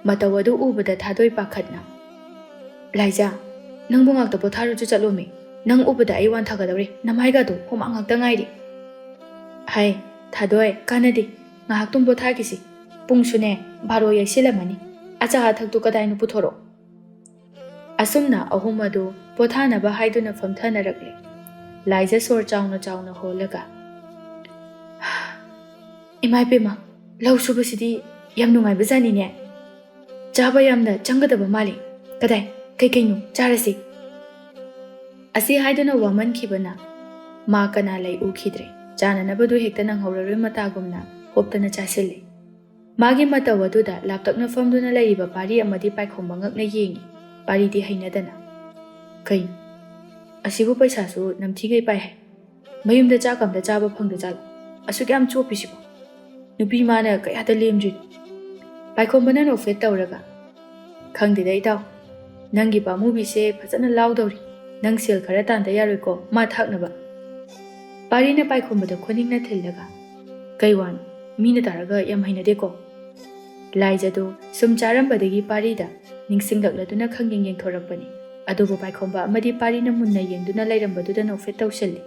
ꯃꯇꯧ ꯑꯗꯨ ꯎꯕꯗ ꯊꯥꯗꯣꯏ ꯄꯥꯈꯠꯅ, "ꯂꯥꯏꯖꯥ, ꯅꯪꯕꯨ ꯉꯥꯛꯇ ꯄꯣꯊꯥꯔꯨꯆꯣ ꯆꯠꯂꯣꯃꯤ꯫ ꯅꯪ ꯎꯕꯗ ꯑꯩ ꯋꯥꯟꯊꯒꯗꯧꯔꯦ꯫ ꯅꯃꯥꯏꯒꯗꯣ ꯍꯨꯃꯥꯡ ꯉꯥꯛꯇ ꯉꯥꯏꯔꯤ꯫" "ꯍꯥꯏ, ꯊꯥꯗꯣꯏ, ꯀꯥꯟꯅꯗꯦ꯫ ꯉꯥꯏꯍꯥꯛꯇꯨꯝ ꯄꯣꯊꯥꯈꯤꯁꯤ꯫ ꯄꯨꯡꯁꯨꯅꯦ ꯕꯥꯔꯣ ꯌꯩꯁꯤꯜꯂꯝꯃꯅꯤ꯫ ꯑꯆꯥ ꯑꯊꯛꯇꯨ ꯀꯗꯥꯏꯅꯣ ꯄꯨꯊꯣꯔꯛꯑꯣ꯫" ꯑꯁꯨꯝꯅ ꯑꯍꯨꯝ ꯑꯗꯨ ꯄꯣꯊꯥꯅꯕ ꯍꯥꯏꯗꯨꯅ ꯐꯝꯊꯅꯔꯛꯂꯦ꯫ ꯂꯥꯏꯖ ꯁꯣꯔ ꯆꯥꯎꯅ ꯆꯥꯎꯅ ꯍꯣꯜꯂꯒ, "ꯏꯃꯥ ꯏꯄꯦꯝꯃ, ꯂꯧ ꯁꯨꯕꯁꯤꯗꯤ ꯌꯥꯝ ꯅꯨꯡꯉꯥꯏꯕ ꯖꯥꯠꯅꯤꯅꯦ꯫ ꯆꯥꯕ ꯌꯥꯝꯅ ꯆꯪꯒꯗꯕ ꯃꯥꯜꯂꯤ꯫ ꯀꯗꯥꯏ, ꯀꯩꯀꯩꯅꯣ ꯆꯥꯔꯁꯤ?" ꯑꯁꯤ ꯍꯥꯏꯗꯨꯅ ꯋꯥꯃꯟꯈꯤꯕꯅ ꯃꯥ ꯀꯅꯥ ꯂꯩ ꯎꯈꯤꯗ꯭ꯔꯦ꯫ ꯆꯥꯅꯅꯕꯗꯨ ꯍꯦꯛꯇ ꯅꯪꯍꯧꯔꯔꯣꯏ ꯃꯇꯥꯒꯨꯝꯅ ꯍꯣꯞꯇꯅ ꯆꯥꯁꯤꯜꯂꯤ꯫ ꯃꯥꯒꯤ ꯃꯇꯧ ꯑꯗꯨꯗ ꯂꯥꯞꯇꯛꯅ ꯐꯝꯗꯨꯅ ꯂꯩꯔꯤꯕ ꯄꯥꯔꯤ ꯑꯃꯗꯤ ꯄꯥꯏꯈꯣꯝꯕ ꯉꯛꯅ ꯌꯦꯡꯉꯤ꯫ ꯄꯥꯔꯤꯗꯤ ꯍꯩꯅꯗꯅ, "ꯀꯩꯅꯣ? ꯑꯁꯤꯕꯨ ꯄꯩꯁꯥꯁꯨ ꯅꯝꯊꯤꯒꯩ ꯄꯥꯏ ꯍꯥꯏ꯫ ꯃꯌꯨꯝꯗ ꯆꯥꯛ ꯑꯝꯇ ꯆꯥꯕ ꯐꯪꯗ ꯖꯥꯠꯂꯣ? ꯑꯁꯨꯛ ꯌꯥꯝ ꯆꯣꯞꯄꯤꯁꯤꯕꯣ? ꯅꯨꯄꯤ ꯃꯥꯅ ꯀꯌꯥꯗ ꯂꯦꯝꯗ꯭ꯔꯤꯅꯣ?" ꯄꯥꯏꯈꯣꯝꯕꯅ ꯅꯣꯛꯐꯦꯠ ꯇꯧꯔꯒ, "ꯈꯪꯗꯦꯗ ꯏꯇꯥꯎ, ꯅꯪꯒꯤ ꯄꯥꯃꯨꯕꯤꯁꯦ ꯐꯖꯅ ꯂꯥꯎꯗꯧꯔꯤ꯫ ꯅꯪ ꯁꯦꯜ ꯈꯔ ꯇꯥꯟꯗ ꯌꯥꯔꯣꯏꯀꯣ, ꯃꯥ ꯊꯥꯛꯅꯕ꯫" ꯄꯥꯔꯤꯅ ꯄꯥꯏꯈꯣꯝꯕꯗ ꯈꯨꯅꯤꯡꯅ ꯊꯤꯜꯂꯒ, "ꯀꯩ ꯋꯥꯅꯣ? ꯃꯤꯅ ꯇꯥꯔꯒ ꯌꯥꯝ ꯍꯩꯅꯗꯦꯀꯣ꯫" ꯂꯥꯏꯖꯗꯨ ꯁꯨꯝ ꯆꯥꯔꯝꯕꯗꯒꯤ ꯄꯥꯔꯤꯗ ꯅꯤꯡꯁꯤꯡꯂꯛꯂꯗꯨꯅ ꯈꯪꯌꯦꯡ ꯌꯦꯡꯊꯣꯔꯛꯄꯅꯤ꯫ ꯑꯗꯨꯕꯨ ꯄꯥꯏꯈꯣꯝꯕ ꯑꯃꯗꯤ ꯄꯥꯔꯤꯅ ꯃꯨꯟꯅ ꯌꯦꯡꯗꯨꯅ ꯂꯩꯔꯝꯕꯗꯨꯗ ꯅꯣꯛꯐꯦꯠ ꯇꯧꯁꯤꯜꯂꯤ꯫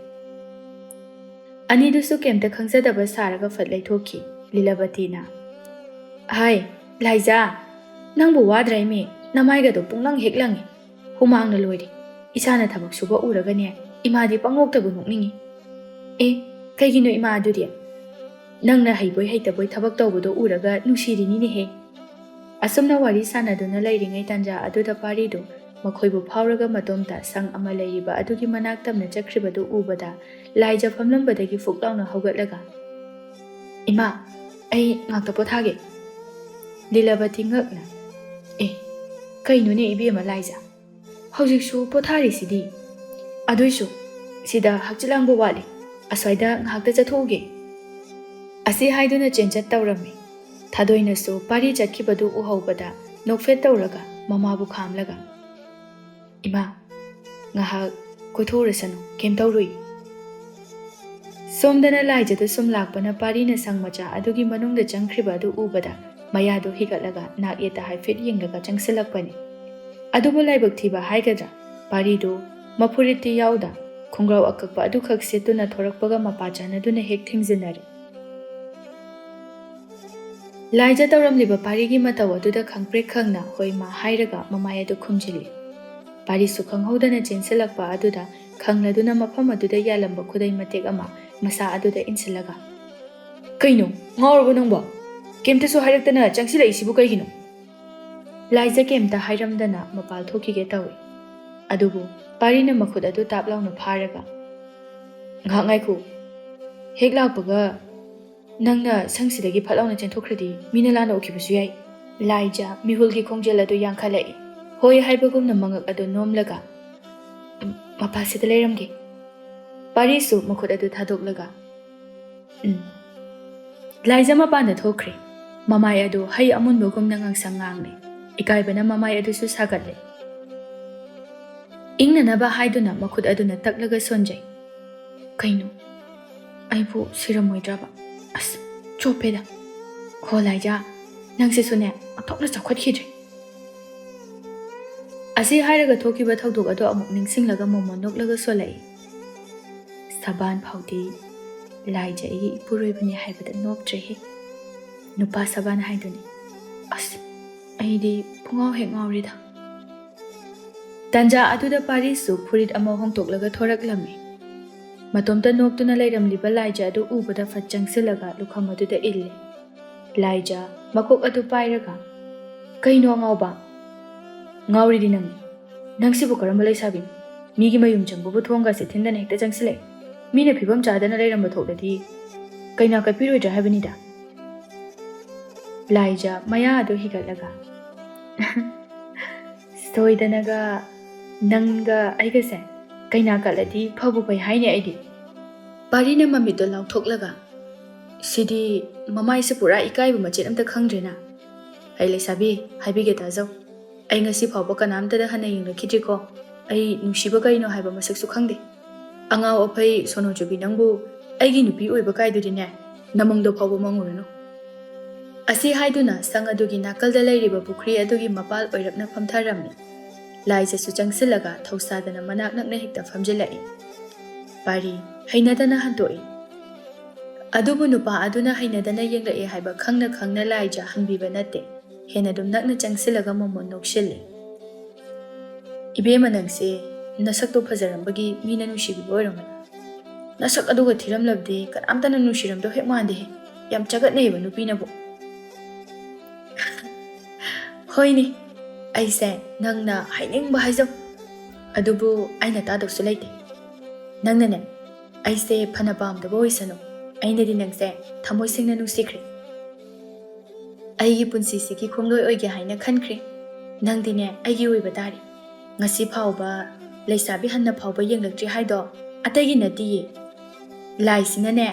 ꯑꯅꯤꯗꯨꯁꯨ ꯀꯩꯝꯇ ꯈꯪꯖꯗꯕ ꯁꯥꯔꯒ ꯐꯠ ꯂꯩꯊꯣꯛꯈꯤ꯫ ꯂꯤꯂꯥꯕꯇꯤꯅ, "ꯍꯥꯏ, ꯂꯥꯏꯖꯥ, ꯅꯪꯕꯨ ꯋꯥꯗ꯭ꯔꯥ ꯏꯃꯦ? ꯅꯃꯥꯏꯒꯗꯣ ꯄꯨꯡꯂꯪ ꯍꯦꯛ ꯂꯪꯉꯤ꯫ ꯍꯨꯃꯥꯡꯅ ꯂꯣꯏꯔꯦ꯫ ꯏꯆꯥꯅ ꯊꯕꯛ ꯁꯨꯕ ꯎꯔꯒꯅꯦ, ꯏꯃꯥꯗꯤ ꯄꯪꯅꯣꯛꯇꯕꯨ ꯅꯣꯛꯅꯤꯡꯉꯤ꯫" "ꯑꯦ, ꯀꯩꯒꯤꯅꯣ ꯏꯃꯥ ꯑꯗꯨꯗꯤ?" "ꯅꯪꯅ ꯍꯩꯕꯣꯏ ꯍꯩꯇꯕꯣꯏ ꯊꯕꯛ ꯇꯧꯕꯗꯣ ꯎꯔꯒ ꯅꯨꯡꯁꯤꯔꯤꯅꯤꯅꯦꯍꯦ꯫" ꯑꯁꯨꯝꯅ ꯋꯥꯔꯤ ꯁꯥꯟꯅꯗꯨꯅ ꯂꯩꯔꯤꯉꯩ ꯇꯥꯟꯖꯥ ꯑꯗꯨꯗ ꯄꯥꯔꯤꯗꯨ ꯃꯈꯣꯏꯕꯨ ꯐꯥꯎꯔꯒ ꯃꯇꯣꯝꯇ ꯁꯪ ꯑꯃ ꯂꯩꯔꯤꯕ ꯑꯗꯨꯒꯤ ꯃꯅꯥꯛ ꯇꯝꯅ ꯆꯠꯈ꯭ꯔꯤꯕꯗꯨ ꯎꯕꯗ ꯂꯥꯏꯖ ꯐꯝꯂꯝꯕꯗꯒꯤ ꯐꯨꯛ ꯂꯥꯎꯅ ꯍꯧꯒꯠꯂꯒ, "ꯏꯃꯥ, ꯑꯩ ꯉꯥꯛꯇ ꯄꯣꯊꯥꯒꯦ꯫" ꯂꯤꯂꯥꯕꯇꯤ ꯉꯛꯅ, "ꯑꯦ, ꯀꯩꯅꯣꯅꯦ ꯏꯕꯦꯝꯃ ꯂꯥꯏꯖ? ꯍꯧꯖꯤꯛꯁꯨ ꯄꯣꯊꯥꯔꯤꯁꯤꯗꯤ? ꯑꯗꯨꯏꯁꯨ ꯁꯤꯗ ꯍꯛꯆꯤꯠ ꯂꯥꯡꯕ ꯋꯥꯠꯂꯤ꯫ ꯑꯁ꯭ꯋꯥꯏꯗ ꯉꯥꯏꯍꯥꯛꯇ ꯆꯠꯊꯣꯛꯎꯒꯦ꯫" ꯑꯁꯤ ꯍꯥꯏꯗꯨꯅ ꯆꯦꯟꯆꯠ ꯇꯧꯔꯝꯃꯤ꯫ ꯊꯥꯗꯣꯏꯅꯁꯨ ꯄꯥꯔꯤ ꯆꯠꯈꯤꯕꯗꯨ ꯎꯍꯧꯕꯗ ꯅꯣꯛꯐꯦꯠ ꯇꯧꯔꯒ ꯃꯃꯥꯕꯨ ꯈꯥꯝꯂꯒ, "ꯏꯃꯥ, ꯉꯥꯏꯍꯥꯛ ꯀꯣꯏꯊꯣꯛꯎꯔꯁꯅꯨ, ꯀꯩꯝ ꯇꯧꯔꯨꯏ꯫" ꯁꯣꯝꯗꯅ ꯂꯥꯏꯖꯗꯨ ꯁꯨꯝ ꯂꯥꯛꯄꯅ ꯄꯥꯔꯤꯅ ꯁꯪ ꯃꯆꯥ ꯑꯗꯨꯒꯤ ꯃꯅꯨꯡꯗ ꯆꯪꯈ꯭ꯔꯤꯕ ꯑꯗꯨ ꯎꯕꯗ ꯃꯌꯥꯗꯨ ꯍꯤꯒꯠꯂꯒ ꯅꯥꯛ ꯌꯦꯠꯇ ꯍꯥꯏꯐꯦꯠ ꯌꯦꯡꯂꯒ ꯆꯪꯁꯤꯜꯂꯛꯄꯅꯤ꯫ ꯑꯗꯨꯕꯨ ꯂꯥꯏꯕꯛ ꯊꯤꯕ ꯍꯥꯏꯒꯗ꯭ꯔꯥ, ꯄꯥꯔꯤꯗꯨ ꯃꯐꯨꯔꯤꯠꯇꯤ ꯌꯥꯎꯗ, ꯈꯣꯡꯒ꯭ꯔꯥꯎ ꯑꯀꯛꯄ ꯑꯗꯨꯈꯛ ꯁꯦꯠꯇꯨꯅ ꯊꯣꯔꯛꯄꯒ ꯃꯄꯥ ꯆꯥꯅꯗꯨꯅ ꯍꯦꯛ ꯊꯦꯡꯖꯤꯟꯅꯔꯦ꯫ ꯂꯥꯏꯖ ꯇꯧꯔꯝꯂꯤꯕ ꯄꯥꯔꯤꯒꯤ ꯃꯇꯧ ꯑꯗꯨꯗ ꯈꯪꯄ꯭ꯔꯦꯛ ꯈꯪꯅ ꯍꯣꯏ ꯃꯥ ꯍꯥꯏꯔꯒ ꯃꯃꯥꯏ ꯑꯗꯨ ꯈꯨꯝꯖꯤꯜꯂꯤ꯫ ꯄꯥꯔꯤꯁꯨ ꯈꯪꯍꯧꯗꯅ ꯆꯦꯟꯁꯤꯜꯂꯛꯄ ꯑꯗꯨꯗ ꯈꯪꯂꯗꯨꯅ ꯃꯐꯝ ꯑꯗꯨꯗ ꯌꯥꯜꯂꯝꯕ ꯈꯨꯗꯩ ꯃꯇꯦꯛ ꯑꯃ ꯃꯁꯥ ꯑꯗꯨꯗ ꯏꯟꯁꯤꯜꯂꯒ, "ꯀꯩꯅꯣ, ꯉꯥꯎꯔꯕꯣ ꯅꯪꯕꯣ? ꯀꯩꯝꯇꯁꯨ ꯍꯥꯏꯔꯛꯇꯅ ꯆꯪꯁꯤꯜꯂꯛꯏꯁꯤꯕꯨ ꯀꯩꯒꯤꯅꯣ?" ꯂꯥꯏꯖ ꯀꯩꯝꯇ ꯍꯥꯏꯔꯝꯗꯅ ꯃꯄꯥꯜ ꯊꯣꯛꯈꯤꯒꯦ ꯇꯧꯏ꯫ ꯑꯗꯨꯕꯨ ꯄꯥꯔꯤꯅ ꯃꯈꯨꯠ ꯑꯗꯨ ꯇꯥꯞ ꯂꯥꯎꯅ ꯐꯥꯔꯒ, "ꯉꯥꯏꯍꯥꯛ ꯉꯥꯏꯈꯣ꯫ ꯍꯦꯛ ꯂꯥꯛꯄꯒ ꯅꯪꯅ ꯁꯪꯁꯤꯗꯒꯤ ꯐꯠ ꯂꯥꯎꯅ ꯆꯦꯟꯊꯣꯛꯈ꯭ꯔꯗꯤ ꯃꯤꯅ ꯂꯥꯟꯅ ꯎꯈꯤꯕꯁꯨ ꯌꯥꯏ꯫" ꯂꯥꯏꯖ ꯃꯤꯍꯨꯜꯒꯤ ꯈꯣꯡꯖꯦꯜ ꯑꯗꯨ ꯌꯥꯡꯈꯠꯂꯛꯏ꯫ ꯍꯣꯏ ꯍꯥꯏꯕꯒꯨꯝꯅ ꯃꯉꯛ ꯑꯗꯨ ꯅꯣꯝꯂꯒ, "ꯎꯝ, ꯃꯄꯥꯁꯤꯗ ꯂꯩꯔꯝꯒꯦ꯫" ꯄꯥꯔꯤꯁꯨ ꯃꯈꯨꯠ ꯑꯗꯨ ꯊꯥꯗꯣꯛꯂꯒ, "ꯎꯝ꯫" ꯂꯥꯏꯖ ꯃꯄꯥꯟꯗ ꯊꯣꯛꯈ꯭ꯔꯦ꯫ ꯃꯃꯥꯏ ꯑꯗꯨ ꯍꯩ ꯑꯃꯨꯟꯕꯒꯨꯝꯅ ꯉꯥꯡꯁꯪ ꯉꯥꯡꯂꯦ꯫ ꯏꯀꯥꯏꯕꯅ ꯃꯃꯥꯏ ꯑꯗꯨꯁꯨ ꯁꯥꯒꯠꯂꯦ꯫ ꯏꯪꯅꯅꯕ ꯍꯥꯏꯗꯨꯅ ꯃꯈꯨꯠ ꯑꯗꯨꯅ ꯇꯛꯂꯒ ꯁꯣꯟꯖꯩ꯫ "ꯀꯩꯅꯣ? ꯑꯩꯕꯨ ꯁꯤꯔꯝꯃꯣꯏꯗ꯭ꯔꯕ? ꯑꯁ, ꯆꯣꯞꯄꯦꯗ꯫ ꯍꯣ ꯂꯥꯏꯖ, ꯅꯪꯁꯤꯁꯨꯅꯦ, ꯑꯣꯟꯊꯣꯛꯅ ꯆꯥꯎꯈꯠꯈꯤꯗ꯭ꯔꯦ꯫" ꯑꯁꯤ ꯍꯥꯏꯔꯒ ꯊꯣꯛꯈꯤꯕ ꯊꯧꯗꯣꯛ ꯑꯗꯨ ꯑꯃꯨꯛ ꯅꯤꯡꯁꯤꯡꯂꯒ ꯃꯣꯃꯣꯟ ꯅꯣꯛꯂꯒ ꯁꯣꯜꯂꯛꯏ꯫ "ꯁꯕꯥꯟ ꯐꯥꯎꯗꯤ ꯂꯥꯏꯖ ꯑꯩꯒꯤ ꯏꯄꯨꯔꯣꯏꯕꯅꯤ ꯍꯥꯏꯕꯗ ꯅꯣꯛꯇ꯭ꯔꯦꯍꯦ꯫ ꯅꯨꯄꯥ ꯁꯕꯥꯟ ꯍꯥꯏꯗꯨꯅꯤ꯫ ꯑꯁ, ꯑꯩꯗꯤ ꯄꯨꯡꯉꯥꯎ ꯍꯦꯛ ꯉꯥꯎꯔꯦꯗ꯫" ꯇꯟꯖꯥ ꯑꯗꯨꯗ ꯄꯥꯔꯤꯁꯨ ꯐꯨꯔꯤꯠ ꯑꯃ ꯍꯣꯡꯗꯣꯛꯂꯒ ꯊꯣꯔꯛꯂꯝꯃꯤ꯫ ꯃꯇꯣꯝꯇ ꯅꯣꯛꯇꯨꯅ ꯂꯩꯔꯝꯂꯤꯕ ꯂꯥꯏꯖ ꯑꯗꯨ ꯎꯕꯗ ꯐꯠ ꯆꯪꯁꯤꯜꯂꯒ ꯂꯨꯈꯝ ꯑꯗꯨꯗ ꯏꯜꯂꯦ꯫ ꯂꯥꯏꯖ ꯃꯀꯣꯛ ꯑꯗꯨ ꯄꯥꯏꯔꯒ, "ꯀꯩꯅꯣ ꯑꯉꯥꯎꯕ? ꯉꯥꯎꯔꯤꯗꯤ ꯅꯪꯅꯤ꯫ ꯅꯪꯁꯤꯕꯨ ꯀꯔꯝꯕ ꯂꯩꯁꯥꯕꯤꯅꯣ? ꯃꯤꯒꯤ ꯃꯌꯨꯝ ꯆꯪꯕꯕꯨ ꯊꯣꯡꯒꯁꯦ ꯊꯤꯟꯗꯅ ꯍꯦꯛꯇ ꯆꯪꯁꯤꯜꯂꯛꯑꯦ꯫ ꯃꯤꯅ ꯐꯤꯕꯝ ꯆꯥꯗꯅ ꯂꯩꯔꯝꯕ ꯊꯣꯛꯂꯗꯤ ꯀꯩꯅꯥ ꯀꯠꯄꯤꯔꯣꯏꯗ꯭ꯔꯥ ꯍꯥꯏꯕꯅꯤꯗ꯫ ꯂꯥꯏꯖ ꯃꯌꯥ ꯑꯗꯨ ꯍꯤꯒꯠꯂꯒ, "ꯁꯣꯏꯗꯅꯒ ꯅꯪꯒ ꯑꯩꯒꯁꯦ ꯀꯩꯅꯥ ꯀꯠꯂꯗꯤ ꯐꯕꯨ ꯐꯩ ꯍꯥꯏꯅꯦ ꯑꯩꯗꯤ"꯫ ꯄꯥꯔꯤꯅ ꯃꯃꯤꯠꯇꯣ ꯂꯥꯎꯊꯣꯛꯂꯒ, "ꯁꯤꯗꯤ ꯃꯃꯥꯏꯁꯦ ꯄꯨꯔꯥ ꯏꯀꯥꯏꯕ ꯃꯆꯦꯠ ꯑꯝꯇ ꯈꯪꯗ꯭ꯔꯦꯅ꯫ ꯍꯩ ꯂꯩꯁꯥꯕꯤ, ꯍꯥꯏꯕꯤꯒꯦ ꯇꯥꯖꯧ꯫ ꯑꯩ ꯉꯁꯤ ꯐꯥꯎꯕ ꯀꯅꯥꯝꯇꯗ ꯍꯟꯅ ꯌꯦꯡꯅꯈꯤꯗ꯭ꯔꯤꯀꯣ꯫ ꯑꯩ ꯅꯨꯡꯁꯤꯕ ꯀꯩꯅꯣ ꯍꯥꯏꯕ ꯃꯁꯛꯁꯨ ꯈꯪꯗꯦ꯫ ꯑꯉꯥꯎ ꯑꯐꯩ ꯁꯣꯅꯣ ꯆꯨꯕꯤ ꯅꯪꯕꯨ ꯑꯩꯒꯤ ꯅꯨꯄꯤ ꯑꯣꯏꯕ ꯀꯥꯏꯗꯨꯗꯤꯅꯦ, ꯅꯃꯪꯗ ꯐꯥꯎꯕ ꯃꯪꯉꯨꯔꯅꯨ"꯫ ꯑꯁꯤ ꯍꯥꯏꯗꯨꯅ ꯁꯪ ꯑꯗꯨꯒꯤ ꯅꯥꯀꯜꯗ ꯂꯩꯔꯤꯕ ꯄꯨꯈ꯭ꯔꯤ ꯑꯗꯨꯒꯤ ꯃꯄꯥꯜ ꯑꯣꯏꯔꯞꯅ ꯐꯝꯊꯔꯝꯃꯤ꯫ ꯂꯥꯏꯖꯁꯨ ꯆꯪꯁꯤꯜꯂꯒ ꯊꯧꯁꯥꯗꯅ ꯃꯅꯥꯛ ꯅꯛꯅ ꯍꯦꯛꯇ ꯐꯝꯖꯤꯜꯂꯛꯏ꯫ ꯄꯥꯔꯤ ꯍꯩꯅꯗꯅ ꯍꯟꯗꯣꯛꯏ꯫ ꯑꯗꯨꯕꯨ ꯅꯨꯄꯥ ꯑꯗꯨꯅ ꯍꯩꯅꯗꯅ ꯌꯦꯡꯂꯛꯑꯦ ꯍꯥꯏꯕ ꯈꯪꯅ ꯈꯪꯅ ꯂꯥꯏꯖ ꯍꯟꯕꯤꯕ ꯅꯠꯇꯦ꯫ ꯍꯦꯟꯅ ꯑꯗꯨꯝ ꯅꯛꯅ ꯆꯪꯁꯤꯜꯂꯒ ꯃꯣꯃꯣꯟ ꯅꯣꯛꯁꯤꯜꯂꯤ꯫ "ꯏꯕꯦꯝꯃ, ꯅꯪꯁꯦ ꯅꯁꯛꯇꯣ ꯐꯖꯔꯝꯕꯒꯤ ꯃꯤꯅ ꯅꯨꯡꯁꯤꯕꯤꯕ ꯑꯣꯏꯔꯝꯒꯅꯤ꯫ ꯅꯁꯛ ꯑꯗꯨꯒ ꯊꯤꯔꯝꯂꯕꯗꯤ ꯀꯅꯥꯝꯇꯅ ꯅꯨꯡꯁꯤꯔꯝꯗꯧ ꯍꯦꯛ ꯃꯥꯟꯗꯦꯍꯦ꯫ ꯌꯥꯝ ꯆꯒꯠꯅꯩꯌꯦꯕ ꯅꯨꯄꯤꯅꯕꯨ"꯫ "ꯍꯣꯏꯅꯦ, ꯑꯩꯁꯦ ꯅꯪꯅ ꯍꯥꯏꯅꯤꯡꯕ ꯍꯥꯏꯖꯧ꯫ ꯑꯗꯨꯕꯨ ꯑꯩꯅ ꯇꯥꯗꯧꯁꯨ ꯂꯩꯇꯦ꯫ ꯅꯪꯅꯅꯦ, ꯑꯩꯁꯦ ꯐꯅ ꯄꯥꯝꯗꯕ ꯑꯣꯏꯁꯅꯨ, ꯑꯩꯅꯗꯤ ꯅꯪꯁꯦ ꯊꯃꯣꯏ ꯁꯦꯡꯅ ꯅꯨꯡꯁꯤꯈ꯭ꯔꯦ꯫ ꯑꯩꯒꯤ ꯄꯨꯟꯁꯤꯁꯤꯒꯤ ꯈꯣꯡꯂꯣꯏ ꯑꯣꯏꯒꯦ ꯍꯥꯏꯅ ꯈꯟꯈ꯭ꯔꯦ꯫ ꯅꯪꯗꯤꯅꯦ ꯑꯩꯒꯤ ꯑꯣꯏꯕ ꯇꯥꯔꯦ꯫ ꯉꯁꯤ ꯐꯥꯎꯕ ꯂꯩꯁꯥꯕꯤ ꯍꯟꯅ ꯐꯥꯎꯕ ꯌꯦꯡꯂꯛꯇ꯭ꯔꯤ ꯍꯥꯏꯗꯣ ꯑꯇꯩꯒꯤ ꯅꯠꯇꯤꯌꯦ꯫ ꯂꯥꯏꯁꯤꯅꯅꯦ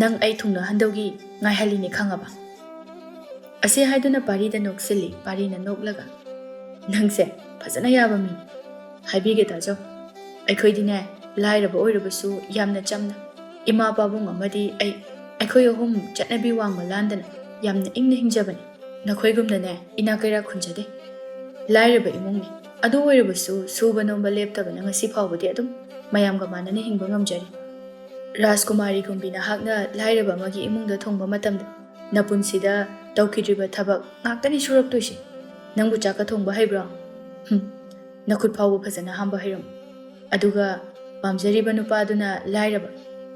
ꯅꯪ ꯑꯩ ꯊꯨꯡꯅꯍꯟꯗꯧꯒꯤ ꯉꯥꯏꯍꯜꯂꯤꯅꯦ, ꯈꯪꯉꯕ?" ꯑꯁꯤ ꯍꯥꯏꯗꯨꯅ ꯄꯥꯔꯤꯗ ꯅꯣꯛꯁꯤꯜꯂꯤ꯫ ꯄꯥꯔꯤꯅ ꯅꯣꯛꯂꯒ, "ꯅꯪꯁꯦ ꯐꯖꯅ ꯌꯥꯕ ꯃꯤꯅꯤ꯫ ꯍꯥꯏꯕꯤꯒꯦ ꯇꯥꯖꯧ, ꯑꯩꯈꯣꯏꯗꯤꯅꯦ ꯂꯥꯏꯔꯕ ꯑꯣꯏꯔꯕꯁꯨ ꯌꯥꯝꯅ ꯆꯝꯅ, ꯏꯃꯥ ꯄꯥꯕꯨꯡ ꯑꯃꯗꯤ ꯑꯩ, ꯑꯩꯈꯣꯏ ꯑꯍꯨꯝ ꯆꯠꯅꯕꯤ ꯋꯥꯡꯃ ꯂꯥꯟꯗꯅ ꯌꯥꯝꯅ ꯏꯪꯅ ꯍꯤꯡꯖꯕꯅꯤ꯫ ꯅꯈꯣꯏꯒꯨꯝꯅꯅꯦ ꯏꯅꯥꯛ ꯀꯩꯔꯥꯛ ꯈꯨꯟꯖꯗꯦ꯫ ꯂꯥꯏꯔꯕ ꯏꯃꯨꯡꯅꯤ꯫ ꯑꯗꯨ ꯑꯣꯏꯔꯕꯁꯨ ꯁꯨꯕ ꯅꯣꯝꯕ ꯂꯦꯞꯇꯕꯅ ꯉꯁꯤ ꯐꯥꯎꯕꯗꯤ ꯑꯗꯨꯝ ꯃꯌꯥꯝꯒ ꯃꯥꯟꯅꯅ ꯍꯤꯡꯕ ꯉꯝꯖꯔꯤ꯫ ꯔꯥꯖꯀꯨꯃꯥꯔꯤꯒꯨꯝꯕꯤ ꯅꯍꯥꯛꯅ ꯂꯥꯏꯔꯕ ꯑꯃꯒꯤ ꯏꯃꯨꯡꯗ ꯊꯣꯡꯕ ꯃꯇꯝꯗ ꯅꯄꯨꯟꯁꯤꯗ ꯇꯧꯈꯤꯗ꯭ꯔꯤꯕ ꯊꯕꯛ ꯉꯥꯛꯇꯅꯤ ꯁꯨꯔꯛꯇꯣꯏꯁꯦ꯫ ꯅꯪꯕꯨ ꯆꯥꯛꯀ ꯊꯣꯡꯕ ꯍꯩꯕ꯭ꯔꯣ? ꯍꯨꯝ, ꯅꯈꯨꯠ ꯐꯥꯎꯕ ꯐꯖꯅ ꯍꯥꯝꯕ ꯍꯩꯔꯝꯃꯣꯏ꯫ ꯑꯗꯨꯒ ꯄꯥꯝꯖꯔꯤꯕ ꯅꯨꯄꯥꯗꯨꯅ ꯂꯥꯏꯔꯕ꯫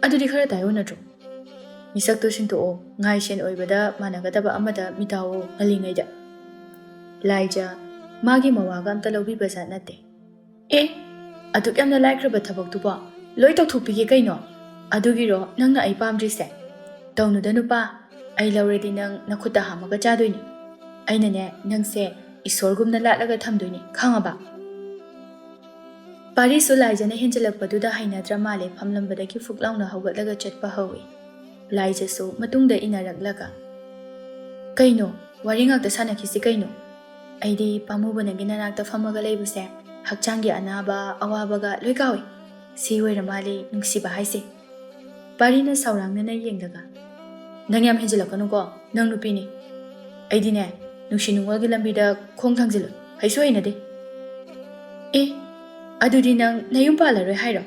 ꯑꯗꯨꯗꯤ ꯈꯔ ꯇꯥꯏꯑꯣꯟꯅꯗ꯭ꯔꯣ? ꯃꯤꯁꯛꯇꯨ ꯁꯤꯟꯗꯣꯛꯑꯣ, ꯉꯥꯏꯁꯦꯟ ꯑꯣꯏꯕꯗ ꯃꯥꯟꯅꯒꯗꯕ ꯑꯃꯗ ꯃꯤꯇꯥꯎꯑꯣ ꯉꯜꯂꯤꯉꯩꯗ"꯫ ꯂꯥꯏꯖ ꯃꯥꯒꯤ ꯃꯋꯥꯒ ꯑꯝꯇ ꯂꯧꯕꯤꯕ ꯖꯥꯠ ꯅꯠꯇꯦ꯫ "ꯑꯦ, ꯑꯗꯨꯛ ꯌꯥꯝꯅ ꯂꯥꯏꯈ꯭ꯔꯕ ꯊꯕꯛꯇꯨꯕꯣ ꯂꯣꯏ ꯇꯧꯊꯣꯛꯄꯤꯒꯦ ꯀꯩꯅꯣ? ꯑꯗꯨꯒꯤꯔꯣ ꯅꯪꯅ ꯑꯩ ꯄꯥꯝꯗ꯭ꯔꯤꯁꯦ? "ꯇꯧꯅꯨꯗ ꯅꯨꯄꯥ, ꯑꯩ ꯂꯧꯔꯗꯤ ꯅꯪ ꯅꯈꯨꯠꯇ ꯍꯥꯝꯃꯒ ꯆꯥꯗꯣꯏꯅꯤ꯫ ꯑꯩꯅꯅꯦ, ꯅꯪꯁꯦ ꯏꯁꯣꯔꯒꯨꯝꯅ ꯂꯥꯠꯂꯒ ꯊꯝꯗꯣꯏꯅꯤ, ꯈꯪꯉꯕ?" ꯄꯥꯔꯤꯁꯨ ꯂꯥꯏꯖꯅ ꯍꯦꯟꯖꯜꯂꯛꯄꯗꯨꯗ ꯍꯩꯅꯗ꯭ꯔ ꯃꯥꯜꯂꯦ, ꯐꯝꯂꯝꯕꯗꯒꯤ ꯐꯨꯛ ꯂꯥꯎꯅ ꯍꯧꯒꯠꯂꯒ ꯆꯠꯄ ꯍꯧꯏ꯫ ꯂꯥꯏꯖꯁꯨ ꯃꯇꯨꯡꯗ ꯏꯟꯅꯔꯛꯂꯒ, "ꯀꯩꯅꯣ? ꯋꯥꯔꯤ ꯉꯥꯛꯇ ꯁꯥꯟꯅꯈꯤꯁꯤ ꯀꯩꯅꯣ? ꯑꯩꯗꯤ ꯄꯥꯝꯃꯨꯕ ꯅꯪꯒꯤ ꯅꯅꯥꯛꯇ ꯐꯝꯃꯒ ꯂꯩꯕꯁꯦ ꯍꯛꯆꯥꯡꯒꯤ ꯑꯅꯥꯕ ꯑꯋꯥꯕꯒ ꯂꯣꯏ ꯀꯥꯎꯏ꯫ ꯁꯤ ꯑꯣꯏꯔ ꯃꯥꯜꯂꯦ ꯅꯨꯡꯁꯤꯕ ꯍꯥꯏꯁꯦ꯫" ꯄꯥꯔꯤꯅ ꯁꯥꯎꯔꯥꯡꯅꯅ ꯌꯦꯡꯂꯒ, "ꯅꯪ ꯌꯥꯝ ꯍꯦꯟꯖꯤꯜꯂꯛꯀꯅꯨꯀꯣ, ꯅꯪ ꯅꯨꯄꯤꯅꯤ꯫ ꯑꯩꯗꯤꯅꯦ, ꯅꯨꯡꯁꯤ ꯅꯨꯡꯉꯣꯜꯒꯤ ꯂꯝꯕꯤꯗ ꯈꯣꯡ ꯊꯥꯡꯖꯤꯜꯂꯣꯏ, ꯍꯩꯁꯨ ꯍꯩꯅꯗꯦ꯫" "ꯑꯦ, ꯑꯗꯨꯗꯤ ꯅꯪ ꯅꯌꯨꯝ ꯄꯥꯜꯂꯔꯣꯏ ꯍꯥꯏꯔꯣ?"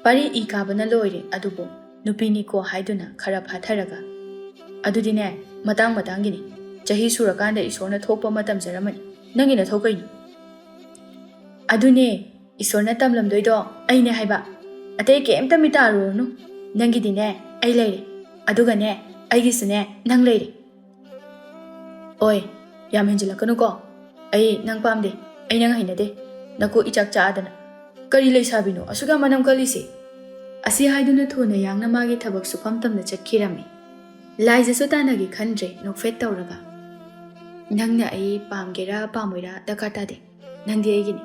ꯄꯥꯔꯤ ꯏ ꯀꯥꯕꯅ ꯂꯣꯏꯔꯦ, ꯑꯗꯨꯕꯨ ꯅꯨꯄꯤꯅꯤꯀꯣ ꯍꯥꯏꯗꯨꯅ ꯈꯔ ꯐꯥꯊꯔꯒ, "ꯑꯗꯨꯗꯤꯅꯦ, ꯃꯇꯥꯡ ꯃꯇꯥꯡꯒꯤꯅꯤ꯫ ꯆꯍꯤ ꯁꯨꯔꯀꯥꯟꯗ ꯏꯁꯣꯔꯅ ꯊꯣꯛꯄ ꯑꯃ ꯇꯝꯖꯔꯝꯃꯅꯤ꯫ ꯅꯪꯒꯤ ꯅꯊꯧ ꯀꯩꯅꯣ?" "ꯑꯗꯨꯅꯦ, ꯏꯁꯣꯔꯅ ꯇꯝꯂꯝꯗꯣꯏꯗꯣ ꯑꯩꯅꯦ ꯍꯥꯏꯕ꯫ ꯑꯇꯩ ꯀꯩꯝꯇ ꯃꯤ ꯇꯥꯔꯨꯔꯅꯨ꯫ ꯅꯪꯒꯤꯗꯤꯅꯦ, ꯑꯩ ꯂꯩꯔꯦ꯫ ꯑꯗꯨꯒꯅꯦ, ꯑꯩꯒꯤꯁꯨꯅꯦ, ꯅꯪ ꯂꯩꯔꯦ꯫" "ꯑꯣꯏ, ꯌꯥꯝ ꯍꯦꯟꯖꯤꯜꯂꯛꯀꯅꯨꯀꯣ꯫ ꯑꯩ ꯅꯪ ꯄꯥꯝꯗꯦ꯫ ꯑꯩ ꯅꯪ ꯍꯩꯅꯗꯦ꯫ ꯅꯀꯣꯛ ꯏꯆꯥꯛ ꯆꯥꯛꯑꯗꯅ꯫ ꯀꯔꯤ ꯂꯩꯁꯥꯕꯤꯅꯣ ꯑꯁꯨꯛ ꯌꯥꯝ ꯃꯅꯝ ꯀꯜꯂꯤꯁꯦ?" ꯑꯁꯤ ꯍꯥꯏꯗꯨꯅ ꯊꯨꯅ ꯌꯥꯡꯅ ꯃꯥꯒꯤ ꯊꯕꯛ ꯁꯨꯐꯝ ꯇꯝꯅ ꯆꯠꯈꯤꯔꯝꯃꯤ꯫ ꯂꯥꯏꯖꯁꯨ ꯇꯥꯟꯅꯒꯦ ꯈꯟꯗ꯭ꯔꯦ, ꯅꯣꯛꯐꯦꯠ ꯇꯧꯔꯒ, "ꯅꯪꯅ ꯑꯩ ꯄꯥꯝꯒꯦꯔꯥ ꯄꯥꯝꯃꯣꯏꯔꯥ ꯗꯔꯀꯥꯔ ꯇꯥꯗꯦ꯫ ꯅꯪꯗꯤ ꯑꯩꯒꯤꯅꯤ꯫"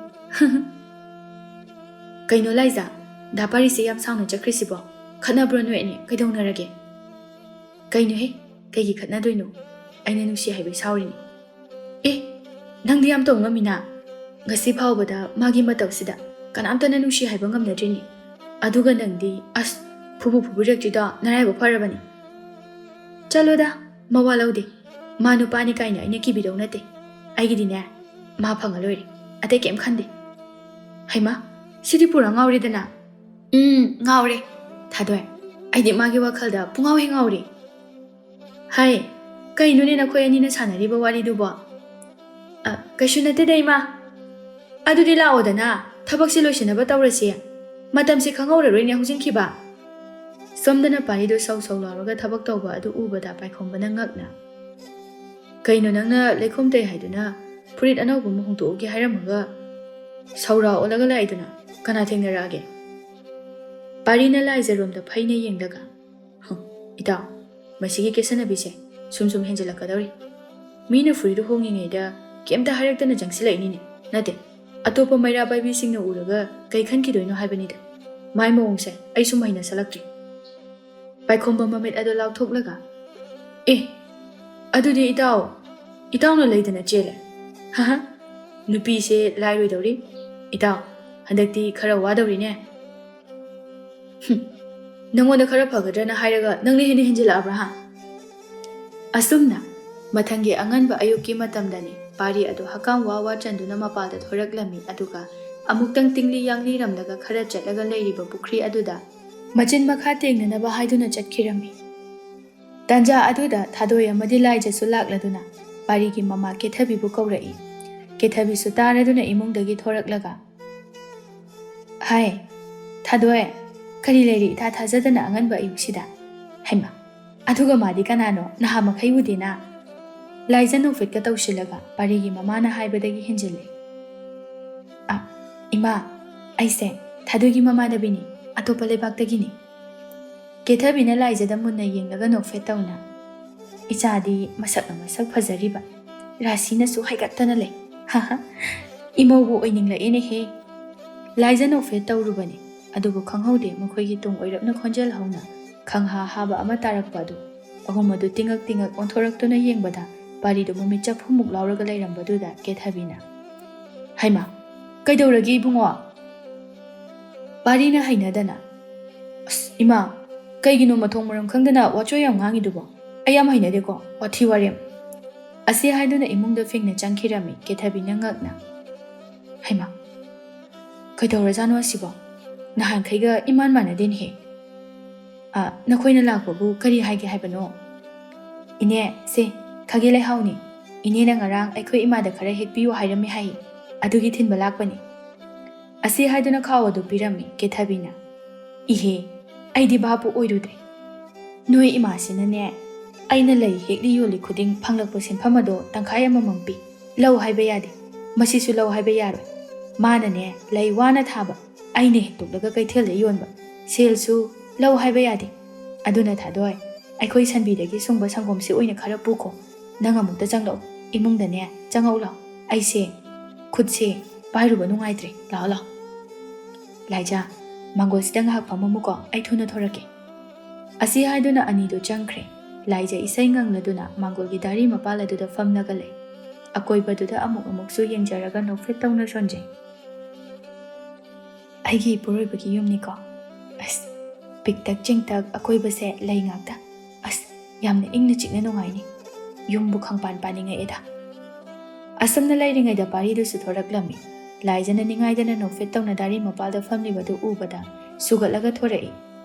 "ꯀꯩꯅꯣ ꯂꯥꯏꯖꯥ, ꯗꯥ ꯄꯥꯔꯤꯁꯦ ꯌꯥꯝ ꯁꯥꯎꯅ ꯆꯠꯈ꯭ꯔꯤꯁꯤꯕꯣ? ꯈꯠꯅꯕ꯭ꯔꯣ ꯅꯣꯏ ꯑꯅꯤ? ꯀꯩꯗꯧꯅꯔꯒꯦ?" "ꯀꯩꯅꯣꯍꯦ, ꯀꯩꯒꯤ ꯈꯠꯅꯗꯣꯏꯅꯣ? ꯑꯩꯅ ꯅꯨꯡꯁꯤ ꯍꯥꯏꯕꯩ ꯁꯥꯎꯔꯤꯅꯤ꯫" "ꯑꯦ, ꯅꯪꯗꯤ ꯌꯥꯝ ꯇꯧ ꯉꯝꯃꯤꯅ꯫ ꯉꯁꯤ ꯐꯥꯎꯕꯗ ꯃꯥꯒꯤ ꯃꯇꯧꯁꯤꯗ ꯀꯅꯥꯝꯇꯅ ꯅꯨꯡꯁꯤ ꯍꯥꯏꯕ ꯉꯝꯅꯗ꯭ꯔꯤꯅꯤ꯫ ꯑꯗꯨꯒ ꯅꯪꯗꯤ, ꯑꯁ, ꯐꯨꯕꯨ ꯐꯨꯕꯤꯔꯛꯇ꯭ꯔꯤꯗꯣ ꯅꯔꯥꯏꯕꯛ ꯐꯔꯕꯅꯤ꯫" "ꯆꯠꯂꯣꯗ, ꯃꯋꯥ ꯂꯧꯗꯦ꯫ ꯃꯥ ꯅꯨꯄꯥꯅꯤ ꯀꯥꯏꯅ ꯑꯩꯅ ꯀꯤꯕꯤꯗꯧ ꯅꯠꯇꯦ꯫ ꯑꯩꯒꯤꯗꯤꯅꯦ, ꯃꯥ ꯐꯪꯉ ꯂꯣꯏꯔꯦ꯫ ꯑꯇꯩ ꯀꯩꯝ ꯈꯟꯗꯦ꯫" "ꯍꯩꯃꯥ, ꯁꯤꯗꯤ ꯄꯨꯔꯥ ꯉꯥꯎꯔꯦꯗꯅ꯫" "ꯎꯝ, ꯉꯥꯎꯔꯦ, ꯊꯥꯗꯣꯏ꯫ ꯑꯩꯗꯤ ꯃꯥꯒꯤ ꯋꯥꯈꯜꯗ ꯄꯨꯡꯉꯥꯎ ꯍꯦꯛ ꯉꯥꯎꯔꯦ꯫" "ꯍꯥꯏ, ꯀꯩꯅꯣꯅꯦ ꯅꯈꯣꯏ ꯑꯅꯤꯅ ꯁꯥꯟꯅꯔꯤꯕ ꯋꯥꯔꯤꯗꯨꯕꯣ?" "ꯑ, ꯀꯩꯁꯨ ꯅꯠꯇꯦꯗ, ꯏꯃꯥ꯫" "ꯑꯗꯨꯗꯤ ꯂꯥꯛꯑꯣꯗꯅ, ꯊꯕꯛꯁꯤ ꯂꯣꯏꯁꯤꯟꯅꯕ ꯇꯧꯔꯁꯤ꯫ ꯃꯇꯝꯁꯤ ꯈꯪꯍꯧꯔꯔꯣꯏꯅꯦ ꯍꯧꯖꯤꯟꯈꯤꯕ꯫" ꯁꯣꯝꯗꯅ ꯄꯥꯔꯤꯗꯣ ꯁꯧ ꯁꯧ ꯂꯥꯎꯔꯒ ꯊꯕꯛ ꯇꯧꯕ ꯑꯗꯨ ꯎꯕꯗ ꯄꯥꯏꯈꯣꯝꯕꯅ ꯉꯛꯅ, "ꯀꯩꯅꯣ ꯅꯪꯅ ꯂꯩꯈꯣꯝ ꯇꯩ ꯍꯥꯏꯗꯨꯅ ꯐꯨꯔꯤꯠ ꯑꯅꯧꯕ ꯑꯃ ꯍꯣꯡꯗꯣꯛꯎꯒꯦ ꯍꯥꯏꯔꯝꯃꯒ ꯁꯧꯔꯥ ꯑꯣꯜꯂꯒ ꯂꯥꯛꯏꯗꯨꯅ? ꯀꯅꯥ ꯊꯦꯡꯅꯔꯛꯑꯒꯦ?" ꯄꯥꯔꯤꯅ ꯂꯥꯏꯖꯔꯣꯝꯗ ꯐꯩꯅ ꯌꯦꯡꯂꯒ, "ꯍ, "ꯏꯇꯥꯎ, ꯃꯁꯤꯒꯤ ꯀꯦꯁꯟꯅꯕꯤꯁꯦ ꯁꯨꯝ ꯁꯨꯝ ꯍꯦꯟꯖꯤꯜꯂꯛꯀꯗꯧꯔꯤ꯫ ꯃꯤꯅ ꯐꯨꯔꯤꯠ ꯍꯣꯡꯉꯤꯉꯩꯗ ꯀꯩꯝꯇ ꯍꯥꯏꯔꯛꯇꯅ ꯆꯪꯁꯤꯜꯂꯛꯏꯅꯤꯅꯦ꯫ ꯅꯠꯇꯦ, ꯑꯇꯣꯞꯄ ꯃꯩꯔꯥ ꯄꯥꯏꯕꯤꯁꯤꯡꯅ ꯎꯔꯒ ꯀꯩ ꯈꯟꯈꯤꯗꯣꯏꯅꯣ ꯍꯥꯏꯕꯅꯤꯗ꯫ ꯃꯥꯏ ꯃꯑꯣꯡꯁꯦ ꯑꯩ ꯁꯨꯝ ꯍꯩꯅꯁꯜꯂꯛꯇ꯭ꯔꯦ꯫" ꯄꯥꯏꯈꯣꯝꯕ ꯃꯃꯤꯠ ꯑꯗꯨ ꯂꯥꯎꯊꯣꯛꯂꯒ, "ꯑꯦ, ꯑꯗꯨꯗꯤ ꯏꯇꯥꯎ, ꯏꯇꯥꯎꯅ ꯂꯩꯗꯅ ꯆꯦꯜꯂꯦ꯫ ꯍꯥꯍꯥ, ꯅꯨꯄꯤꯁꯦ ꯂꯥꯏꯔꯣꯏꯗꯧꯔꯤ꯫ ꯏꯇꯥꯎ, ꯍꯟꯗꯛꯇꯤ ꯈꯔ ꯋꯥꯗꯧꯔꯤꯅꯦ꯫" "ꯍꯨꯝ, ꯅꯪꯉꯣꯟꯗ ꯈꯔ ꯐꯒꯗ꯭ꯔꯅ ꯍꯥꯏꯔꯒ ꯅꯪꯅ ꯍꯦꯟꯅ ꯍꯦꯟꯖꯤꯜꯂꯛꯑꯕ꯭ꯔꯥ, ꯍꯥ?" ꯑꯁꯨꯝꯅ ꯃꯊꯪꯒꯤ ꯑꯉꯟꯕ ꯑꯌꯨꯛꯀꯤ ꯃꯇꯝꯗꯅꯤ ꯄꯥꯔꯤ ꯑꯗꯨ ꯍꯀꯥꯝ ꯋꯥ ꯋꯥ ꯆꯟꯗꯨꯅ ꯃꯄꯥꯜꯗ ꯊꯣꯔꯛꯂꯝꯃꯤ, ꯑꯗꯨꯒ ꯑꯃꯨꯛꯇꯪ ꯇꯤꯡꯂꯤ ꯌꯥꯡꯂꯤꯔꯝꯂꯒ ꯈꯔ ꯆꯠꯂꯒ ꯂꯩꯔꯤꯕ ꯄꯨꯈ꯭ꯔꯤ ꯑꯗꯨꯗ ꯃꯆꯤꯟ ꯃꯈꯥ ꯇꯦꯡꯅꯅꯕ ꯍꯥꯏꯗꯨꯅ ꯆꯠꯈꯤꯔꯝꯃꯤ꯫ ꯇꯥꯟꯖꯥ ꯑꯗꯨꯗ ꯊꯥꯗꯣꯏ ꯑꯃꯗꯤ ꯂꯥꯏꯖꯁꯨ ꯂꯥꯛꯂꯗꯨꯅ ꯄꯥꯔꯤꯒꯤ ꯃꯃꯥ ꯀꯦꯊꯕꯤꯕꯨ ꯀꯧꯔꯛꯏ꯫ ꯀꯦꯊꯕꯤꯁꯨ ꯇꯥꯔꯗꯨꯅ ꯏꯃꯨꯡꯗꯒꯤ ꯊꯣꯔꯛꯂꯒ, "ꯍꯥꯏ, ꯊꯥꯗꯣꯏ, ꯀꯔꯤ ꯂꯩꯔꯦ ꯏꯊꯥ ꯊꯥꯖꯗꯅ ꯑꯉꯟꯕ ꯑꯌꯨꯛꯁꯤꯗ? ꯍꯩꯃꯥ, ꯑꯗꯨꯒ ꯃꯥꯗꯤ ꯀꯅꯥꯅꯣ? ꯅꯍꯥ ꯃꯈꯩ ꯎꯗꯦꯅ?" ꯂꯥꯏꯖ ꯅꯣꯛꯐꯦꯠꯀ ꯇꯧꯁꯤꯜꯂꯒ ꯄꯥꯔꯤꯒꯤ ꯃꯃꯥꯅ ꯍꯥꯏꯕꯗꯒꯤ ꯍꯦꯟꯖꯤꯜꯂꯦ꯫ "ꯑ, ꯏꯃꯥ, ꯑꯩꯁꯦ ꯊꯥꯗꯣꯏꯒꯤ ꯃꯃꯥꯟꯅꯕꯤꯅꯤ, ꯑꯇꯣꯞꯄ ꯂꯩꯕꯥꯛꯇꯒꯤꯅꯤ꯫" ꯀꯦꯊꯕꯤꯅ ꯂꯥꯏꯖꯗ ꯃꯨꯟꯅ ꯌꯦꯡꯂꯒ ꯅꯣꯛꯐꯦꯠ ꯇꯧꯅ, "ꯏꯆꯥꯗꯤ ꯃꯁꯛꯅ ꯃꯁꯛ ꯐꯖꯔꯤꯕ, ꯔꯥꯁꯤꯅꯁꯨ ꯍꯥꯏꯒꯠꯇꯅ ꯂꯩ꯫ ꯍꯥꯍꯥ, ꯏꯃꯧꯕꯨ ꯑꯣꯏꯅꯤꯡꯂꯛꯑꯦꯅꯦꯍꯦ꯫" ꯂꯥꯏꯖ ꯅꯣꯛꯐꯦꯠ ꯇꯧꯔꯨꯕꯅꯤ, ꯑꯗꯨꯕꯨ ꯈꯪꯍꯧꯗꯦ ꯃꯈꯣꯏꯒꯤ ꯇꯨꯡ ꯑꯣꯏꯔꯞꯅ ꯈꯣꯟꯖꯦꯜ ꯍꯧꯅ ꯈꯪꯍꯥ ꯍꯥꯕ ꯑꯃ ꯇꯥꯔꯛꯄ ꯑꯗꯨ꯫ ꯑꯍꯨꯝ ꯑꯗꯨ ꯇꯤꯡꯉꯛ ꯇꯤꯡꯉꯛ ꯑꯣꯟꯊꯣꯔꯛꯇꯨꯅ ꯌꯦꯡꯕꯗ ꯄꯥꯔꯤꯗꯨ ꯃꯃꯤꯠ ꯆꯐꯨꯃꯨꯛ ꯂꯥꯎꯔꯒ ꯂꯩꯔꯝꯕꯗꯨꯗ ꯀꯦꯊꯕꯤꯅ, "ꯍꯩꯃꯥ, ꯀꯩꯗꯧꯔꯒꯦ ꯏꯕꯨꯡꯉꯣ?" ꯄꯥꯔꯤꯅ ꯍꯩꯅꯗꯅ, "ꯑꯁ, ꯏꯃꯥ, ꯀꯩꯒꯤꯅꯣ ꯃꯊꯣꯡ ꯃꯔꯝ ꯈꯪꯗꯅ ꯋꯥꯆꯣꯏ ꯌꯥꯝ ꯉꯥꯡꯉꯤꯗꯨꯕꯣ? ꯑꯩ ꯌꯥꯝ ꯍꯩꯅꯗꯦꯀꯣ, ꯋꯥꯊꯤ ꯋꯥꯔꯦꯝ꯫" ꯑꯁꯤ ꯍꯥꯏꯗꯨꯅ ꯏꯃꯨꯡꯗ ꯐꯤꯡꯅ ꯆꯪꯈꯤꯔꯝꯃꯤ ꯀꯦꯊꯕꯤꯅ ꯉꯛꯅ꯫ "ꯍꯩꯃꯥ, ꯀꯩꯗꯧꯔꯖꯥꯠꯅꯣ ꯑꯁꯤꯕꯣ? ꯅꯍꯥꯟꯈꯩꯒ ꯏꯃꯥꯟ ꯃꯥꯟꯅꯗꯦꯅꯦꯍꯦ꯫ ꯑ, ꯅꯈꯣꯏꯅ ꯂꯥꯛꯄꯕꯨ ꯀꯔꯤ ꯍꯥꯏꯒꯦ ꯍꯥꯏꯕꯅꯣ?" "ꯏꯅꯦ, ꯁꯦ, ꯈꯥꯒꯦ ꯂꯩꯍꯥꯎꯅꯤ꯫ ꯏꯅꯦꯅ ꯉꯔꯥꯡ ꯑꯩꯈꯣꯏ ꯏꯃꯥꯗ ꯈꯔ ꯍꯦꯛꯄꯤꯌꯨ ꯍꯥꯏꯔꯝꯃꯤ ꯍꯥꯏ, ꯑꯗꯨꯒꯤ ꯊꯤꯟꯕ ꯂꯥꯛꯄꯅꯤ꯫" ꯑꯁꯤ ꯍꯥꯏꯗꯨꯅ ꯈꯥꯎ ꯑꯗꯨ ꯄꯤꯔꯝꯃꯤ ꯀꯦꯊꯕꯤꯅ꯫ "ꯏꯍꯦ, ꯑꯩꯗꯤ ꯚꯥꯞꯄꯨ ꯑꯣꯏꯔꯨꯗ꯭ꯔꯦ꯫ ꯅꯣꯏ ꯏꯃꯥꯁꯤꯅꯅꯦ, ꯑꯩꯅ ꯂꯩ ꯍꯦꯛꯂꯤ ꯌꯣꯜꯂꯤ ꯈꯨꯗꯤꯡ ꯐꯪꯂꯛꯄ ꯁꯦꯟꯐꯝ ꯑꯗꯣ ꯇꯪꯈꯥꯏ ꯑꯃꯃꯝ ꯄꯤ꯫ ꯂꯧ ꯍꯥꯏꯕ ꯌꯥꯗꯦ꯫ ꯃꯁꯤꯁꯨ ꯂꯧ ꯍꯥꯏꯕ ꯌꯥꯔꯣꯏ꯫ ꯃꯥꯅꯅꯦ, ꯂꯩ ꯋꯥꯅ ꯊꯥꯕ, ꯑꯩꯅ ꯍꯦꯛꯇꯣꯛꯂꯒ ꯀꯩꯊꯦꯜꯗ ꯌꯣꯟꯕ꯫ ꯁꯦꯜꯁꯨ ꯂꯧ ꯍꯥꯏꯕ ꯌꯥꯗꯦ꯫ ꯑꯗꯨꯅ ꯊꯥꯗꯣꯏ, ꯑꯩꯈꯣꯏ ꯁꯟꯕꯤꯗꯒꯤ ꯁꯨꯡꯕ ꯁꯪꯒꯣꯝꯁꯤ ꯑꯣꯏꯅ ꯈꯔ ꯄꯨꯈꯣ꯫ ꯅꯪ ꯑꯃꯨꯛꯇ ꯆꯪꯂꯛꯑꯣ, ꯏꯃꯨꯡꯗꯅꯦ ꯆꯪꯉꯛꯎ ꯂꯥꯎ꯫ ꯑꯩꯁꯦ ꯈꯨꯠꯁꯦ ꯄꯥꯏꯔꯨꯕ ꯅꯨꯡꯉꯥꯏꯇ꯭ꯔꯦ, ꯂꯥꯛꯑꯣ ꯂꯥꯛꯑꯣ꯫ ꯂꯥꯏꯖꯥ, ꯃꯥꯡꯒꯣꯜꯁꯤꯗ ꯉꯥꯏꯍꯥꯛ ꯐꯝꯃꯝꯃꯨꯀꯣ, ꯑꯩ ꯊꯨꯅ ꯊꯣꯔꯛꯀꯦ꯫ ꯑꯁꯤ ꯍꯥꯏꯗꯨꯅ ꯑꯅꯤꯗꯨ ꯆꯪꯈ꯭ꯔꯦ꯫ ꯂꯥꯏꯖꯥ ꯏꯁꯩ ꯉꯪꯂꯗꯨꯅ ꯃꯥꯡꯒꯣꯜꯒꯤ ꯗꯥꯔꯤ ꯃꯄꯥꯜ ꯑꯗꯨꯗ ꯐꯝꯂꯒ ꯂꯩ꯫ ꯑꯀꯣꯏꯕꯗꯨꯗ ꯑꯃꯨꯛ ꯑꯃꯨꯛꯁꯨ ꯌꯦꯡꯖꯔꯒ ꯅꯣꯛꯐꯦꯠ ꯇꯧꯅ ꯁꯣꯟꯖꯩ꯫ ꯑꯩꯒꯤ ꯏꯄꯨꯔꯣꯏꯕꯒꯤ ꯌꯨꯝꯅꯤꯀꯣ꯫ ꯑꯁ, ꯄꯤꯛꯇꯛ ꯆꯤꯡꯇꯛ, ꯑꯀꯣꯏꯕꯁꯦ ꯂꯩ ꯉꯥꯛꯇ꯫ ꯑꯁ, ꯌꯥꯝꯅ ꯏꯪꯅ ꯆꯤꯛꯅ ꯅꯨꯡꯉꯥꯏꯅꯤ꯫ ꯌꯨꯝꯕꯨ ꯈꯪꯄꯥꯟ ꯄꯥꯅꯤꯡꯉꯛꯑꯦꯗ꯫ ꯑꯁꯨꯝꯅ ꯂꯩꯔꯤꯉꯩꯗ ꯄꯥꯔꯤꯗꯨꯁꯨ ꯊꯣꯔꯛꯂꯝꯃꯤ꯫ ꯂꯥꯏꯖꯅ ꯅꯤꯡꯉꯥꯏꯗꯅ ꯅꯣꯛꯐꯦꯠ ꯇꯧꯅ ꯗꯥꯔꯤ ꯃꯄꯥꯜꯗ ꯐꯝꯂꯤꯕꯗꯨ ꯎꯕꯗ ꯁꯨꯒꯠꯂꯒ ꯊꯣꯔꯛꯏ꯫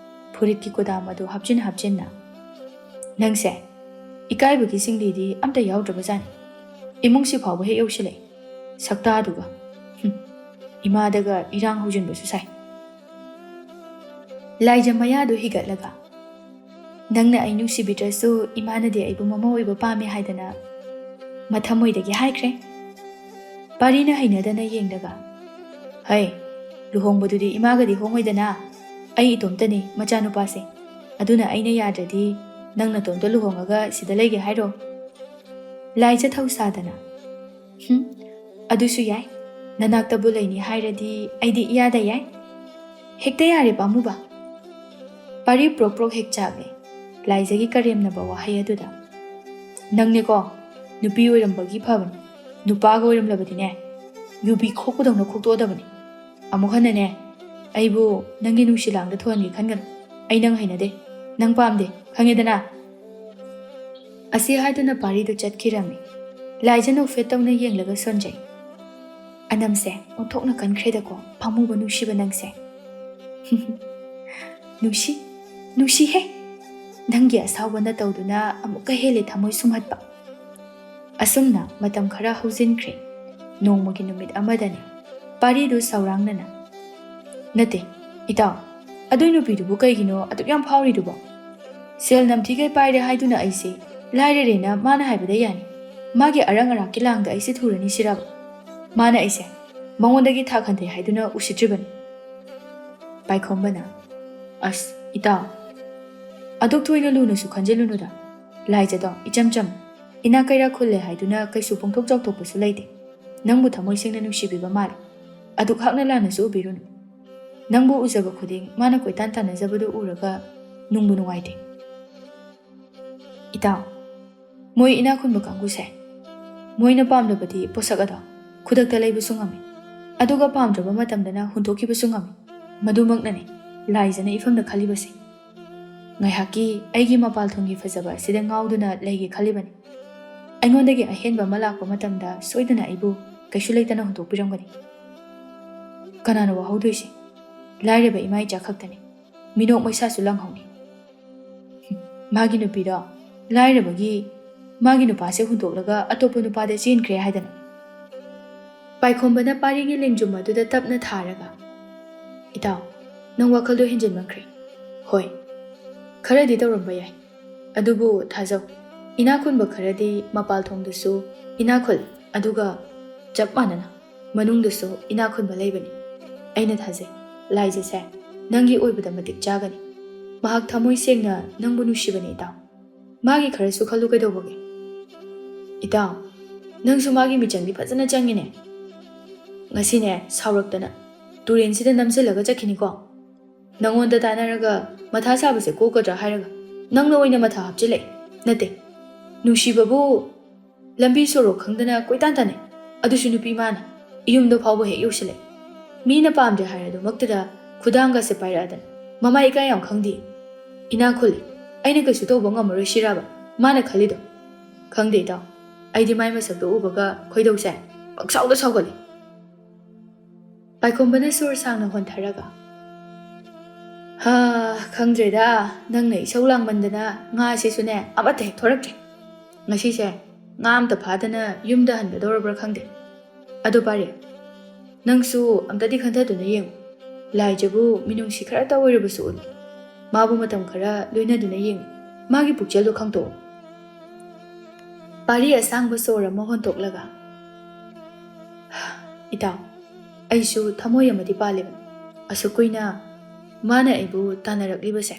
ꯐꯨꯔꯤꯠꯀꯤ ꯀꯨꯗꯥꯝ ꯑꯗꯨ ꯍꯥꯞꯆꯤꯟ ꯍꯥꯞꯆꯤꯟꯅ꯫ "ꯅꯪꯁꯦ ꯏꯀꯥꯏꯕꯒꯤ ꯁꯤꯡꯂꯤꯗꯤ ꯑꯝꯇ ꯌꯥꯎꯗ꯭ꯔꯕꯖꯥꯠꯅꯤ꯫ ꯏꯃꯨꯡꯁꯤ ꯐꯥꯎꯕ ꯍꯦꯛ ꯌꯧꯁꯤꯜꯂꯛꯏ꯫ ꯁꯛꯇꯥꯗꯨꯒ꯫ ꯍꯨꯝ, ꯏꯃꯥꯗꯒ ꯏꯔꯥꯡ ꯍꯧꯖꯤꯟꯕꯁꯨ ꯁꯥꯏ꯫" ꯂꯥꯏꯖ ꯃꯌꯥꯗꯨ ꯍꯤꯒꯠꯂꯒ, "ꯅꯪꯅ ꯑꯩ ꯅꯨꯡꯁꯤꯕꯤꯗ꯭ꯔꯁꯨ ꯏꯃꯥꯅꯗꯤ ꯑꯩꯕꯨ ꯃꯃꯧ ꯑꯣꯏꯕ ꯄꯥꯝꯃꯦ ꯍꯥꯏꯗꯅ ꯃꯊꯃꯣꯏꯗꯒꯤ ꯍꯥꯏꯈ꯭ꯔꯦ꯫" ꯄꯥꯔꯤꯅ ꯍꯩꯅꯗꯅ ꯌꯦꯡꯂꯒ, "ꯍꯩ, ꯂꯨꯍꯣꯡꯕꯗꯨꯗꯤ ꯏꯃꯥꯒꯗꯤ ꯍꯣꯡꯉꯣꯏꯗꯅ꯫ ꯑꯩ ꯏꯇꯣꯝꯇꯅꯤ ꯃꯆꯥꯅꯨꯄꯥꯁꯦ꯫ ꯑꯗꯨꯅ ꯑꯩꯅ ꯌꯥꯗ꯭ꯔꯗꯤ ꯅꯪ ꯅꯇꯣꯝꯇ ꯂꯨꯍꯣꯡꯉꯒ ꯁꯤꯗ ꯂꯩꯒꯦ ꯍꯥꯏꯔꯣ?" ꯂꯥꯏꯖ ꯊꯧꯁꯥꯗꯅ, "ꯍꯨꯝ, ꯑꯗꯨꯁꯨ ꯌꯥꯏ꯫ ꯅꯅꯥꯛꯇꯕꯨ ꯂꯩꯅꯤ ꯍꯥꯏꯔꯗꯤ ꯑꯩꯗꯤ ꯏꯌꯥꯗ ꯌꯥꯏ꯫ ꯍꯦꯛꯇ ꯌꯥꯔꯦ ꯄꯥꯝꯃꯨꯕ꯫" ꯄꯥꯔꯤ ꯄ꯭ꯔꯣꯛ ꯄ꯭ꯔꯣꯛ ꯍꯦꯛ ꯆꯥꯛꯂꯦ꯫ ꯂꯥꯏꯖꯒꯤ ꯀꯔꯦꯝꯅꯕ ꯋꯥꯍꯩ ꯑꯗꯨꯗ, "ꯅꯪꯅꯦꯀꯣ, ꯅꯨꯄꯤ ꯑꯣꯏꯔꯝꯕꯒꯤ ꯐꯕꯅꯤ꯫ ꯅꯨꯄꯥꯒ ꯑꯣꯏꯔꯝꯂꯕꯗꯤꯅꯦ, ꯌꯨꯕꯤ ꯈꯣꯛꯄꯗꯧꯅ ꯈꯣꯛꯇꯣꯛꯑꯗꯕꯅꯤ꯫ ꯑꯃꯨꯛ ꯍꯟꯅꯅꯦ, ꯑꯩꯕꯨ ꯅꯪꯒꯤ ꯅꯨꯡꯁꯤ ꯂꯥꯡꯗ ꯊꯣꯛꯍꯟꯒꯦ ꯈꯟꯒꯅꯨ꯫ ꯑꯩ ꯅꯪ ꯍꯩꯅꯗꯦ, ꯅꯪ ꯄꯥꯝꯗꯦ, ꯈꯪꯉꯦꯗꯅ?" ꯑꯁꯤ ꯍꯥꯏꯗꯨꯅ ꯄꯥꯔꯤꯗꯨ ꯆꯠꯈꯤꯔꯝꯃꯤ꯫ ꯂꯥꯏꯖ ꯅꯣꯛꯐꯦꯠ ꯇꯧꯅ ꯌꯦꯡꯂꯒ ꯁꯣꯟꯖꯩ꯫ "ꯑꯅꯝꯁꯦ ꯑꯣꯟꯊꯣꯛꯅ ꯀꯟꯈ꯭ꯔꯦꯗꯀꯣ, ꯄꯥꯝꯃꯨꯕ ꯅꯨꯡꯁꯤꯕ ꯅꯪꯁꯦ꯫" "ꯅꯨꯡꯁꯤ, ꯅꯨꯡꯁꯤꯍꯦ꯫ ꯅꯪꯒꯤ ꯑꯁꯥꯎꯕ ꯅꯇꯧꯗꯨꯅ ꯑꯃꯨꯛꯀ ꯍꯦꯜꯂꯦ ꯊꯃꯣꯏ ꯁꯨꯝꯍꯠꯄ꯫" ꯑꯁꯨꯝꯅ ꯃꯇꯝ ꯈꯔ ꯍꯧꯖꯤꯟꯈ꯭ꯔꯦ꯫ ꯅꯣꯡꯃꯒꯤ ꯅꯨꯃꯤꯠ ꯑꯃꯗꯅꯤ꯫ ꯄꯥꯔꯤꯗꯨ ꯁꯧꯔꯥꯡꯅꯅ, "ꯅꯠꯇꯦ, ꯏꯇꯥꯎ, ꯑꯗꯨꯏ ꯅꯨꯄꯤꯗꯨꯕꯨ ꯀꯩꯒꯤꯅꯣ ꯑꯗꯨꯛ ꯌꯥꯝ ꯐꯥꯎꯔꯤꯗꯨꯕꯣ? ꯁꯦꯜ ꯅꯝꯊꯤꯈꯩ ꯄꯥꯏꯔꯦ ꯍꯥꯏꯗꯨꯅ ꯑꯩꯁꯦ ꯂꯥꯏꯔꯔꯦꯅ ꯃꯥꯅ ꯍꯥꯏꯕꯗ ꯌꯥꯅꯤ꯫ ꯃꯥꯒꯤ ꯑꯔꯪ ꯑꯔꯥꯛꯀꯤ ꯂꯥꯡꯗ ꯑꯩꯁꯦ ꯊꯨꯔꯅꯤ ꯁꯤꯔꯕ? ꯃꯥꯅ ꯑꯩꯁꯦ ꯃꯉꯣꯟꯗꯒꯤ ꯊꯥꯛ ꯍꯟꯊꯩ ꯍꯥꯏꯗꯨꯅ ꯎꯁꯤꯠꯇ꯭ꯔꯤꯕꯅꯤ꯫" ꯄꯥꯏꯈꯣꯝꯕꯅ, "ꯑꯁ, ꯏꯇꯥꯎ, ꯑꯗꯨꯛ ꯊꯣꯏꯅ ꯂꯨꯅꯁꯨ ꯈꯟꯖꯤꯜꯂꯨꯅꯨꯗ꯫ ꯂꯥꯏꯖꯗꯣ ꯏꯆꯝ ꯆꯝ, ꯏꯅꯥꯛ ꯀꯩꯔꯥꯛ ꯈꯨꯜꯂꯦ ꯍꯥꯏꯗꯨꯅ ꯀꯩꯁꯨ ꯄꯣꯡꯊꯣꯛ ꯆꯥꯎꯊꯣꯛꯄꯁꯨ ꯂꯩꯇꯦ꯫ ꯅꯪꯕꯨ ꯊꯃꯣꯏ ꯁꯦꯡꯅ ꯅꯨꯡꯁꯤꯕꯤꯕ ꯃꯥꯜꯂꯦ꯫ ꯑꯗꯨꯛ ꯍꯥꯛꯅ ꯂꯥꯟꯅꯁꯨ ꯎꯕꯤꯔꯨꯅꯨ꯫ ꯅꯪꯕꯨ ꯎꯖꯕ ꯈꯨꯗꯤꯡ ꯃꯥꯅ ꯀꯣꯏꯇꯥꯟ ꯇꯥꯟꯅꯖꯕꯗꯨ ꯎꯔꯒ ꯅꯨꯡꯕꯨ ꯅꯨꯡꯉꯥꯏꯇꯦ꯫ ꯏꯇꯥꯎ, ꯃꯣꯏ ꯏꯅꯥꯛ ꯈꯨꯟꯕ ꯀꯥꯡꯕꯨꯁꯦ, ꯃꯣꯏꯅ ꯄꯥꯝꯂꯕꯗꯤ ꯄꯣꯠꯁꯛ ꯑꯗꯣ ꯈꯨꯗꯛꯇ ꯂꯩꯕꯁꯨ ꯉꯝꯃꯤ, ꯑꯗꯨꯒ ꯄꯥꯝꯗ꯭ꯔꯕ ꯃꯇꯝꯗꯅ ꯍꯨꯟꯗꯣꯛꯈꯤꯕꯁꯨ ꯉꯝꯃꯤ꯫ ꯃꯗꯨꯃꯛꯅꯅꯤ ꯂꯥꯏꯖꯅ ꯏꯐꯝꯗ ꯈꯜꯂꯤꯕꯁꯦ꯫ ꯉꯥꯏꯍꯥꯛꯀꯤ ꯑꯩꯒꯤ ꯃꯄꯥꯜ ꯊꯣꯡꯒꯤ ꯐꯖꯕ ꯑꯁꯤꯗ ꯉꯥꯎꯗꯨꯅ ꯂꯩꯒꯦ ꯈꯜꯂꯤꯕꯅꯤ꯫ ꯑꯩꯉꯣꯟꯗꯒꯤ ꯑꯍꯦꯟꯕ ꯑꯃ ꯂꯥꯛꯄ ꯃꯇꯝꯗ ꯁꯣꯏꯗꯅ ꯑꯩꯕꯨ ꯀꯩꯁꯨ ꯂꯩꯇꯅ ꯍꯨꯟꯗꯣꯛꯄꯤꯔꯝꯒꯅꯤ꯫ ꯀꯅꯥꯅꯣ ꯋꯥꯍꯧꯗꯣꯏꯁꯦ? ꯂꯥꯏꯔꯕ ꯏꯃꯥ ꯏꯆꯥ ꯈꯛꯇꯅꯤ꯫ ꯃꯤꯅꯣꯛ ꯃꯩꯁꯥꯁꯨ ꯂꯪꯍꯧꯅꯤ꯫ ꯃꯥꯒꯤ ꯅꯨꯄꯤꯗꯣ ꯂꯥꯏꯔꯕꯒꯤ ꯃꯥꯒꯤ ꯅꯨꯄꯥꯁꯦ ꯍꯨꯟꯗꯣꯛꯂꯒ ꯑꯇꯣꯞꯄ ꯅꯨꯄꯥꯗ ꯆꯦꯟꯈ꯭ꯔꯦ ꯍꯥꯏꯗꯅ꯫ ꯄꯥꯏꯈꯣꯝꯕꯅ ꯄꯥꯔꯤꯒꯤ ꯂꯦꯡꯖꯨꯝ ꯑꯗꯨꯗ ꯇꯞꯅ ꯊꯥꯔꯒ, "ꯏꯇꯥꯎ, ꯅꯪ ꯋꯥꯈꯜꯗꯣ ꯍꯦꯟꯖꯤꯟꯃꯟꯈ꯭ꯔꯦ꯫ ꯍꯣꯏ, ꯈꯔꯗꯤ ꯇꯧꯔꯝꯕ ꯌꯥꯏ, ꯑꯗꯨꯕꯨ ꯊꯥꯖꯧ, ꯏꯅꯥꯛ ꯈꯨꯟꯕ ꯈꯔꯗꯤ ꯃꯄꯥꯜ ꯊꯣꯡꯗꯁꯨ ꯏꯅꯥꯛ ꯈꯨꯜꯂꯤ, ꯑꯗꯨꯒ ꯆꯞ ꯃꯥꯟꯅꯅ ꯃꯅꯨꯡꯗꯁꯨ ꯏꯅꯥꯛ ꯈꯨꯟꯕ ꯂꯩꯕꯅꯤ꯫ ꯑꯩꯅ ꯊꯥꯖꯩ, ꯂꯥꯏꯖꯁꯦ ꯅꯪꯒꯤ ꯑꯣꯏꯕꯗ ꯃꯇꯤꯛ ꯆꯥꯒꯅꯤ꯫ ꯃꯍꯥꯛ ꯊꯃꯣꯏ ꯁꯦꯡꯅ ꯅꯪꯕꯨ ꯅꯨꯡꯁꯤꯕꯅꯤ, ꯏꯇꯥꯎ꯫ ꯃꯥꯒꯤ ꯈꯔꯁꯨ ꯈꯜꯂꯨ ꯀꯩꯗꯧꯕꯒꯦ? ꯏꯇꯥꯎ, ꯅꯪꯁꯨ ꯃꯥꯒꯤ ꯃꯤꯆꯪꯗꯤ ꯐꯖꯅ ꯆꯪꯉꯤꯅꯦ꯫ ꯉꯁꯤꯅꯦ, ꯁꯥꯎꯔꯛꯇꯅ ꯇꯨꯔꯦꯟꯁꯤꯗ ꯅꯝꯁꯤꯜꯂꯒ ꯆꯠꯈꯤꯅꯤꯀꯣ꯫ ꯅꯪꯉꯣꯟꯗ ꯇꯥꯟꯅꯔꯒ ꯃꯊꯥ ꯁꯥꯕꯁꯦ ꯀꯣꯛꯀꯗ꯭ꯔꯥ ꯍꯥꯏꯔꯒ ꯅꯪꯅ ꯑꯣꯏꯅ ꯃꯊꯥ ꯍꯥꯞꯆꯤꯜꯂꯛꯑꯦ꯫ ꯅꯠꯇꯦ, ꯅꯨꯡꯁꯤꯕꯕꯨ ꯂꯝꯕꯤ ꯁꯣꯔꯣꯛ ꯈꯪꯗꯅ ꯀꯣꯏꯇꯥꯟ ꯇꯥꯟꯅꯩ꯫ ꯑꯗꯨꯁꯨ ꯅꯨꯄꯤ ꯃꯥꯅ ꯏꯌꯨꯝꯗ ꯐꯥꯎꯕ ꯍꯦꯛ ꯌꯧꯁꯤꯜꯂꯛꯑꯦ꯫ ꯃꯤꯅ ꯄꯥꯝꯗꯦ ꯍꯥꯏꯔꯗꯨꯃꯛꯇꯗ ꯈꯨꯗꯥꯡꯒꯁꯦ ꯄꯥꯏꯔꯛꯑꯗꯅ ꯃꯃꯥ ꯏꯀꯥꯏ ꯌꯥꯝ ꯈꯪꯗꯦ꯫ ꯏꯅꯥꯛ ꯈꯨꯜꯂꯦ, ꯑꯩꯅ ꯀꯩꯁꯨ ꯇꯧꯕ ꯉꯝꯃꯔꯣꯏ ꯁꯤꯔꯥꯕ ꯃꯥꯅ ꯈꯜꯂꯤꯗꯣ? ꯈꯪꯗꯦ ꯏꯇꯥꯎ, ꯑꯩꯗꯤ ꯃꯥꯏ ꯃꯁꯛꯇꯣ ꯎꯕꯒ ꯈꯣꯏꯗꯧꯁꯦ ꯄꯪꯁꯥꯎꯗ ꯁꯥꯎꯒꯠꯂꯦ꯫ ꯄꯥꯏꯈꯣꯝꯕꯅ ꯁꯣꯔ ꯁꯥꯡꯅ ꯍꯣꯟꯊꯔꯒ, "ꯍꯥ, ꯈꯪꯗ꯭ꯔꯦꯗ, ꯅꯪꯅ ꯏꯁꯧ ꯂꯥꯡꯃꯟꯗꯅ ꯉꯥꯁꯤꯁꯨꯅꯦ ꯑꯃꯠꯇ ꯍꯦꯛ ꯊꯣꯔꯛꯇ꯭ꯔꯦ꯫ ꯉꯁꯤꯁꯦ ꯉꯥ ꯑꯝꯇ ꯐꯥꯗꯅ ꯌꯨꯝꯗ ꯍꯟꯒꯗꯧꯔꯕ꯭ꯔꯥ ꯈꯪꯗꯦ꯫ ꯑꯗꯣ ꯄꯥꯔꯤ, ꯅꯪꯁꯨ ꯑꯝꯇꯗꯤ ꯈꯟꯊꯗꯨꯅ ꯌꯦꯡꯉꯨ꯫ ꯂꯥꯏꯖꯕꯨ ꯃꯤꯅꯨꯡꯁꯤ ꯈꯔꯇ ꯑꯣꯏꯔꯕꯁꯨ ꯎꯠꯂꯨ꯫ ꯃꯥꯕꯨ ꯃꯇꯝ ꯈꯔ ꯂꯣꯏꯅꯗꯨꯅ ꯌꯦꯡꯉꯨ꯫ ꯃꯥꯒꯤ ꯄꯨꯛꯆꯦꯜꯗꯣ ꯈꯪꯇꯣꯛꯎ꯫" ꯄꯥꯔꯤ ꯑꯁꯥꯡꯕ ꯁꯣꯔ ꯑꯃ ꯍꯣꯟꯇꯣꯛꯂꯒ, "ꯏꯇꯥꯎ, ꯑꯩꯁꯨ ꯊꯃꯣꯏ ꯑꯃꯗꯤ ꯄꯥꯜꯂꯦꯕ꯫ ꯑꯁꯨꯛ ꯀꯨꯏꯅ ꯃꯥꯅ ꯑꯩꯕꯨ ꯇꯥꯟꯅꯔꯛꯂꯤꯕꯁꯦ꯫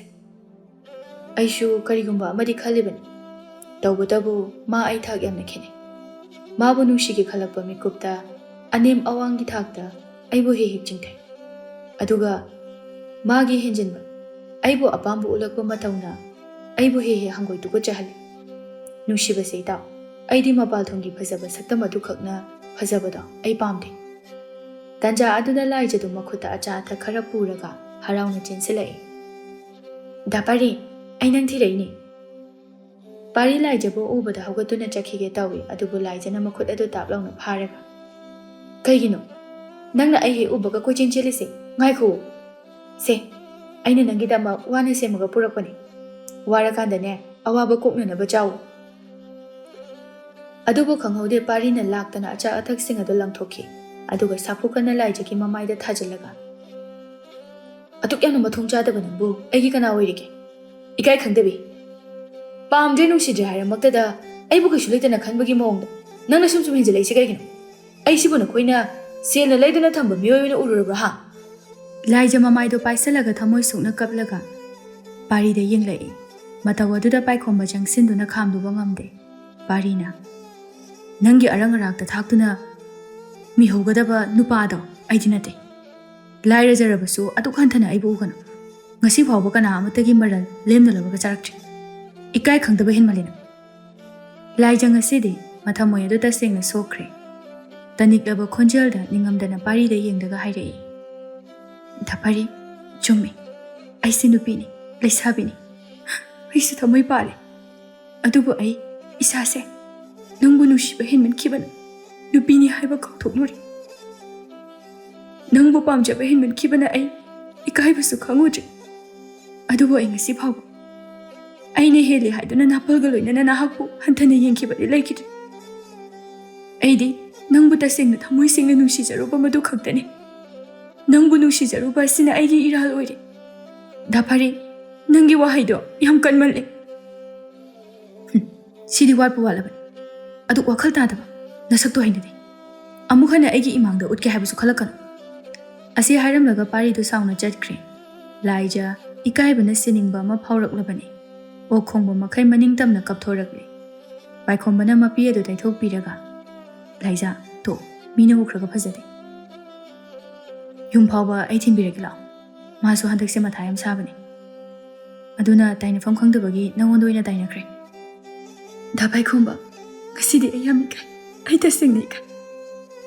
ꯑꯩꯁꯨ ꯀꯔꯤꯒꯨꯝꯕ ꯑꯃꯗꯤ ꯈꯜꯂꯤꯕꯅꯤ꯫ ꯇꯧꯕꯇꯕꯨ ꯃꯥ ꯑꯩ ꯊꯥꯛ ꯌꯥꯝꯅ ꯈꯦꯠꯅꯩ꯫ ꯃꯥꯕꯨ ꯅꯨꯡꯁꯤꯒꯦ ꯈꯜꯂꯛꯄ ꯃꯤꯀꯨꯞꯇ ꯑꯅꯦꯝ ꯑꯋꯥꯡꯒꯤ ꯊꯥꯛꯇ ꯑꯩꯕꯨ ꯍꯦꯛ ꯍꯦꯛ ꯆꯤꯡꯊꯩ꯫ ꯑꯗꯨꯒ ꯃꯥꯒꯤ ꯍꯦꯟꯖꯤꯟꯕ, ꯑꯩꯕꯨ ꯑꯄꯥꯝꯕ ꯎꯠꯂꯛꯄ ꯃꯇꯧꯅ ꯑꯩꯕꯨ ꯍꯦꯛ ꯍꯦꯛ ꯍꯪꯒꯣꯏ ꯇꯨꯀꯠꯆꯍꯜꯂꯤ꯫ ꯅꯨꯡꯁꯤꯕꯁꯦ ꯏꯇꯥꯎ, ꯑꯩꯗꯤ ꯃꯄꯥꯜ ꯊꯣꯡꯒꯤ ꯐꯖꯕ ꯁꯛꯇꯝ ꯑꯗꯨꯈꯛꯅ ꯐꯖꯕꯗꯣ ꯑꯩ ꯄꯥꯝꯗꯦ꯫ ꯇꯥꯟꯖꯥ ꯑꯗꯨꯗ ꯂꯥꯏꯖꯗꯨ ꯃꯈꯨꯠꯇ ꯑꯆꯥ ꯑꯊꯛ ꯈꯔ ꯄꯨꯔꯒ ꯍꯔꯥꯎꯅ ꯆꯦꯟꯁꯤꯜꯂꯛꯏ꯫ "ꯗꯥ ꯄꯥꯔꯤ, ꯑꯩ ꯅꯪ ꯊꯤꯔꯛꯏꯅꯦ!" ꯄꯥꯔꯤ ꯂꯥꯏꯖꯕꯨ ꯎꯕꯗ ꯍꯧꯒꯠꯇꯨꯅ ꯆꯠꯈꯤꯒꯦ ꯇꯧꯏ, ꯑꯗꯨꯕꯨ ꯂꯥꯏꯖꯅ ꯃꯈꯨꯠ ꯑꯗꯨ ꯇꯥꯞ ꯂꯥꯎꯅ ꯐꯥꯔꯒ, "ꯀꯩꯒꯤꯅꯣ? ꯅꯪꯅ ꯑꯩ ꯍꯦꯛ ꯎꯕꯒ ꯀꯣꯏꯆꯦꯟ ꯆꯦꯜꯂꯤꯁꯦ? ꯉꯥꯏꯈꯣ! ꯁꯦ, ꯑꯩꯅ ꯅꯪꯒꯤꯗꯃꯛ ꯋꯥꯅ ꯁꯦꯝꯃꯒ ꯄꯨꯔꯛꯄꯅꯦ꯫ ꯋꯥꯔꯀꯥꯟꯗꯅꯦ, ꯑꯋꯥꯕ ꯀꯣꯛꯅꯅꯕ ꯆꯥꯎ꯫" ꯑꯗꯨꯕꯨ ꯈꯪꯍꯧꯗꯦ, ꯄꯥꯔꯤꯅ ꯂꯥꯛꯇꯅ ꯑꯆꯥ ꯑꯊꯛꯁꯤꯡ ꯑꯗꯨ ꯂꯪꯊꯣꯛꯈꯤ, ꯑꯗꯨꯒ ꯁꯥꯐꯨ ꯀꯟꯅ ꯂꯥꯏꯖꯒꯤ ꯃꯃꯥꯏꯗ ꯊꯥꯖꯤꯜꯂꯒ, "ꯑꯗꯨꯛ ꯌꯥꯝꯅ ꯃꯊꯣꯡ ꯆꯥꯗꯕ ꯅꯪꯕꯨ ꯑꯩꯒꯤ ꯀꯅꯥ ꯑꯣꯏꯔꯤꯒꯦ? ꯏꯀꯥꯏ ꯈꯪꯗꯕꯤ! ꯄꯥꯝꯗ꯭ꯔꯦ, ꯅꯨꯡꯁꯤꯗ꯭ꯔꯦ ꯍꯥꯏꯔꯃꯛꯇꯗ ꯑꯩꯕꯨ ꯀꯩꯁꯨ ꯂꯩꯇꯅ ꯈꯟꯕꯒꯤ ꯃꯑꯣꯡꯗ ꯅꯪꯅ ꯁꯨꯝ ꯁꯨꯝ ꯍꯦꯟꯖꯤꯜꯂꯛꯏꯁꯦ ꯀꯩꯒꯤꯅꯣ? ꯑꯩꯁꯤꯕꯨ ꯅꯈꯣꯏꯅ ꯁꯦꯜꯅ ꯂꯩꯗꯨꯅ ꯊꯝꯕ ꯃꯤꯑꯣꯏ ꯑꯣꯏꯅ ꯎꯔꯨꯔꯕ꯭ꯔꯥ, ꯍꯥ?" ꯂꯥꯏꯖ ꯃꯃꯥꯏꯗꯣ ꯄꯥꯏꯁꯜꯂꯒ ꯊꯃꯣꯏ ꯁꯣꯛꯅ ꯀꯞꯂꯒ ꯄꯥꯔꯤꯗ ꯌꯦꯡꯂꯛꯏ꯫ ꯃꯇꯧ ꯑꯗꯨꯗ ꯄꯥꯏꯈꯣꯝꯕ ꯆꯪꯁꯤꯟꯗꯨꯅ ꯈꯥꯝꯂꯨꯕ ꯉꯝꯗꯦ꯫ ꯄꯥꯔꯤꯅ, "ꯅꯪꯒꯤ ꯑꯔꯪ ꯑꯔꯥꯛꯇ ꯊꯥꯛꯇꯨꯅ ꯃꯤꯍꯧꯒꯗꯕ ꯅꯨꯄꯥꯗꯣ ꯑꯩꯗꯤ ꯅꯠꯇꯦ꯫ ꯂꯥꯏꯔꯖꯔꯕꯁꯨ ꯑꯗꯨꯛ ꯍꯟꯊꯅ ꯑꯩꯕꯨ ꯎꯒꯅꯨ꯫ ꯉꯁꯤ ꯐꯥꯎꯕ ꯀꯅꯥ ꯑꯃꯠꯇꯒꯤ ꯃꯔꯜ ꯂꯦꯝꯅ ꯂꯧꯔꯒ ꯆꯥꯔꯛꯇ꯭ꯔꯤ꯫ ꯏꯀꯥꯏ ꯈꯪꯗꯕ ꯍꯦꯟꯃꯜꯂꯤ ꯅꯪ꯫" ꯂꯥꯏꯖ ꯉꯁꯤꯗꯤ ꯃꯊꯃꯣꯏ ꯑꯗꯨ ꯇꯁꯦꯡꯅ ꯁꯣꯛꯈ꯭ꯔꯦ꯫ ꯇꯅꯤꯛꯂꯕ ꯈꯣꯟꯖꯦꯜꯗ ꯅꯤꯡꯉꯝꯗꯅ ꯄꯥꯔꯤꯗ ꯌꯦꯡꯂꯒ ꯍꯥꯏꯔꯛꯏ, "ꯗꯥ ꯄꯥꯔꯤ, ꯆꯨꯝꯃꯤ꯫ ꯑꯩꯁꯦ ꯅꯨꯄꯤꯅꯤ, ꯂꯩꯁꯥꯕꯤꯅꯤ꯫ ꯑꯩꯁꯨ ꯊꯃꯣꯏ ꯄꯥꯜꯂꯤ꯫ ꯑꯗꯨꯕꯨ ꯑꯩ ꯏꯁꯥꯁꯦ ꯅꯪꯕꯨ ꯅꯨꯡꯁꯤꯕ ꯍꯦꯟꯃꯟꯈꯤꯕꯅ ꯅꯨꯄꯤꯅꯤ ꯍꯥꯏꯕ ꯀꯥꯎꯊꯣꯛꯂꯨꯔꯦ꯫ ꯅꯪꯕꯨ ꯄꯥꯝꯖꯕ ꯍꯦꯟꯃꯟꯈꯤꯕꯅ ꯑꯩ ꯏꯀꯥꯏꯕꯁꯨ ꯈꯪꯉꯨꯗ꯭ꯔꯦ꯫ ꯑꯗꯨꯕꯨ ꯑꯩ ꯉꯁꯤ ꯐꯥꯎꯕ ꯑꯩꯅ ꯍꯦꯜꯂꯤ ꯍꯥꯏꯗꯨꯅ ꯅꯥꯄꯜꯒ ꯂꯣꯏꯅꯅ ꯅꯍꯥꯛꯄꯨ ꯍꯟꯊꯅ ꯌꯦꯡꯈꯤꯕꯗꯤ ꯂꯩꯈꯤꯗ꯭ꯔꯦ꯫ ꯑꯩꯗꯤ ꯅꯪꯕꯨ ꯇꯁꯦꯡꯅ ꯊꯃꯣꯏ ꯁꯦꯡꯅ ꯅꯨꯡꯁꯤꯖꯔꯨꯕ ꯃꯗꯨ ꯈꯛꯇꯅꯤ꯫ ꯅꯪꯕꯨ ꯅꯨꯡꯁꯤꯖꯔꯨꯕ ꯑꯁꯤꯅ ꯑꯩꯒꯤ ꯏꯔꯥꯜ ꯑꯣꯏꯔꯦ꯫ ꯗꯥ ꯄꯥꯔꯤ, ꯅꯪꯒꯤ ꯋꯥꯍꯩꯗꯣ ꯌꯥꯝ ꯀꯟꯃꯜꯂꯦ꯫" ꯍꯨꯝ, ꯁꯤꯗꯤ ꯋꯥꯠꯄꯨ ꯋꯥꯠꯂꯕꯅꯤ꯫ ꯑꯗꯨ ꯋꯥꯈꯜ ꯇꯥꯗꯕ, ꯅꯁꯛꯇꯣ ꯍꯩꯅꯗꯦ꯫ ꯑꯃꯨꯛ ꯍꯟꯅ ꯑꯩꯒꯤ ꯏꯃꯥꯡꯗ ꯎꯠꯀꯦ ꯍꯥꯏꯕꯁꯨ ꯈꯜꯂꯛꯀꯅꯨ꯫ ꯑꯁꯤ ꯍꯥꯏꯔꯝꯂꯒ ꯄꯥꯔꯤꯗꯨ ꯁꯥꯎꯅ ꯆꯠꯈ꯭ꯔꯦ꯫ ꯂꯥꯏꯖ ꯏꯀꯥꯏꯕꯅ ꯁꯤꯅꯤꯡꯕ ꯑꯃ ꯐꯥꯎꯔꯛꯂꯕꯅꯤ꯫ ꯑꯣꯛ ꯈꯣꯡꯕ ꯃꯈꯩ ꯃꯅꯤꯡ ꯇꯝꯅ ꯀꯞꯊꯣꯔꯛꯂꯦ꯫ ꯄꯥꯏꯈꯣꯝꯕꯅ ꯃꯄꯤ ꯑꯗꯨ ꯇꯩꯊꯣꯛꯄꯤꯔꯒ, "ꯂꯥꯏꯖꯥ, ꯇꯣꯛ, ꯃꯤꯅ ꯎꯈ꯭ꯔꯒ ꯐꯖꯗꯦ꯫ ꯌꯨꯝ ꯐꯥꯎꯕ ꯑꯩ ꯊꯤꯟꯕꯤꯔꯒꯦ ꯂꯥꯛꯑꯣ꯫ ꯃꯥꯁꯨ ꯍꯟꯗꯛꯁꯦ ꯃꯊꯥ ꯌꯥꯝ ꯁꯥꯕꯅꯦ꯫ ꯑꯗꯨꯅ ꯇꯥꯏꯅꯐꯝ ꯈꯪꯗꯕꯒꯤ ꯅꯉꯣꯟꯗ ꯑꯣꯏꯅ ꯇꯥꯏꯅꯈ꯭ꯔꯦ꯫" "ꯗꯥ ꯄꯥꯏꯈꯣꯝꯕ, ꯉꯁꯤꯗꯤ ꯑꯩ ꯌꯥꯝ ꯏꯀꯥꯏ꯫ ꯑꯩ ꯇꯁꯦꯡꯅ ꯏꯀꯥꯏ꯫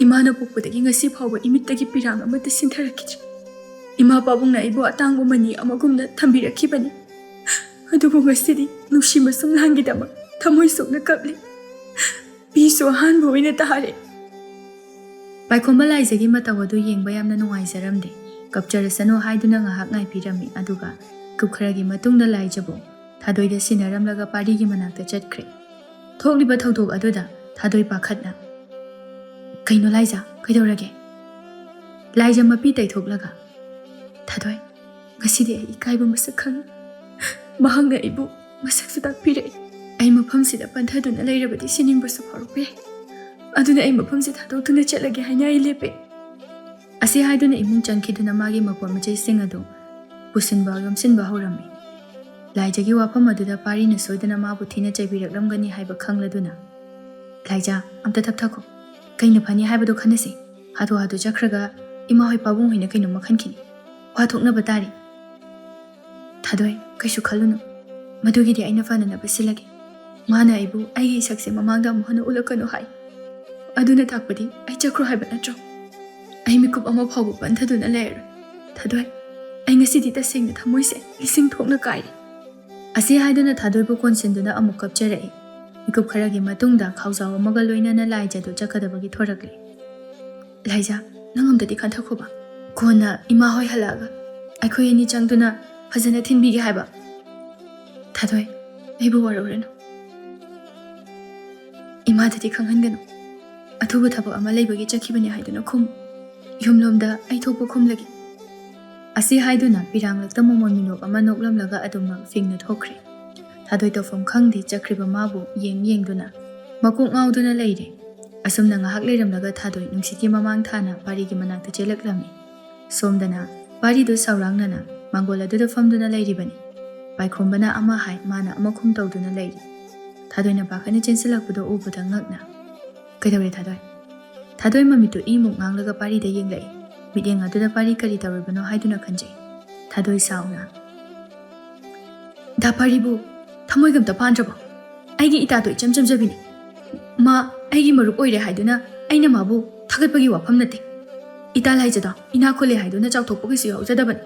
ꯏꯃꯥꯅ ꯄꯣꯛꯄꯗꯒꯤ ꯉꯁꯤ ꯐꯥꯎꯕ ꯏꯃꯤꯠꯇꯒꯤ ꯄꯤꯔꯥꯡ ꯑꯃꯠꯇ ꯁꯤꯟꯊꯔꯛꯈꯤꯗ꯭ꯔꯦ꯫ ꯏꯃꯥ ꯄꯥꯕꯨꯡꯅ ꯑꯩꯕꯨ ꯑꯇꯥꯡꯕ ꯃꯅꯤ ꯑꯃꯒꯨꯝꯅ ꯊꯝꯕꯤꯔꯛꯈꯤꯕꯅꯤ꯫ ꯑꯗꯨꯕꯨ ꯉꯁꯤꯗꯤ ꯅꯨꯡꯁꯤ ꯃꯁꯨꯡ ꯂꯥꯡꯒꯤꯗꯃꯛ ꯊꯃꯣꯏ ꯁꯣꯛꯅ ꯀꯞꯂꯤ꯫ ꯄꯤꯁꯨ ꯑꯍꯥꯟꯕ ꯑꯣꯏꯅ ꯇꯥꯔꯦ꯫" ꯄꯥꯏꯈꯣꯝꯕ ꯂꯥꯏꯖꯒꯤ ꯃꯇꯧ ꯑꯗꯨ ꯌꯦꯡꯕ ꯌꯥꯝꯅ ꯅꯨꯡꯉꯥꯏꯖꯔꯝꯗꯦ꯫ ꯀꯞꯆꯔꯁꯅꯨ ꯍꯥꯏꯗꯨꯅ ꯉꯥꯏꯍꯥꯛ ꯉꯥꯏꯕꯤꯔꯝꯃꯤ, ꯑꯗꯨꯒ ꯃꯤꯀꯨꯞ ꯈꯔꯒꯤ ꯃꯇꯨꯡꯗ ꯂꯥꯏꯖꯕꯨ ꯊꯥꯗꯣꯏꯗ ꯁꯤꯟꯅꯔꯝꯂꯒ ꯄꯥꯔꯤꯒꯤ ꯃꯅꯥꯛꯇ ꯆꯠꯈ꯭ꯔꯦ꯫ ꯊꯣꯛꯂꯤꯕ ꯊꯧꯗꯣꯛ ꯑꯗꯨꯗ ꯊꯥꯗꯣꯏ ꯄꯥꯈꯠꯅ, "ꯀꯩꯅꯣ ꯂꯥꯏꯖ, ꯀꯩꯗꯧꯔꯒꯦ?" ꯂꯥꯏꯖ ꯃꯄꯤ ꯇꯩꯊꯣꯛꯂꯒ, "ꯊꯥꯗꯣꯏ, ꯉꯁꯤꯗꯤ ꯑꯩ ꯏꯀꯥꯏꯕ ꯃꯁꯛ ꯈꯪꯉꯤ꯫ ꯃꯍꯥꯛꯅ ꯑꯩꯕꯨ ꯃꯁꯛꯁꯨ ꯇꯥꯛꯄꯤꯔꯛꯏ꯫ ꯑꯩ ꯃꯐꯝꯁꯤꯗ ꯄꯟꯊꯗꯨꯅ ꯂꯩꯔꯕꯗꯤ ꯁꯤꯅꯤꯡꯕꯁꯨ ꯐꯥꯎꯔꯛꯄ ꯌꯥꯏ꯫ ꯑꯗꯨꯅ ꯑꯩ ꯃꯐꯝꯁꯤ ꯊꯥꯗꯣꯛꯇꯨꯅ ꯆꯠꯂꯒꯦ ꯍꯥꯏꯅ ꯑꯩ ꯂꯦꯞꯄꯦ꯫" ꯑꯁꯤ ꯍꯥꯏꯗꯨꯅ ꯏꯃꯨꯡ ꯆꯪꯈꯤꯗꯨꯅ ꯃꯥꯒꯤ ꯃꯄꯣꯠ ꯃꯆꯩꯁꯤꯡ ꯑꯗꯨ ꯄꯨꯁꯤꯟꯕ ꯌꯣꯝꯁꯤꯟꯕ ꯍꯧꯔꯝꯃꯤ꯫ ꯂꯥꯏꯖꯒꯤ ꯋꯥꯐꯝ ꯑꯗꯨꯗ ꯄꯥꯔꯤꯅ ꯁꯣꯏꯗꯅ ꯃꯥꯕꯨ ꯊꯤꯅ ꯆꯩꯕꯤꯔꯛꯂꯝꯒꯅꯤ ꯍꯥꯏꯕ ꯈꯪꯂꯗꯨꯅ, "ꯂꯥꯏꯖ, ꯑꯝꯇ ꯇꯞꯊꯈꯣ꯫ ꯀꯩꯅ ꯐꯅꯤ ꯍꯥꯏꯕꯗꯣ ꯈꯟꯅꯁꯤ꯫ ꯍꯥꯊꯨ ꯍꯥꯊꯨ ꯆꯠꯈ꯭ꯔꯒ ꯏꯃꯥ ꯍꯣꯏ ꯄꯥꯕꯨꯡ ꯍꯣꯏꯅ ꯀꯩꯅꯣꯝꯃ ꯈꯟꯈꯤꯅꯤ꯫ ꯋꯥ ꯊꯣꯛꯅꯕ ꯇꯥꯔꯤ꯫" "ꯊꯥꯗꯣꯏ, ꯀꯩꯁꯨ ꯈꯜꯂꯨꯅꯨ꯫ ꯃꯗꯨꯒꯤꯗꯤ ꯑꯩꯅ ꯐꯅꯅꯕ ꯁꯤꯜꯂꯒꯦ꯫ ꯃꯥꯅ ꯑꯩꯕꯨ ꯑꯩꯒꯤ ꯏꯁꯛꯁꯦ ꯃꯃꯥꯡꯗ ꯑꯃꯨꯛ ꯍꯟꯅ ꯎꯠꯂꯛꯀꯅꯨ ꯍꯥꯏ꯫ ꯑꯗꯨꯅ ꯇꯥꯛꯄꯗꯤ ꯑꯩ ꯆꯠꯈ꯭ꯔꯣ ꯍꯥꯏꯕ ꯅꯠꯇ꯭ꯔꯣ? ꯑꯩ ꯃꯤꯀꯨꯞ ꯑꯃ ꯐꯥꯎꯕ ꯄꯟꯊꯗꯨꯅ ꯂꯩꯔꯔꯣꯏ꯫ ꯊꯥꯗꯣꯏ, ꯑꯩ ꯉꯁꯤꯗꯤ ꯇꯁꯦꯡꯅ ꯊꯃꯣꯏꯁꯦ ꯂꯤꯁꯤꯡ ꯊꯣꯛꯅ ꯀꯥꯏꯔꯦ꯫" ꯑꯁꯤ ꯍꯥꯏꯗꯨꯅ ꯊꯥꯗꯣꯏꯕꯨ ꯀꯣꯟꯁꯤꯟꯗꯨꯅ ꯑꯃꯨꯛ ꯀꯞꯆꯔꯛꯏ꯫ ꯃꯤꯀꯨꯞ ꯈꯔꯒꯤ ꯃꯇꯨꯡꯗ ꯈꯥꯎꯖꯥꯎ ꯑꯃꯒ ꯂꯣꯏꯅꯅ ꯂꯥꯏꯖꯗꯨ ꯆꯠꯀꯗꯕꯒꯤ ꯊꯣꯔꯛꯂꯦ꯫ "ꯂꯥꯏꯖ, ꯅꯪ ꯑꯝꯇꯗꯤ ꯈꯟꯊꯈꯣꯕ꯫ ꯀꯣꯟꯅ ꯏꯃꯥ ꯍꯣꯏ ꯍꯜꯂꯛꯑꯒ ꯑꯩꯈꯣꯏ ꯑꯅꯤ ꯆꯪꯗꯨꯅ ꯐꯖꯅ ꯊꯤꯟꯕꯤꯒꯦ ꯍꯥꯏꯕ꯫" "ꯊꯥꯗꯣꯏ, ꯑꯩꯕꯨ ꯋꯥꯔꯧꯔꯅꯨ꯫ ꯏꯃꯥꯗꯗꯤ ꯈꯪꯍꯟꯒꯅꯨ꯫ ꯑꯊꯨꯕ ꯊꯕꯛ ꯑꯃ ꯂꯩꯕꯒꯤ ꯆꯠꯈꯤꯕꯅꯤ ꯍꯥꯏꯗꯨꯅ ꯈꯨꯝ꯫ ꯌꯨꯝꯂꯣꯝꯗ ꯑꯩ ꯊꯣꯛꯄ ꯈꯨꯝꯂꯒꯦ꯫" ꯑꯁꯤ ꯍꯥꯏꯗꯨꯅ ꯄꯤꯔꯥꯡꯂꯛꯇ ꯃꯃꯣꯟ ꯃꯤꯅꯣꯛ ꯑꯃ ꯅꯣꯛꯂꯝꯂꯒ ꯑꯗꯨꯃꯛ ꯐꯤꯡꯅ ꯊꯣꯛꯈ꯭ꯔꯦ꯫ ꯊꯥꯗꯣꯏ ꯇꯧꯐꯝ ꯈꯪꯗꯦ ꯆꯠꯈ꯭ꯔꯤꯕ ꯃꯥꯕꯨ ꯌꯦꯡ ꯌꯦꯡꯗꯨꯅ ꯃꯀꯣꯛ ꯉꯥꯎꯗꯨꯅ ꯂꯩꯔꯦ꯫ ꯑꯁꯨꯝꯅ ꯉꯥꯏꯍꯥꯛ ꯂꯩꯔꯝꯂꯒ ꯊꯥꯗꯣꯏ ꯅꯨꯡꯁꯤꯠꯀꯤ ꯃꯃꯥꯡ ꯊꯥꯅ ꯄꯥꯔꯤꯒꯤ ꯃꯅꯥꯛꯇ ꯆꯦꯜꯂꯛꯂꯝꯃꯤ꯫ ꯁꯣꯝꯗꯅ ꯄꯥꯔꯤꯗꯨ ꯁꯥꯎꯔꯥꯡꯅꯅ ꯃꯥꯡꯒꯣꯜ ꯑꯗꯨꯗ ꯐꯝꯗꯨꯅ ꯂꯩꯔꯤꯕꯅꯤ꯫ ꯄꯥꯏꯈꯣꯝꯕꯅ ꯑꯃ ꯍꯥꯏ, ꯃꯥꯅ ꯑꯃ ꯈꯨꯝ ꯇꯧꯗꯨꯅ ꯂꯩꯔꯤ꯫ ꯊꯥꯗꯣꯏꯅ ꯄꯥꯈꯠꯅ ꯆꯦꯟꯁꯤꯜꯂꯛꯄꯗꯣ ꯎꯕꯗ ꯉꯛꯅ, "ꯀꯩꯗꯧꯔꯦ ꯊꯥꯗꯣꯏ?" ꯊꯥꯗꯣꯏ ꯃꯃꯤꯠꯇꯨ ꯏꯃꯨꯛ ꯉꯥꯡꯂꯒ ꯄꯥꯔꯤꯗ ꯌꯦꯡꯂꯛꯏ꯫ ꯃꯤꯠꯌꯦꯡ ꯑꯗꯨꯗ ꯄꯥꯔꯤ ꯀꯔꯤ ꯇꯧꯔꯤꯕꯅꯣ ꯍꯥꯏꯗꯨꯅ ꯈꯟꯖꯩ꯫ ꯊꯥꯗꯣꯏ ꯁꯥꯎꯅ, "ꯗꯥ ꯄꯥꯔꯤꯕꯨ ꯊꯃꯣꯏꯒ ꯑꯝꯇ ꯄꯥꯟꯗ꯭ꯔꯕꯣ? ꯑꯩꯒꯤ ꯏꯇꯥꯗꯣ ꯏꯆꯝ ꯆꯝꯖꯕꯤꯅꯤ꯫ ꯃꯥ ꯑꯩꯒꯤ ꯃꯔꯨꯞ ꯑꯣꯏꯔꯦ ꯍꯥꯏꯗꯨꯅ ꯑꯩꯅ ꯃꯥꯕꯨ ꯊꯥꯒꯠꯄꯒꯤ ꯋꯥꯐꯝ ꯅꯠꯇꯦ꯫ ꯏꯇꯥ ꯂꯥꯏꯖꯗꯣ ꯏꯅꯥꯛ ꯈꯨꯜꯂꯦ ꯍꯥꯏꯗꯨꯅ ꯆꯥꯎꯊꯣꯛꯄ ꯀꯩꯁꯨ ꯌꯥꯎꯖꯗꯕꯅꯤ꯫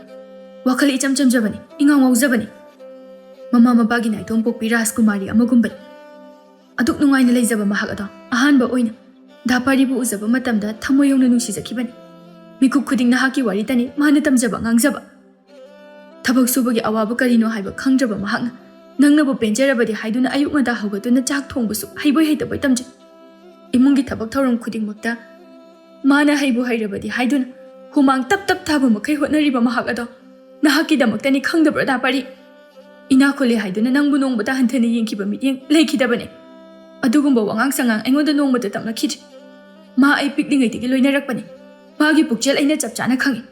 ꯋꯥꯈꯜ ꯏꯆꯝ ꯆꯝꯖꯕꯅꯤ, ꯏꯉꯥꯎ ꯉꯥꯎꯖꯕꯅꯤ꯫ ꯃꯃꯥ ꯃꯄꯥꯒꯤ ꯅꯥꯏꯇꯣꯝ ꯄꯣꯛꯄꯤ ꯔꯥꯖꯀꯨꯃꯥꯔꯤ ꯑꯃꯒꯨꯝꯕꯅꯤ꯫ ꯑꯗꯨꯛ ꯅꯨꯡꯉꯥꯏꯅ ꯂꯩꯖꯕ ꯃꯍꯥꯛ ꯑꯗꯣ ꯑꯍꯥꯟꯕ ꯑꯣꯏꯅ ꯗꯥ ꯄꯥꯔꯤꯕꯨ ꯎꯖꯕ ꯃꯇꯝꯗ ꯊꯃꯣꯏ ꯌꯧꯅ ꯅꯨꯡꯁꯤꯖꯈꯤꯕꯅꯤ꯫ ꯃꯤꯀꯨꯞ ꯈꯨꯗꯤꯡ ꯅꯍꯥꯛꯀꯤ ꯋꯥꯔꯤꯇꯅꯤ ꯃꯥꯅ ꯇꯝꯖꯕ ꯉꯥꯡꯖꯕ꯫ ꯊꯕꯛ ꯁꯨꯕꯒꯤ ꯑꯋꯥꯕ ꯀꯔꯤꯅꯣ ꯍꯥꯏꯕ ꯈꯪꯗ꯭ꯔꯕ ꯃꯍꯥꯛꯅ ꯅꯪꯅꯕꯨ ꯄꯦꯟꯖꯔꯕꯗꯤ ꯍꯥꯏꯗꯨꯅ ꯑꯌꯨꯛ ꯉꯟꯇꯥ ꯍꯧꯒꯠꯇꯨꯅ ꯆꯥꯛ ꯊꯣꯡꯕꯁꯨ ꯍꯩꯕꯣꯏ ꯍꯩꯇꯕꯣꯏ ꯇꯝꯖꯩ꯫ ꯏꯃꯨꯡꯒꯤ ꯊꯕꯛ ꯊꯧꯔꯝ ꯈꯨꯗꯤꯡꯃꯛꯇ ꯃꯥꯅ ꯍꯩꯕꯨ ꯍꯩꯔꯕꯗꯤ ꯍꯥꯏꯗꯨꯅ ꯍꯨꯃꯥꯡ ꯇꯞ ꯇꯞ ꯊꯥꯕ ꯃꯈꯩ ꯍꯣꯠꯅꯔꯤꯕ ꯃꯍꯥꯛ ꯑꯗꯣ ꯅꯍꯥꯛꯀꯤꯗꯃꯛꯇꯅꯤ ꯈꯪꯗꯕ꯭ꯔꯥ ꯗꯥ ꯄꯥꯔꯤ? ꯏꯅꯥꯛ ꯈꯨꯜꯂꯦ ꯍꯥꯏꯗꯨꯅ ꯅꯪꯕꯨ ꯅꯣꯡꯃꯇ ꯍꯟꯊꯅ ꯌꯦꯡꯈꯤꯕ ꯃꯤꯠꯌꯦꯡ ꯂꯩꯈꯤꯗꯕꯅꯦ꯫ ꯑꯗꯨꯒꯨꯝꯕ ꯋꯥꯉꯥꯡ ꯁꯉꯥꯡ ꯑꯩꯉꯣꯟꯗ ꯅꯣꯡꯃꯇ ꯇꯝꯂꯛꯈꯤꯗ꯭ꯔꯤ꯫ ꯃꯥ ꯑꯩ ꯄꯤꯛꯂꯤꯉꯩꯗꯒꯤ ꯂꯣꯏꯅꯔꯛꯄꯅꯤ꯫ ꯃꯥꯒꯤ ꯄꯨꯛꯆꯦꯜ ꯑꯩꯅ ꯆꯞ ꯆꯥꯅ ꯈꯪꯏ꯫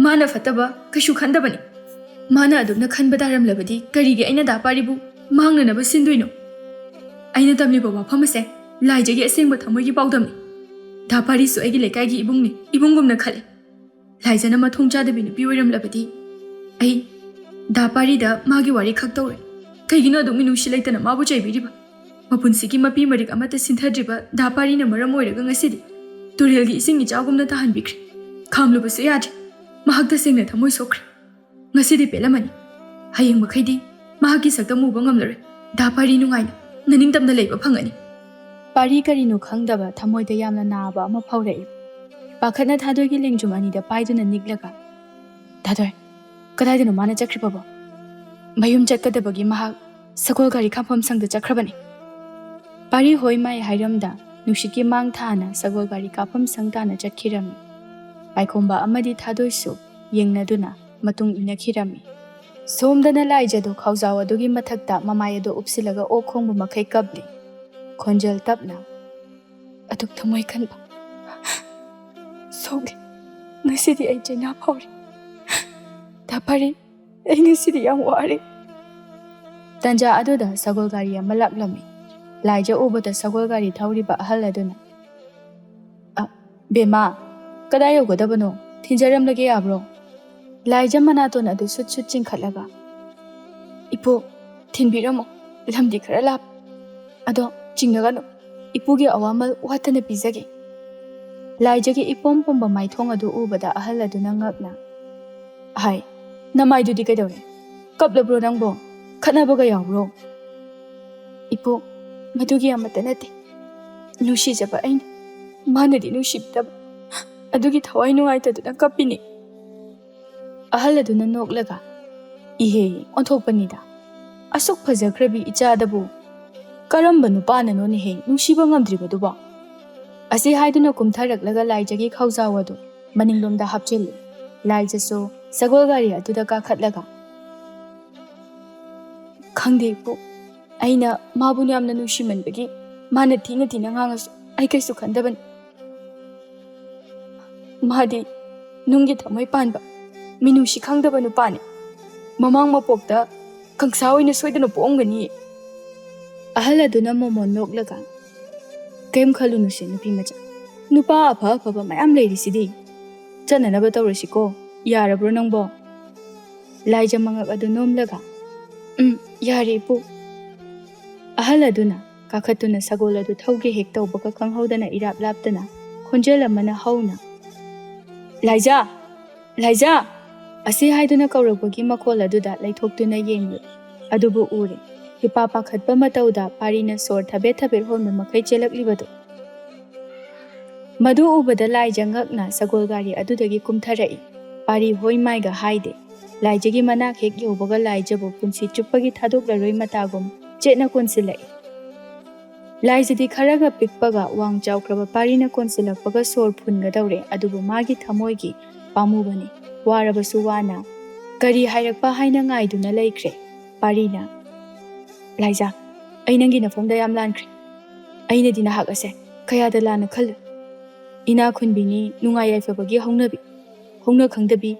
ꯃꯥꯅ ꯐꯠꯇꯕ ꯀꯩꯁꯨ ꯈꯟꯗꯕꯅꯤ꯫ ꯃꯥꯅ ꯑꯗꯨꯝꯅ ꯈꯟꯕ ꯇꯥꯔꯝꯂꯕꯗꯤ ꯀꯔꯤꯒꯤ ꯑꯩꯅ ꯗꯥ ꯄꯥꯔꯤꯕꯨ ꯃꯥꯡꯅꯅꯕ ꯁꯤꯟꯗꯣꯏꯅꯣ? ꯑꯩꯅ ꯇꯝꯂꯤꯕ ꯋꯥꯐꯝ ꯑꯁꯦ ꯂꯥꯏꯖꯒꯤ ꯑꯁꯦꯡꯕ ꯊꯃꯣꯏꯒꯤ ꯄꯥꯎꯗꯝꯅꯤ꯫ ꯗꯥ ꯄꯥꯔꯤꯁꯨ ꯑꯩꯒꯤ ꯂꯩꯀꯥꯏꯒꯤ ꯏꯕꯨꯡꯅꯤ, ꯏꯕꯨꯡꯒꯨꯝꯅ ꯈꯜꯂꯤ꯫ ꯂꯥꯏꯖꯅ ꯃꯊꯣꯡ ꯆꯥꯗꯕꯤ ꯅꯨꯄꯤ ꯑꯣꯏꯔꯝꯂꯕꯗꯤ ꯑꯩ ꯗꯥ ꯄꯥꯔꯤꯗ ꯃꯥꯒꯤ ꯋꯥꯔꯤ ꯈꯛ ꯇꯧꯔꯦ꯫ ꯀꯩꯒꯤꯅꯣ ꯑꯗꯨꯛ ꯃꯤꯅꯨꯡꯁꯤ ꯂꯩꯇꯅ ꯃꯥꯕꯨ ꯆꯩꯕꯤꯔꯤꯕ? ꯃꯄꯨꯟꯁꯤꯒꯤ ꯃꯄꯤ ꯃꯔꯤꯛ ꯑꯃꯠꯇ ꯁꯤꯟꯊꯗ꯭ꯔꯤꯕ ꯗꯥ ꯄꯥꯔꯤꯅ ꯃꯔꯝ ꯑꯣꯏꯔꯒ ꯉꯁꯤꯗꯤ ꯇꯨꯔꯦꯜꯒꯤ ꯏꯁꯤꯡ ꯏꯆꯥꯎꯒꯨꯝꯅ ꯇꯥꯍꯟꯕꯤꯈ꯭ꯔꯦ꯫ ꯈꯥꯝꯂꯨꯕꯁꯨ ꯌꯥꯗ꯭ꯔꯦ꯫ ꯃꯍꯥꯛ ꯇꯁꯦꯡꯅ ꯊꯃꯣꯏ ꯁꯣꯛꯈ꯭ꯔꯦ꯫ ꯉꯁꯤꯗꯤ ꯄꯦꯜꯂꯝꯃꯅꯤ꯫ ꯍꯌꯦꯡ ꯃꯈꯩꯗꯤ ꯃꯍꯥꯛꯀꯤ ꯁꯛꯇꯝ ꯎꯕ ꯉꯝꯂꯔꯣꯏ꯫ ꯗꯥ ꯄꯥꯔꯤ ꯅꯨꯡꯉꯥꯏꯅ ꯅꯅꯤꯡꯇꯝꯅ ꯂꯩꯕ ꯐꯪꯒꯅꯤ꯫ ꯄꯥꯔꯤ ꯀꯔꯤꯅꯣ ꯈꯪꯗꯕ ꯊꯃꯣꯏꯗ ꯌꯥꯝꯅ ꯅꯥꯕ ꯑꯃ ꯐꯥꯎꯔꯛꯏ꯫ ꯄꯥꯈꯠꯅ ꯊꯥꯗꯣꯏꯒꯤ ꯂꯦꯡꯖꯨꯝ ꯑꯅꯤꯗ ꯄꯥꯏꯗꯨꯅ ꯅꯤꯛꯂꯒ, "ꯊꯥꯗꯣꯏ, ꯀꯗꯥꯏꯗꯅꯣ ꯃꯥꯅ ꯆꯠꯈ꯭ꯔꯤꯕꯕꯣ? ꯃꯌꯨꯝ ꯆꯠꯀꯗꯕꯒꯤ ꯃꯍꯥꯛ ꯁꯒꯣꯜ ꯒꯥꯔꯤ ꯈꯥꯝꯐꯝ ꯁꯪꯗ ꯆꯠꯈ꯭ꯔꯕꯅꯤ꯫" ꯄꯥꯔꯤ ꯍꯣꯏ ꯃꯥꯏ ꯍꯥꯏꯔꯝꯗ ꯅꯨꯡꯁꯤꯠꯀꯤ ꯃꯥꯡ ꯊꯥꯅ ꯁꯒꯣꯜ ꯒꯥꯔꯤ ꯀꯥꯐꯝ ꯁꯪ ꯇꯥꯅ ꯆꯠꯈꯤꯔꯝꯃꯤ꯫ ꯄꯥꯏꯈꯣꯝꯕ ꯑꯃꯗꯤ ꯊꯥꯗꯣꯏꯁꯨ ꯌꯦꯡꯅꯗꯨꯅ ꯃꯇꯨꯡ ꯏꯟꯅꯈꯤꯔꯝꯃꯤ꯫ ꯁꯣꯝꯗꯅ ꯂꯥꯏꯖꯗꯣ ꯈꯥꯎꯖꯥꯎ ꯑꯗꯨꯒꯤ ꯃꯊꯛꯇ ꯃꯃꯥꯏ ꯑꯗꯨ ꯎꯞꯁꯤꯜꯂꯒ ꯑꯣꯛ ꯈꯣꯡꯕ ꯃꯈꯩ ꯀꯞꯂꯤ꯫ ꯈꯣꯟꯖꯦꯜ ꯇꯞꯅ, "ꯑꯗꯨꯛ ꯊꯃꯣꯏ ꯀꯟꯕ ꯁꯣꯛꯂꯦ꯫ ꯉꯁꯤꯗꯤ ꯑꯩ ꯆꯩꯅꯥ ꯐꯥꯎꯔꯦ꯫ ꯗꯥ ꯄꯥꯔꯤ, ꯑꯩ ꯉꯁꯤꯗꯤ ꯌꯥꯝ ꯋꯥꯔꯦ꯫ ꯇꯟꯖꯥ ꯑꯗꯨꯗ ꯁꯒꯣꯜ ꯒꯥꯔꯤ ꯑꯃ ꯂꯥꯛꯂꯝꯃꯤ꯫ ꯂꯥꯏꯖ ꯎꯕꯗ ꯁꯒꯣꯜ ꯒꯥꯔꯤ ꯊꯧꯔꯤꯕ ꯑꯍꯜ ꯑꯗꯨꯅ, "ꯑ, ꯕꯦꯝꯃ, ꯀꯗꯥꯏ ꯌꯧꯒꯗꯕꯅꯣ? ꯊꯤꯟꯖꯔꯝꯂꯒꯦ ꯌꯥꯕ꯭ꯔꯣ?" ꯂꯥꯏꯖ ꯃꯅꯥꯇꯣꯟ ꯑꯗꯨ ꯁꯨꯠ ꯁꯨꯠ ꯆꯤꯡꯈꯠꯂꯒ, "ꯏꯄꯨ, ꯊꯤꯟꯕꯤꯔꯝꯃꯣ, ꯂꯝꯗꯤ ꯈꯔ ꯂꯥꯞ, ꯑꯗꯣ ꯆꯤꯡꯅꯒꯅꯨ, ꯏꯄꯨꯒꯤ ꯑꯋꯥꯃꯜ ꯋꯥꯠꯇꯅ ꯄꯤꯖꯒꯦ꯫" ꯂꯥꯏꯖꯒꯤ ꯏꯄꯣꯝ ꯄꯣꯝꯕ ꯃꯥꯏꯊꯣꯡ ꯑꯗꯨ ꯎꯕꯗ ꯑꯍꯜ ꯑꯗꯨꯅ ꯉꯛꯅ, "ꯍꯥꯏ, ꯅꯃꯥꯏꯗꯨꯗꯤ ꯀꯩꯗꯧꯔꯦ? ꯀꯞꯂꯕ꯭ꯔꯣ ꯅꯪꯕꯣ? ꯈꯠꯅꯕꯒ ꯌꯥꯎꯕ꯭ꯔꯣ?" "ꯏꯄꯨ, ꯃꯗꯨꯒꯤ ꯑꯃꯠꯇ ꯅꯠꯇꯦ꯫ ꯅꯨꯡꯁꯤꯖꯕ ꯑꯩꯅ, ꯃꯥꯅꯗꯤ ꯅꯨꯡꯁꯤꯕꯤꯗꯕ, ꯑꯗꯨꯒꯤ ꯊꯋꯥꯏ ꯅꯨꯡꯉꯥꯏꯇꯗꯨꯅ ꯀꯞꯄꯤꯅꯤ꯫" ꯑꯍꯜ ꯑꯗꯨꯅ ꯅꯣꯛꯂꯒ, "ꯏꯍꯦ, ꯑꯣꯟꯊꯣꯛꯄꯅꯤꯗ꯫ ꯑꯁꯨꯛ ꯐꯖꯈ꯭ꯔꯕꯤ ꯏꯆꯥꯗꯕꯨ ꯀꯔꯝꯕ ꯅꯨꯄꯥꯅꯅꯣꯅꯦꯍꯦ ꯅꯨꯡꯁꯤꯕ ꯉꯝꯗ꯭ꯔꯤꯕꯗꯨꯕꯣ?" ꯑꯁꯤ ꯍꯥꯏꯗꯨꯅ ꯀꯨꯝꯊꯔꯛꯂꯒ ꯂꯥꯏꯖꯒꯤ ꯈꯧꯖꯥꯎ ꯑꯗꯨ ꯃꯅꯤꯡꯂꯣꯝꯗ ꯍꯥꯞꯆꯤꯜꯂꯤ꯫ ꯂꯥꯏꯖꯁꯨ ꯁꯒꯣꯜ ꯒꯥꯔꯤ ꯑꯗꯨꯗ ꯀꯥꯈꯠꯂꯒ, "ꯈꯪꯗꯦ ꯏꯄꯨ, ꯑꯩꯅ ꯃꯥꯕꯨ ꯌꯥꯝꯅ ꯅꯨꯡꯁꯤꯃꯟꯕꯒꯤ ꯃꯥꯅ ꯊꯤꯅ ꯊꯤꯅ ꯉꯥꯡꯉꯁꯨ ꯑꯩ ꯀꯩꯁꯨ ꯈꯟꯗꯕꯅꯤ꯫ ꯃꯥꯗꯤ ꯅꯨꯡꯒꯤ ꯊꯃꯣꯏ ꯄꯥꯟꯕ, ꯃꯤꯅꯨꯡꯁꯤ ꯈꯪꯗꯕ ꯅꯨꯄꯥꯅꯤ꯫ ꯃꯃꯥꯡ ꯃꯄꯣꯛꯇ ꯀꯪꯁꯥ ꯑꯣꯏꯅ ꯁꯣꯏꯗꯅ ꯄꯣꯛꯑꯝꯒꯅꯤ꯫" ꯑꯍꯜ ꯑꯗꯨꯅ ꯃꯣꯃꯣꯟ ꯅꯣꯛꯂꯒ, "ꯀꯩꯝ ꯈꯜꯂꯨꯅꯨꯁꯦ ꯅꯨꯄꯤ ꯃꯆꯥ, ꯅꯨꯄꯥ ꯑꯐ ꯑꯐꯕ ꯃꯌꯥꯝ ꯂꯩꯔꯤꯁꯤꯗꯤ꯫ ꯆꯠꯅꯅꯕ ꯇꯧꯔꯁꯤꯀꯣ, ꯌꯥꯔꯕ꯭ꯔꯣ ꯅꯪꯕꯣ?" ꯂꯥꯏꯖ ꯃꯉꯛ ꯑꯗꯨ ꯅꯣꯝꯂꯒ, "ꯎꯝ, ꯌꯥꯔꯦ ꯏꯄꯨ꯫" ꯑꯍꯜ ꯑꯗꯨꯅ ꯀꯥꯈꯠꯇꯨꯅ ꯁꯒꯣꯜ ꯑꯗꯨ ꯊꯧꯒꯦ ꯍꯦꯛ ꯇꯧꯕꯒ ꯈꯪꯍꯧꯗꯅ ꯏꯔꯥꯞ ꯂꯥꯞꯇꯅ ꯈꯣꯟꯖꯦꯜ ꯑꯃꯅ ꯍꯧꯅ, "ꯂꯥꯏꯖꯥ! ꯂꯥꯏꯖꯥ!" ꯑꯁꯤ ꯍꯥꯏꯗꯨꯅ ꯀꯧꯔꯛꯄꯒꯤ ꯃꯈꯣꯜ ꯑꯗꯨꯗ ꯂꯩꯊꯣꯛꯇꯨꯅ ꯌꯦꯡꯂꯨꯏ꯫ ꯑꯗꯨꯕꯨ ꯎꯔꯦ, ꯏꯄꯥ ꯄꯥꯈꯠꯄ ꯃꯇꯧꯗ ꯄꯥꯔꯤꯅ ꯁꯣꯔ ꯊꯕꯦꯠ ꯊꯕꯦꯠ ꯍꯣꯟꯕ ꯃꯈꯩ ꯆꯦꯜꯂꯛꯂꯤꯕꯗꯨ꯫ ꯃꯗꯨ ꯎꯕꯗ ꯂꯥꯏꯖ ꯉꯛꯅ ꯁꯒꯣꯜ ꯒꯥꯔꯤ ꯑꯗꯨꯗꯒꯤ ꯀꯨꯝꯊꯔꯛꯏ꯫ ꯄꯥꯔꯤ ꯍꯣꯏ ꯃꯥꯏꯒ ꯍꯥꯏꯗꯦ꯫ ꯂꯥꯏꯖꯒꯤ ꯃꯅꯥꯛ ꯍꯦꯛ ꯌꯧꯕꯒ ꯂꯥꯏꯖꯕꯨ ꯄꯨꯟꯁꯤ ꯆꯨꯞꯄꯒꯤ ꯊꯥꯗꯣꯛꯂꯔꯣꯏ ꯃꯇꯥꯒꯨꯝ ꯆꯦꯠꯅ ꯀꯣꯟꯁꯤꯜꯂꯛꯏ꯫ ꯂꯥꯏꯖꯗꯤ ꯈꯔꯒ ꯄꯤꯛꯄꯒ ꯋꯥꯡ ꯆꯥꯎꯈ꯭ꯔꯕ ꯄꯥꯔꯤꯅ ꯀꯣꯟꯁꯤꯜꯂꯛꯄꯒ ꯁꯣꯔ ꯐꯨꯟꯒꯗꯧꯔꯦ, ꯑꯗꯨꯕꯨ ꯃꯥꯒꯤ ꯊꯃꯣꯏꯒꯤ ꯄꯥꯝꯃꯨꯕꯅꯤ꯫ ꯋꯥꯔꯕꯁꯨ ꯋꯥꯅ ꯀꯔꯤ ꯍꯥꯏꯔꯛꯄ ꯍꯥꯏꯅ ꯉꯥꯏꯗꯨꯅ ꯂꯩꯈ꯭ꯔꯦ꯫ ꯄꯥꯔꯤꯅ, "ꯂꯥꯏꯖꯥ, ꯑꯩ ꯅꯪꯒꯤ ꯅꯐꯝꯗ ꯌꯥꯝ ꯂꯥꯟꯈ꯭ꯔꯦ꯫ ꯑꯩꯅꯗꯤ ꯅꯍꯥꯛ ꯑꯁꯦ ꯀꯌꯥꯗ ꯂꯥꯟꯅ ꯈꯜꯂꯨ꯫ ꯏꯅꯥ ꯈꯨꯟꯕꯤꯅꯤ, ꯅꯨꯡꯉꯥꯏ ꯌꯥꯏꯐꯕꯒꯤ ꯍꯧꯅꯕꯤ, ꯍꯧꯅ ꯈꯪꯗꯕꯤ,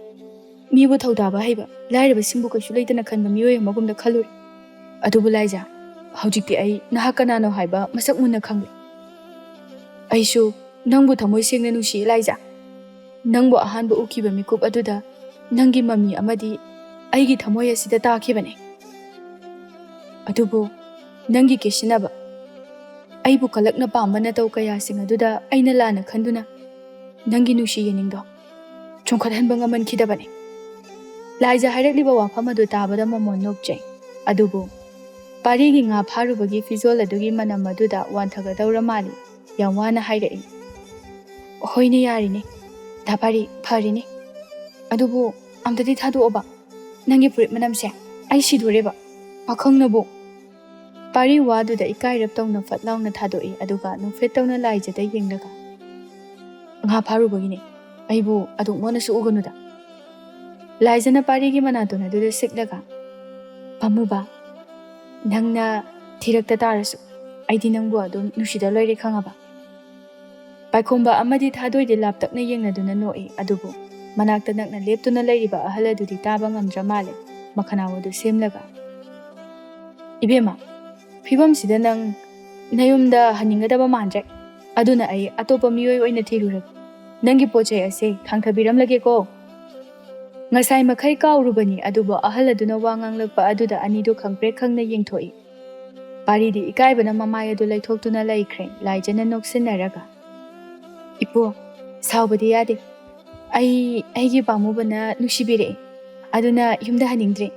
ꯃꯤꯕꯨ ꯊꯧꯗꯥꯕ ꯍꯩꯕ, ꯂꯥꯏꯔꯕꯁꯤꯡꯕꯨ ꯀꯩꯁꯨ ꯂꯩꯇꯅ ꯈꯟꯕ ꯃꯤꯑꯣꯏ ꯑꯃꯒꯨꯝꯅ ꯈꯜꯂꯨꯔꯦ꯫ ꯑꯗꯨꯕꯨ ꯂꯥꯏꯖꯥ, ꯍꯧꯖꯤꯛꯇꯤ ꯑꯩ ꯅꯍꯥꯛ ꯀꯅꯥꯅꯣ ꯍꯥꯏꯕ ꯃꯁꯛ ꯃꯨꯟꯅ ꯈꯪꯂꯦ꯫ ꯑꯩꯁꯨ ꯅꯪꯕꯨ ꯊꯃꯣꯏ ꯁꯦꯡꯅ ꯅꯨꯡꯁꯤꯌꯦ ꯂꯥꯏꯖꯥ꯫ ꯅꯪꯕꯨ ꯑꯍꯥꯟꯕ ꯎꯈꯤꯕ ꯃꯤꯀꯨꯞ ꯑꯗꯨꯗ ꯅꯪꯒꯤ ꯃꯃꯤ ꯑꯃꯗꯤ ꯑꯩꯒꯤ ꯊꯃꯣꯏ ꯑꯁꯤꯗ ꯇꯥꯈꯤꯕꯅꯦ꯫ ꯑꯗꯨꯕꯨ ꯅꯪꯒꯤ ꯀꯦꯁꯤꯟꯅꯕ, ꯑꯩꯕꯨ ꯀꯂꯛꯅ ꯄꯥꯝꯕ ꯅꯇꯧ ꯀꯌꯥꯁꯤꯡ ꯑꯗꯨꯗ ꯑꯩꯅ ꯂꯥꯟꯅ ꯈꯟꯗꯨꯅ ꯅꯪꯒꯤ ꯅꯨꯡꯁꯤ ꯌꯦꯅꯤꯡꯗꯣ ꯆꯣꯡꯈꯠꯍꯟꯕ ꯉꯝꯍꯟꯈꯤꯗꯕꯅꯤ꯫ ꯂꯥꯏꯖꯥ ꯍꯥꯏꯔꯛꯂꯤꯕ ꯋꯥꯐꯝ ꯑꯗꯨ ꯇꯥꯕꯗ ꯃꯃꯣꯟ ꯅꯣꯛꯆꯩ꯫ ꯑꯗꯨꯕꯨ ꯄꯥꯔꯤꯒꯤ ꯉꯥ ꯐꯥꯔꯨꯕꯒꯤ ꯐꯤꯖꯣꯜ ꯑꯗꯨꯒꯤ ꯃꯅꯝ ꯑꯗꯨꯗ ꯋꯥꯟꯊꯒꯗꯧꯔ ꯃꯥꯜꯂꯤ꯫ ꯌꯥꯝ ꯋꯥꯅ ꯍꯥꯏꯔꯛꯏ꯫ "ꯍꯣꯏꯅꯦ, ꯌꯥꯔꯤꯅꯦ꯫ ꯗꯥ ꯄꯥꯔꯤ, ꯐꯔꯤꯅꯦ꯫ ꯑꯗꯨꯕꯨ ꯑꯝꯇꯗꯤ ꯊꯥꯗꯣꯛꯑꯣꯕ꯫ ꯅꯪꯒꯤ ꯐꯨꯔꯤꯠ ꯃꯅꯝꯁꯦ ꯑꯩ ꯁꯤꯗꯣꯔꯦꯕ꯫ ꯄꯥꯈꯪꯅꯕꯨ!" ꯄꯥꯔꯤ ꯋꯥꯗꯨꯗ ꯏꯀꯥꯏꯔꯞ ꯇꯧꯅ ꯐꯠ ꯂꯥꯎꯅ ꯊꯥꯗꯣꯛꯏ, ꯑꯗꯨꯒ ꯅꯣꯛꯐꯦꯠ ꯇꯧꯅ ꯂꯥꯏꯖꯗ ꯌꯦꯡꯂꯒ, "ꯉꯥ ꯐꯥꯔꯨꯕꯒꯤꯅꯦ꯫ ꯑꯩꯕꯨ ꯑꯗꯨꯛ ꯃꯣꯠꯅꯁꯨ ꯎꯒꯅꯨꯗ꯫" ꯂꯥꯏꯖꯅ ꯄꯥꯔꯤꯒꯤ ꯃꯅꯥꯇꯣꯟ ꯑꯗꯨꯗ ꯁꯤꯛꯂꯒ, "ꯄꯥꯝꯃꯨꯕ, ꯅꯪꯅ ꯊꯤꯔꯛꯇ ꯇꯥꯔꯁꯨ ꯑꯩꯗꯤ ꯅꯪꯕꯨ ꯑꯗꯨꯝ ꯅꯨꯡꯁꯤꯗ ꯂꯣꯏꯔꯦ, ꯈꯪꯉꯕ?" ꯄꯥꯏꯈꯣꯝꯕ ꯑꯃꯗꯤ ꯊꯥꯗꯣꯏꯗꯤ ꯂꯥꯞꯇꯛꯅ ꯌꯦꯡꯅꯗꯨꯅ ꯅꯣꯛꯏ, ꯑꯗꯨꯕꯨ ꯃꯅꯥꯛꯇ ꯅꯛꯅ ꯂꯦꯞꯇꯨꯅ ꯂꯩꯔꯤꯕ ꯑꯍꯜ ꯑꯗꯨꯗꯤ ꯇꯥꯕ ꯉꯝꯗ꯭ꯔ ꯃꯥꯜꯂꯦ, ꯃꯈꯅꯥꯎ ꯑꯗꯨ ꯁꯦꯝꯂꯒ, "ꯏꯕꯦꯝꯃ, ꯐꯤꯕꯝꯁꯤꯗ ꯅꯪ ꯅꯌꯨꯝꯗ ꯍꯟꯅꯤꯡꯒꯗꯕ ꯃꯥꯟꯗ꯭ꯔꯦ꯫ ꯑꯗꯨꯅ ꯑꯩ ꯑꯇꯣꯞꯄ ꯃꯤꯑꯣꯏ ꯑꯣꯏꯅ ꯊꯤꯔꯨꯔꯒꯦ꯫ ꯅꯪꯒꯤ ꯄꯣꯠ ꯆꯩ ꯑꯁꯦ ꯊꯥꯡꯊꯕꯤꯔꯝꯂꯒꯦꯀꯣ꯫" ꯉꯁꯥꯏ ꯃꯈꯩ ꯀꯥꯎꯔꯨꯕꯅꯤ, ꯑꯗꯨꯕꯨ ꯑꯍꯜ ꯑꯗꯨꯅ ꯋꯥ ꯉꯥꯡꯂꯛꯄ ꯑꯗꯨꯗ ꯑꯅꯤꯗꯨ ꯈꯪꯄ꯭ꯔꯦꯛ ꯈꯪꯅ ꯌꯦꯡꯊꯣꯛꯏ꯫ ꯄꯥꯔꯤꯗꯤ ꯏꯀꯥꯏꯕꯅ ꯃꯃꯥꯏ ꯑꯗꯨ ꯂꯩꯊꯣꯛꯇꯨꯅ ꯂꯩꯈ꯭ꯔꯦ, ꯂꯥꯏꯖꯅ ꯅꯣꯛꯁꯤꯟꯅꯔꯒ, "ꯏꯄꯨ, ꯁꯥꯎꯕꯗꯤ ꯌꯥꯗꯦ꯫ ꯑꯩ, ꯑꯩꯒꯤ ꯄꯥꯝꯃꯨꯕꯅ ꯅꯨꯡꯁꯤꯕꯤꯔꯛꯑꯦ꯫ ꯑꯗꯨꯅ ꯌꯨꯝꯗ ꯍꯟꯅꯤꯡꯗ꯭ꯔꯦ꯫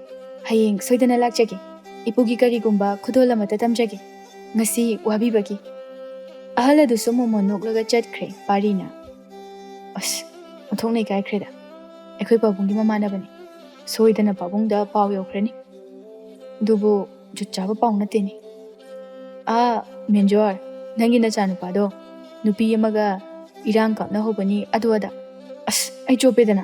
ꯍꯌꯦꯡ ꯁꯣꯏꯗꯅ ꯂꯥꯛꯆꯒꯦ꯫ ꯏꯄꯨꯒꯤ ꯀꯔꯤꯒꯨꯝꯕ ꯈꯨꯗꯣꯜ ꯑꯃꯠꯇ ꯇꯝꯖꯒꯦ꯫ ꯉꯁꯤ ꯋꯥꯕꯤꯕꯒꯤ꯫" ꯑꯍꯜ ꯑꯗꯨꯁꯨ ꯃꯣꯃꯣꯟ ꯅꯣꯛꯂꯒ ꯆꯠꯈ꯭ꯔꯦ꯫ ꯄꯥꯔꯤꯅ, "ꯑꯁ, ꯑꯣꯟꯊꯣꯛꯅ ꯏꯀꯥꯏꯈ꯭ꯔꯦꯗ꯫ ꯑꯩꯈꯣꯏ ꯄꯥꯕꯨꯡꯒꯤ ꯃꯃꯥꯟꯅꯕꯅꯤ꯫ ꯁꯣꯏꯗꯅ ꯄꯥꯕꯨꯡꯗ ꯄꯥꯎ ꯌꯧꯈ꯭ꯔꯅꯤ꯫ ꯑꯗꯨꯕꯨ ꯖꯨꯠ ꯆꯥꯕ ꯄꯥꯎ ꯅꯠꯇꯦꯅꯦ꯫ ꯑꯥ, ꯃꯦꯟꯖꯣꯔ, ꯅꯪꯒꯤ ꯅꯆꯥꯅꯨꯄꯥꯗꯣ ꯅꯨꯄꯤ ꯑꯃꯒ ꯏꯔꯥꯡ ꯀꯥꯞꯅꯍꯧꯕꯅꯤ, ꯑꯗꯨ ꯑꯗꯥ꯫ ꯑꯁ, ꯑꯩ ꯆꯣꯞꯄꯦꯗꯅ꯫"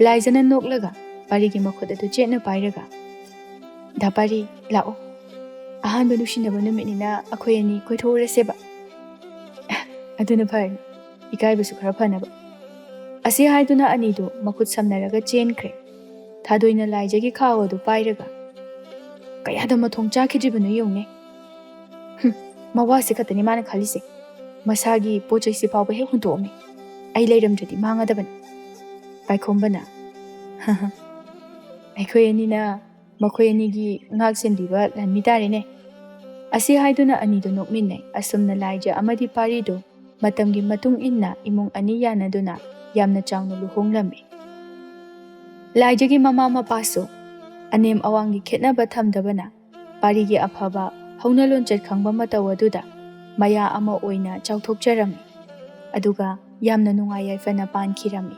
ꯂꯥꯏꯖꯅ ꯅꯣꯛꯂꯒ ꯄꯥꯔꯤꯒꯤ ꯃꯈꯨꯠ ꯑꯗꯨ ꯆꯦꯠꯅ ꯄꯥꯏꯔꯒ, "ꯗꯥ ꯄꯥꯔꯤ, ꯂꯥꯛꯑꯣ꯫ ꯑꯍꯥꯟꯕ ꯅꯨꯡꯁꯤꯅꯕ ꯅꯨꯃꯤꯠꯅꯤꯅ ꯑꯩꯈꯣꯏ ꯑꯅꯤ ꯀꯣꯏꯊꯣꯛꯎꯔꯁꯦꯕ꯫ ꯑꯗꯨꯅ ꯐꯔꯅꯤ, ꯏꯀꯥꯏꯕꯁꯨ ꯈꯔ ꯐꯅꯕ꯫" ꯑꯁꯤ ꯍꯥꯏꯗꯨꯅ ꯑꯅꯤꯗꯨ ꯃꯈꯨꯠ ꯁꯝꯅꯔꯒ ꯆꯦꯟꯈ꯭ꯔꯦ꯫ ꯊꯥꯗꯣꯏꯅ ꯂꯥꯏꯖꯒꯤ ꯈꯥꯎ ꯑꯗꯨ ꯄꯥꯏꯔꯒ, "ꯀꯌꯥꯗ ꯃꯊꯣꯡ ꯆꯥꯈꯤꯗ꯭ꯔꯤꯕꯅꯣ ꯌꯦꯡꯉꯨꯅꯦ꯫ ꯍꯨꯝ, ꯃꯋꯥꯁꯤ ꯈꯛꯇꯅꯤ ꯃꯥꯅ ꯈꯜꯂꯤꯁꯦ꯫ ꯃꯁꯥꯒꯤ ꯄꯣꯠ ꯆꯩꯁꯤ ꯐꯥꯎꯕ ꯍꯦꯛ ꯍꯨꯟꯗꯣꯛꯑꯝꯃꯤ꯫ ꯑꯩ ꯂꯩꯔꯝꯗ꯭ꯔꯗꯤ ꯃꯥꯡꯉꯗꯕꯅꯤ꯫" ꯄꯥꯏꯈꯣꯝꯕꯅ, "ꯑꯩꯈꯣꯏ ꯑꯅꯤꯅ ꯃꯈꯣꯏ ꯑꯅꯤꯒꯤ ꯉꯥꯛ ꯁꯦꯟꯕꯤꯕ ꯂꯥꯟꯃꯤ ꯇꯥꯔꯦꯅꯦ꯫" ꯑꯁꯤ ꯍꯥꯏꯗꯨꯅ ꯑꯅꯤꯗꯨ ꯅꯣꯛꯃꯤꯟꯅꯩ꯫ ꯑꯁꯨꯝꯅ ꯂꯥꯏꯖ ꯑꯃꯗꯤ ꯄꯥꯔꯤꯗꯨ ꯃꯇꯝꯒꯤ ꯃꯇꯨꯡ ꯏꯟꯅ ꯏꯃꯨꯡ ꯑꯅꯤ ꯌꯥꯅꯗꯨꯅ ꯌꯥꯝꯅ ꯆꯥꯎꯅ ꯂꯨꯍꯣꯡꯂꯝꯃꯤ꯫ ꯂꯥꯏꯖꯒꯤ ꯃꯃꯥ ꯃꯄꯥꯁꯨ ꯑꯅꯦꯝ ꯑꯋꯥꯡꯒꯤ ꯈꯦꯠꯅꯕ ꯊꯝꯗꯕꯅ ꯄꯥꯔꯤꯒꯤ ꯑꯐꯕ ꯍꯧꯅ ꯂꯣꯟꯆꯠ ꯈꯪꯕ ꯃꯇꯧ ꯑꯗꯨꯗ ꯃꯌꯥ ꯑꯃ ꯑꯣꯏꯅ ꯆꯥꯎꯊꯣꯛꯆꯔꯝꯃꯤ꯫ ꯑꯗꯨꯒ ꯌꯥꯝꯅ ꯅꯨꯡꯉꯥꯏ ꯌꯥꯏꯐꯅ ꯄꯥꯟꯈꯤꯔꯝꯃꯤ꯫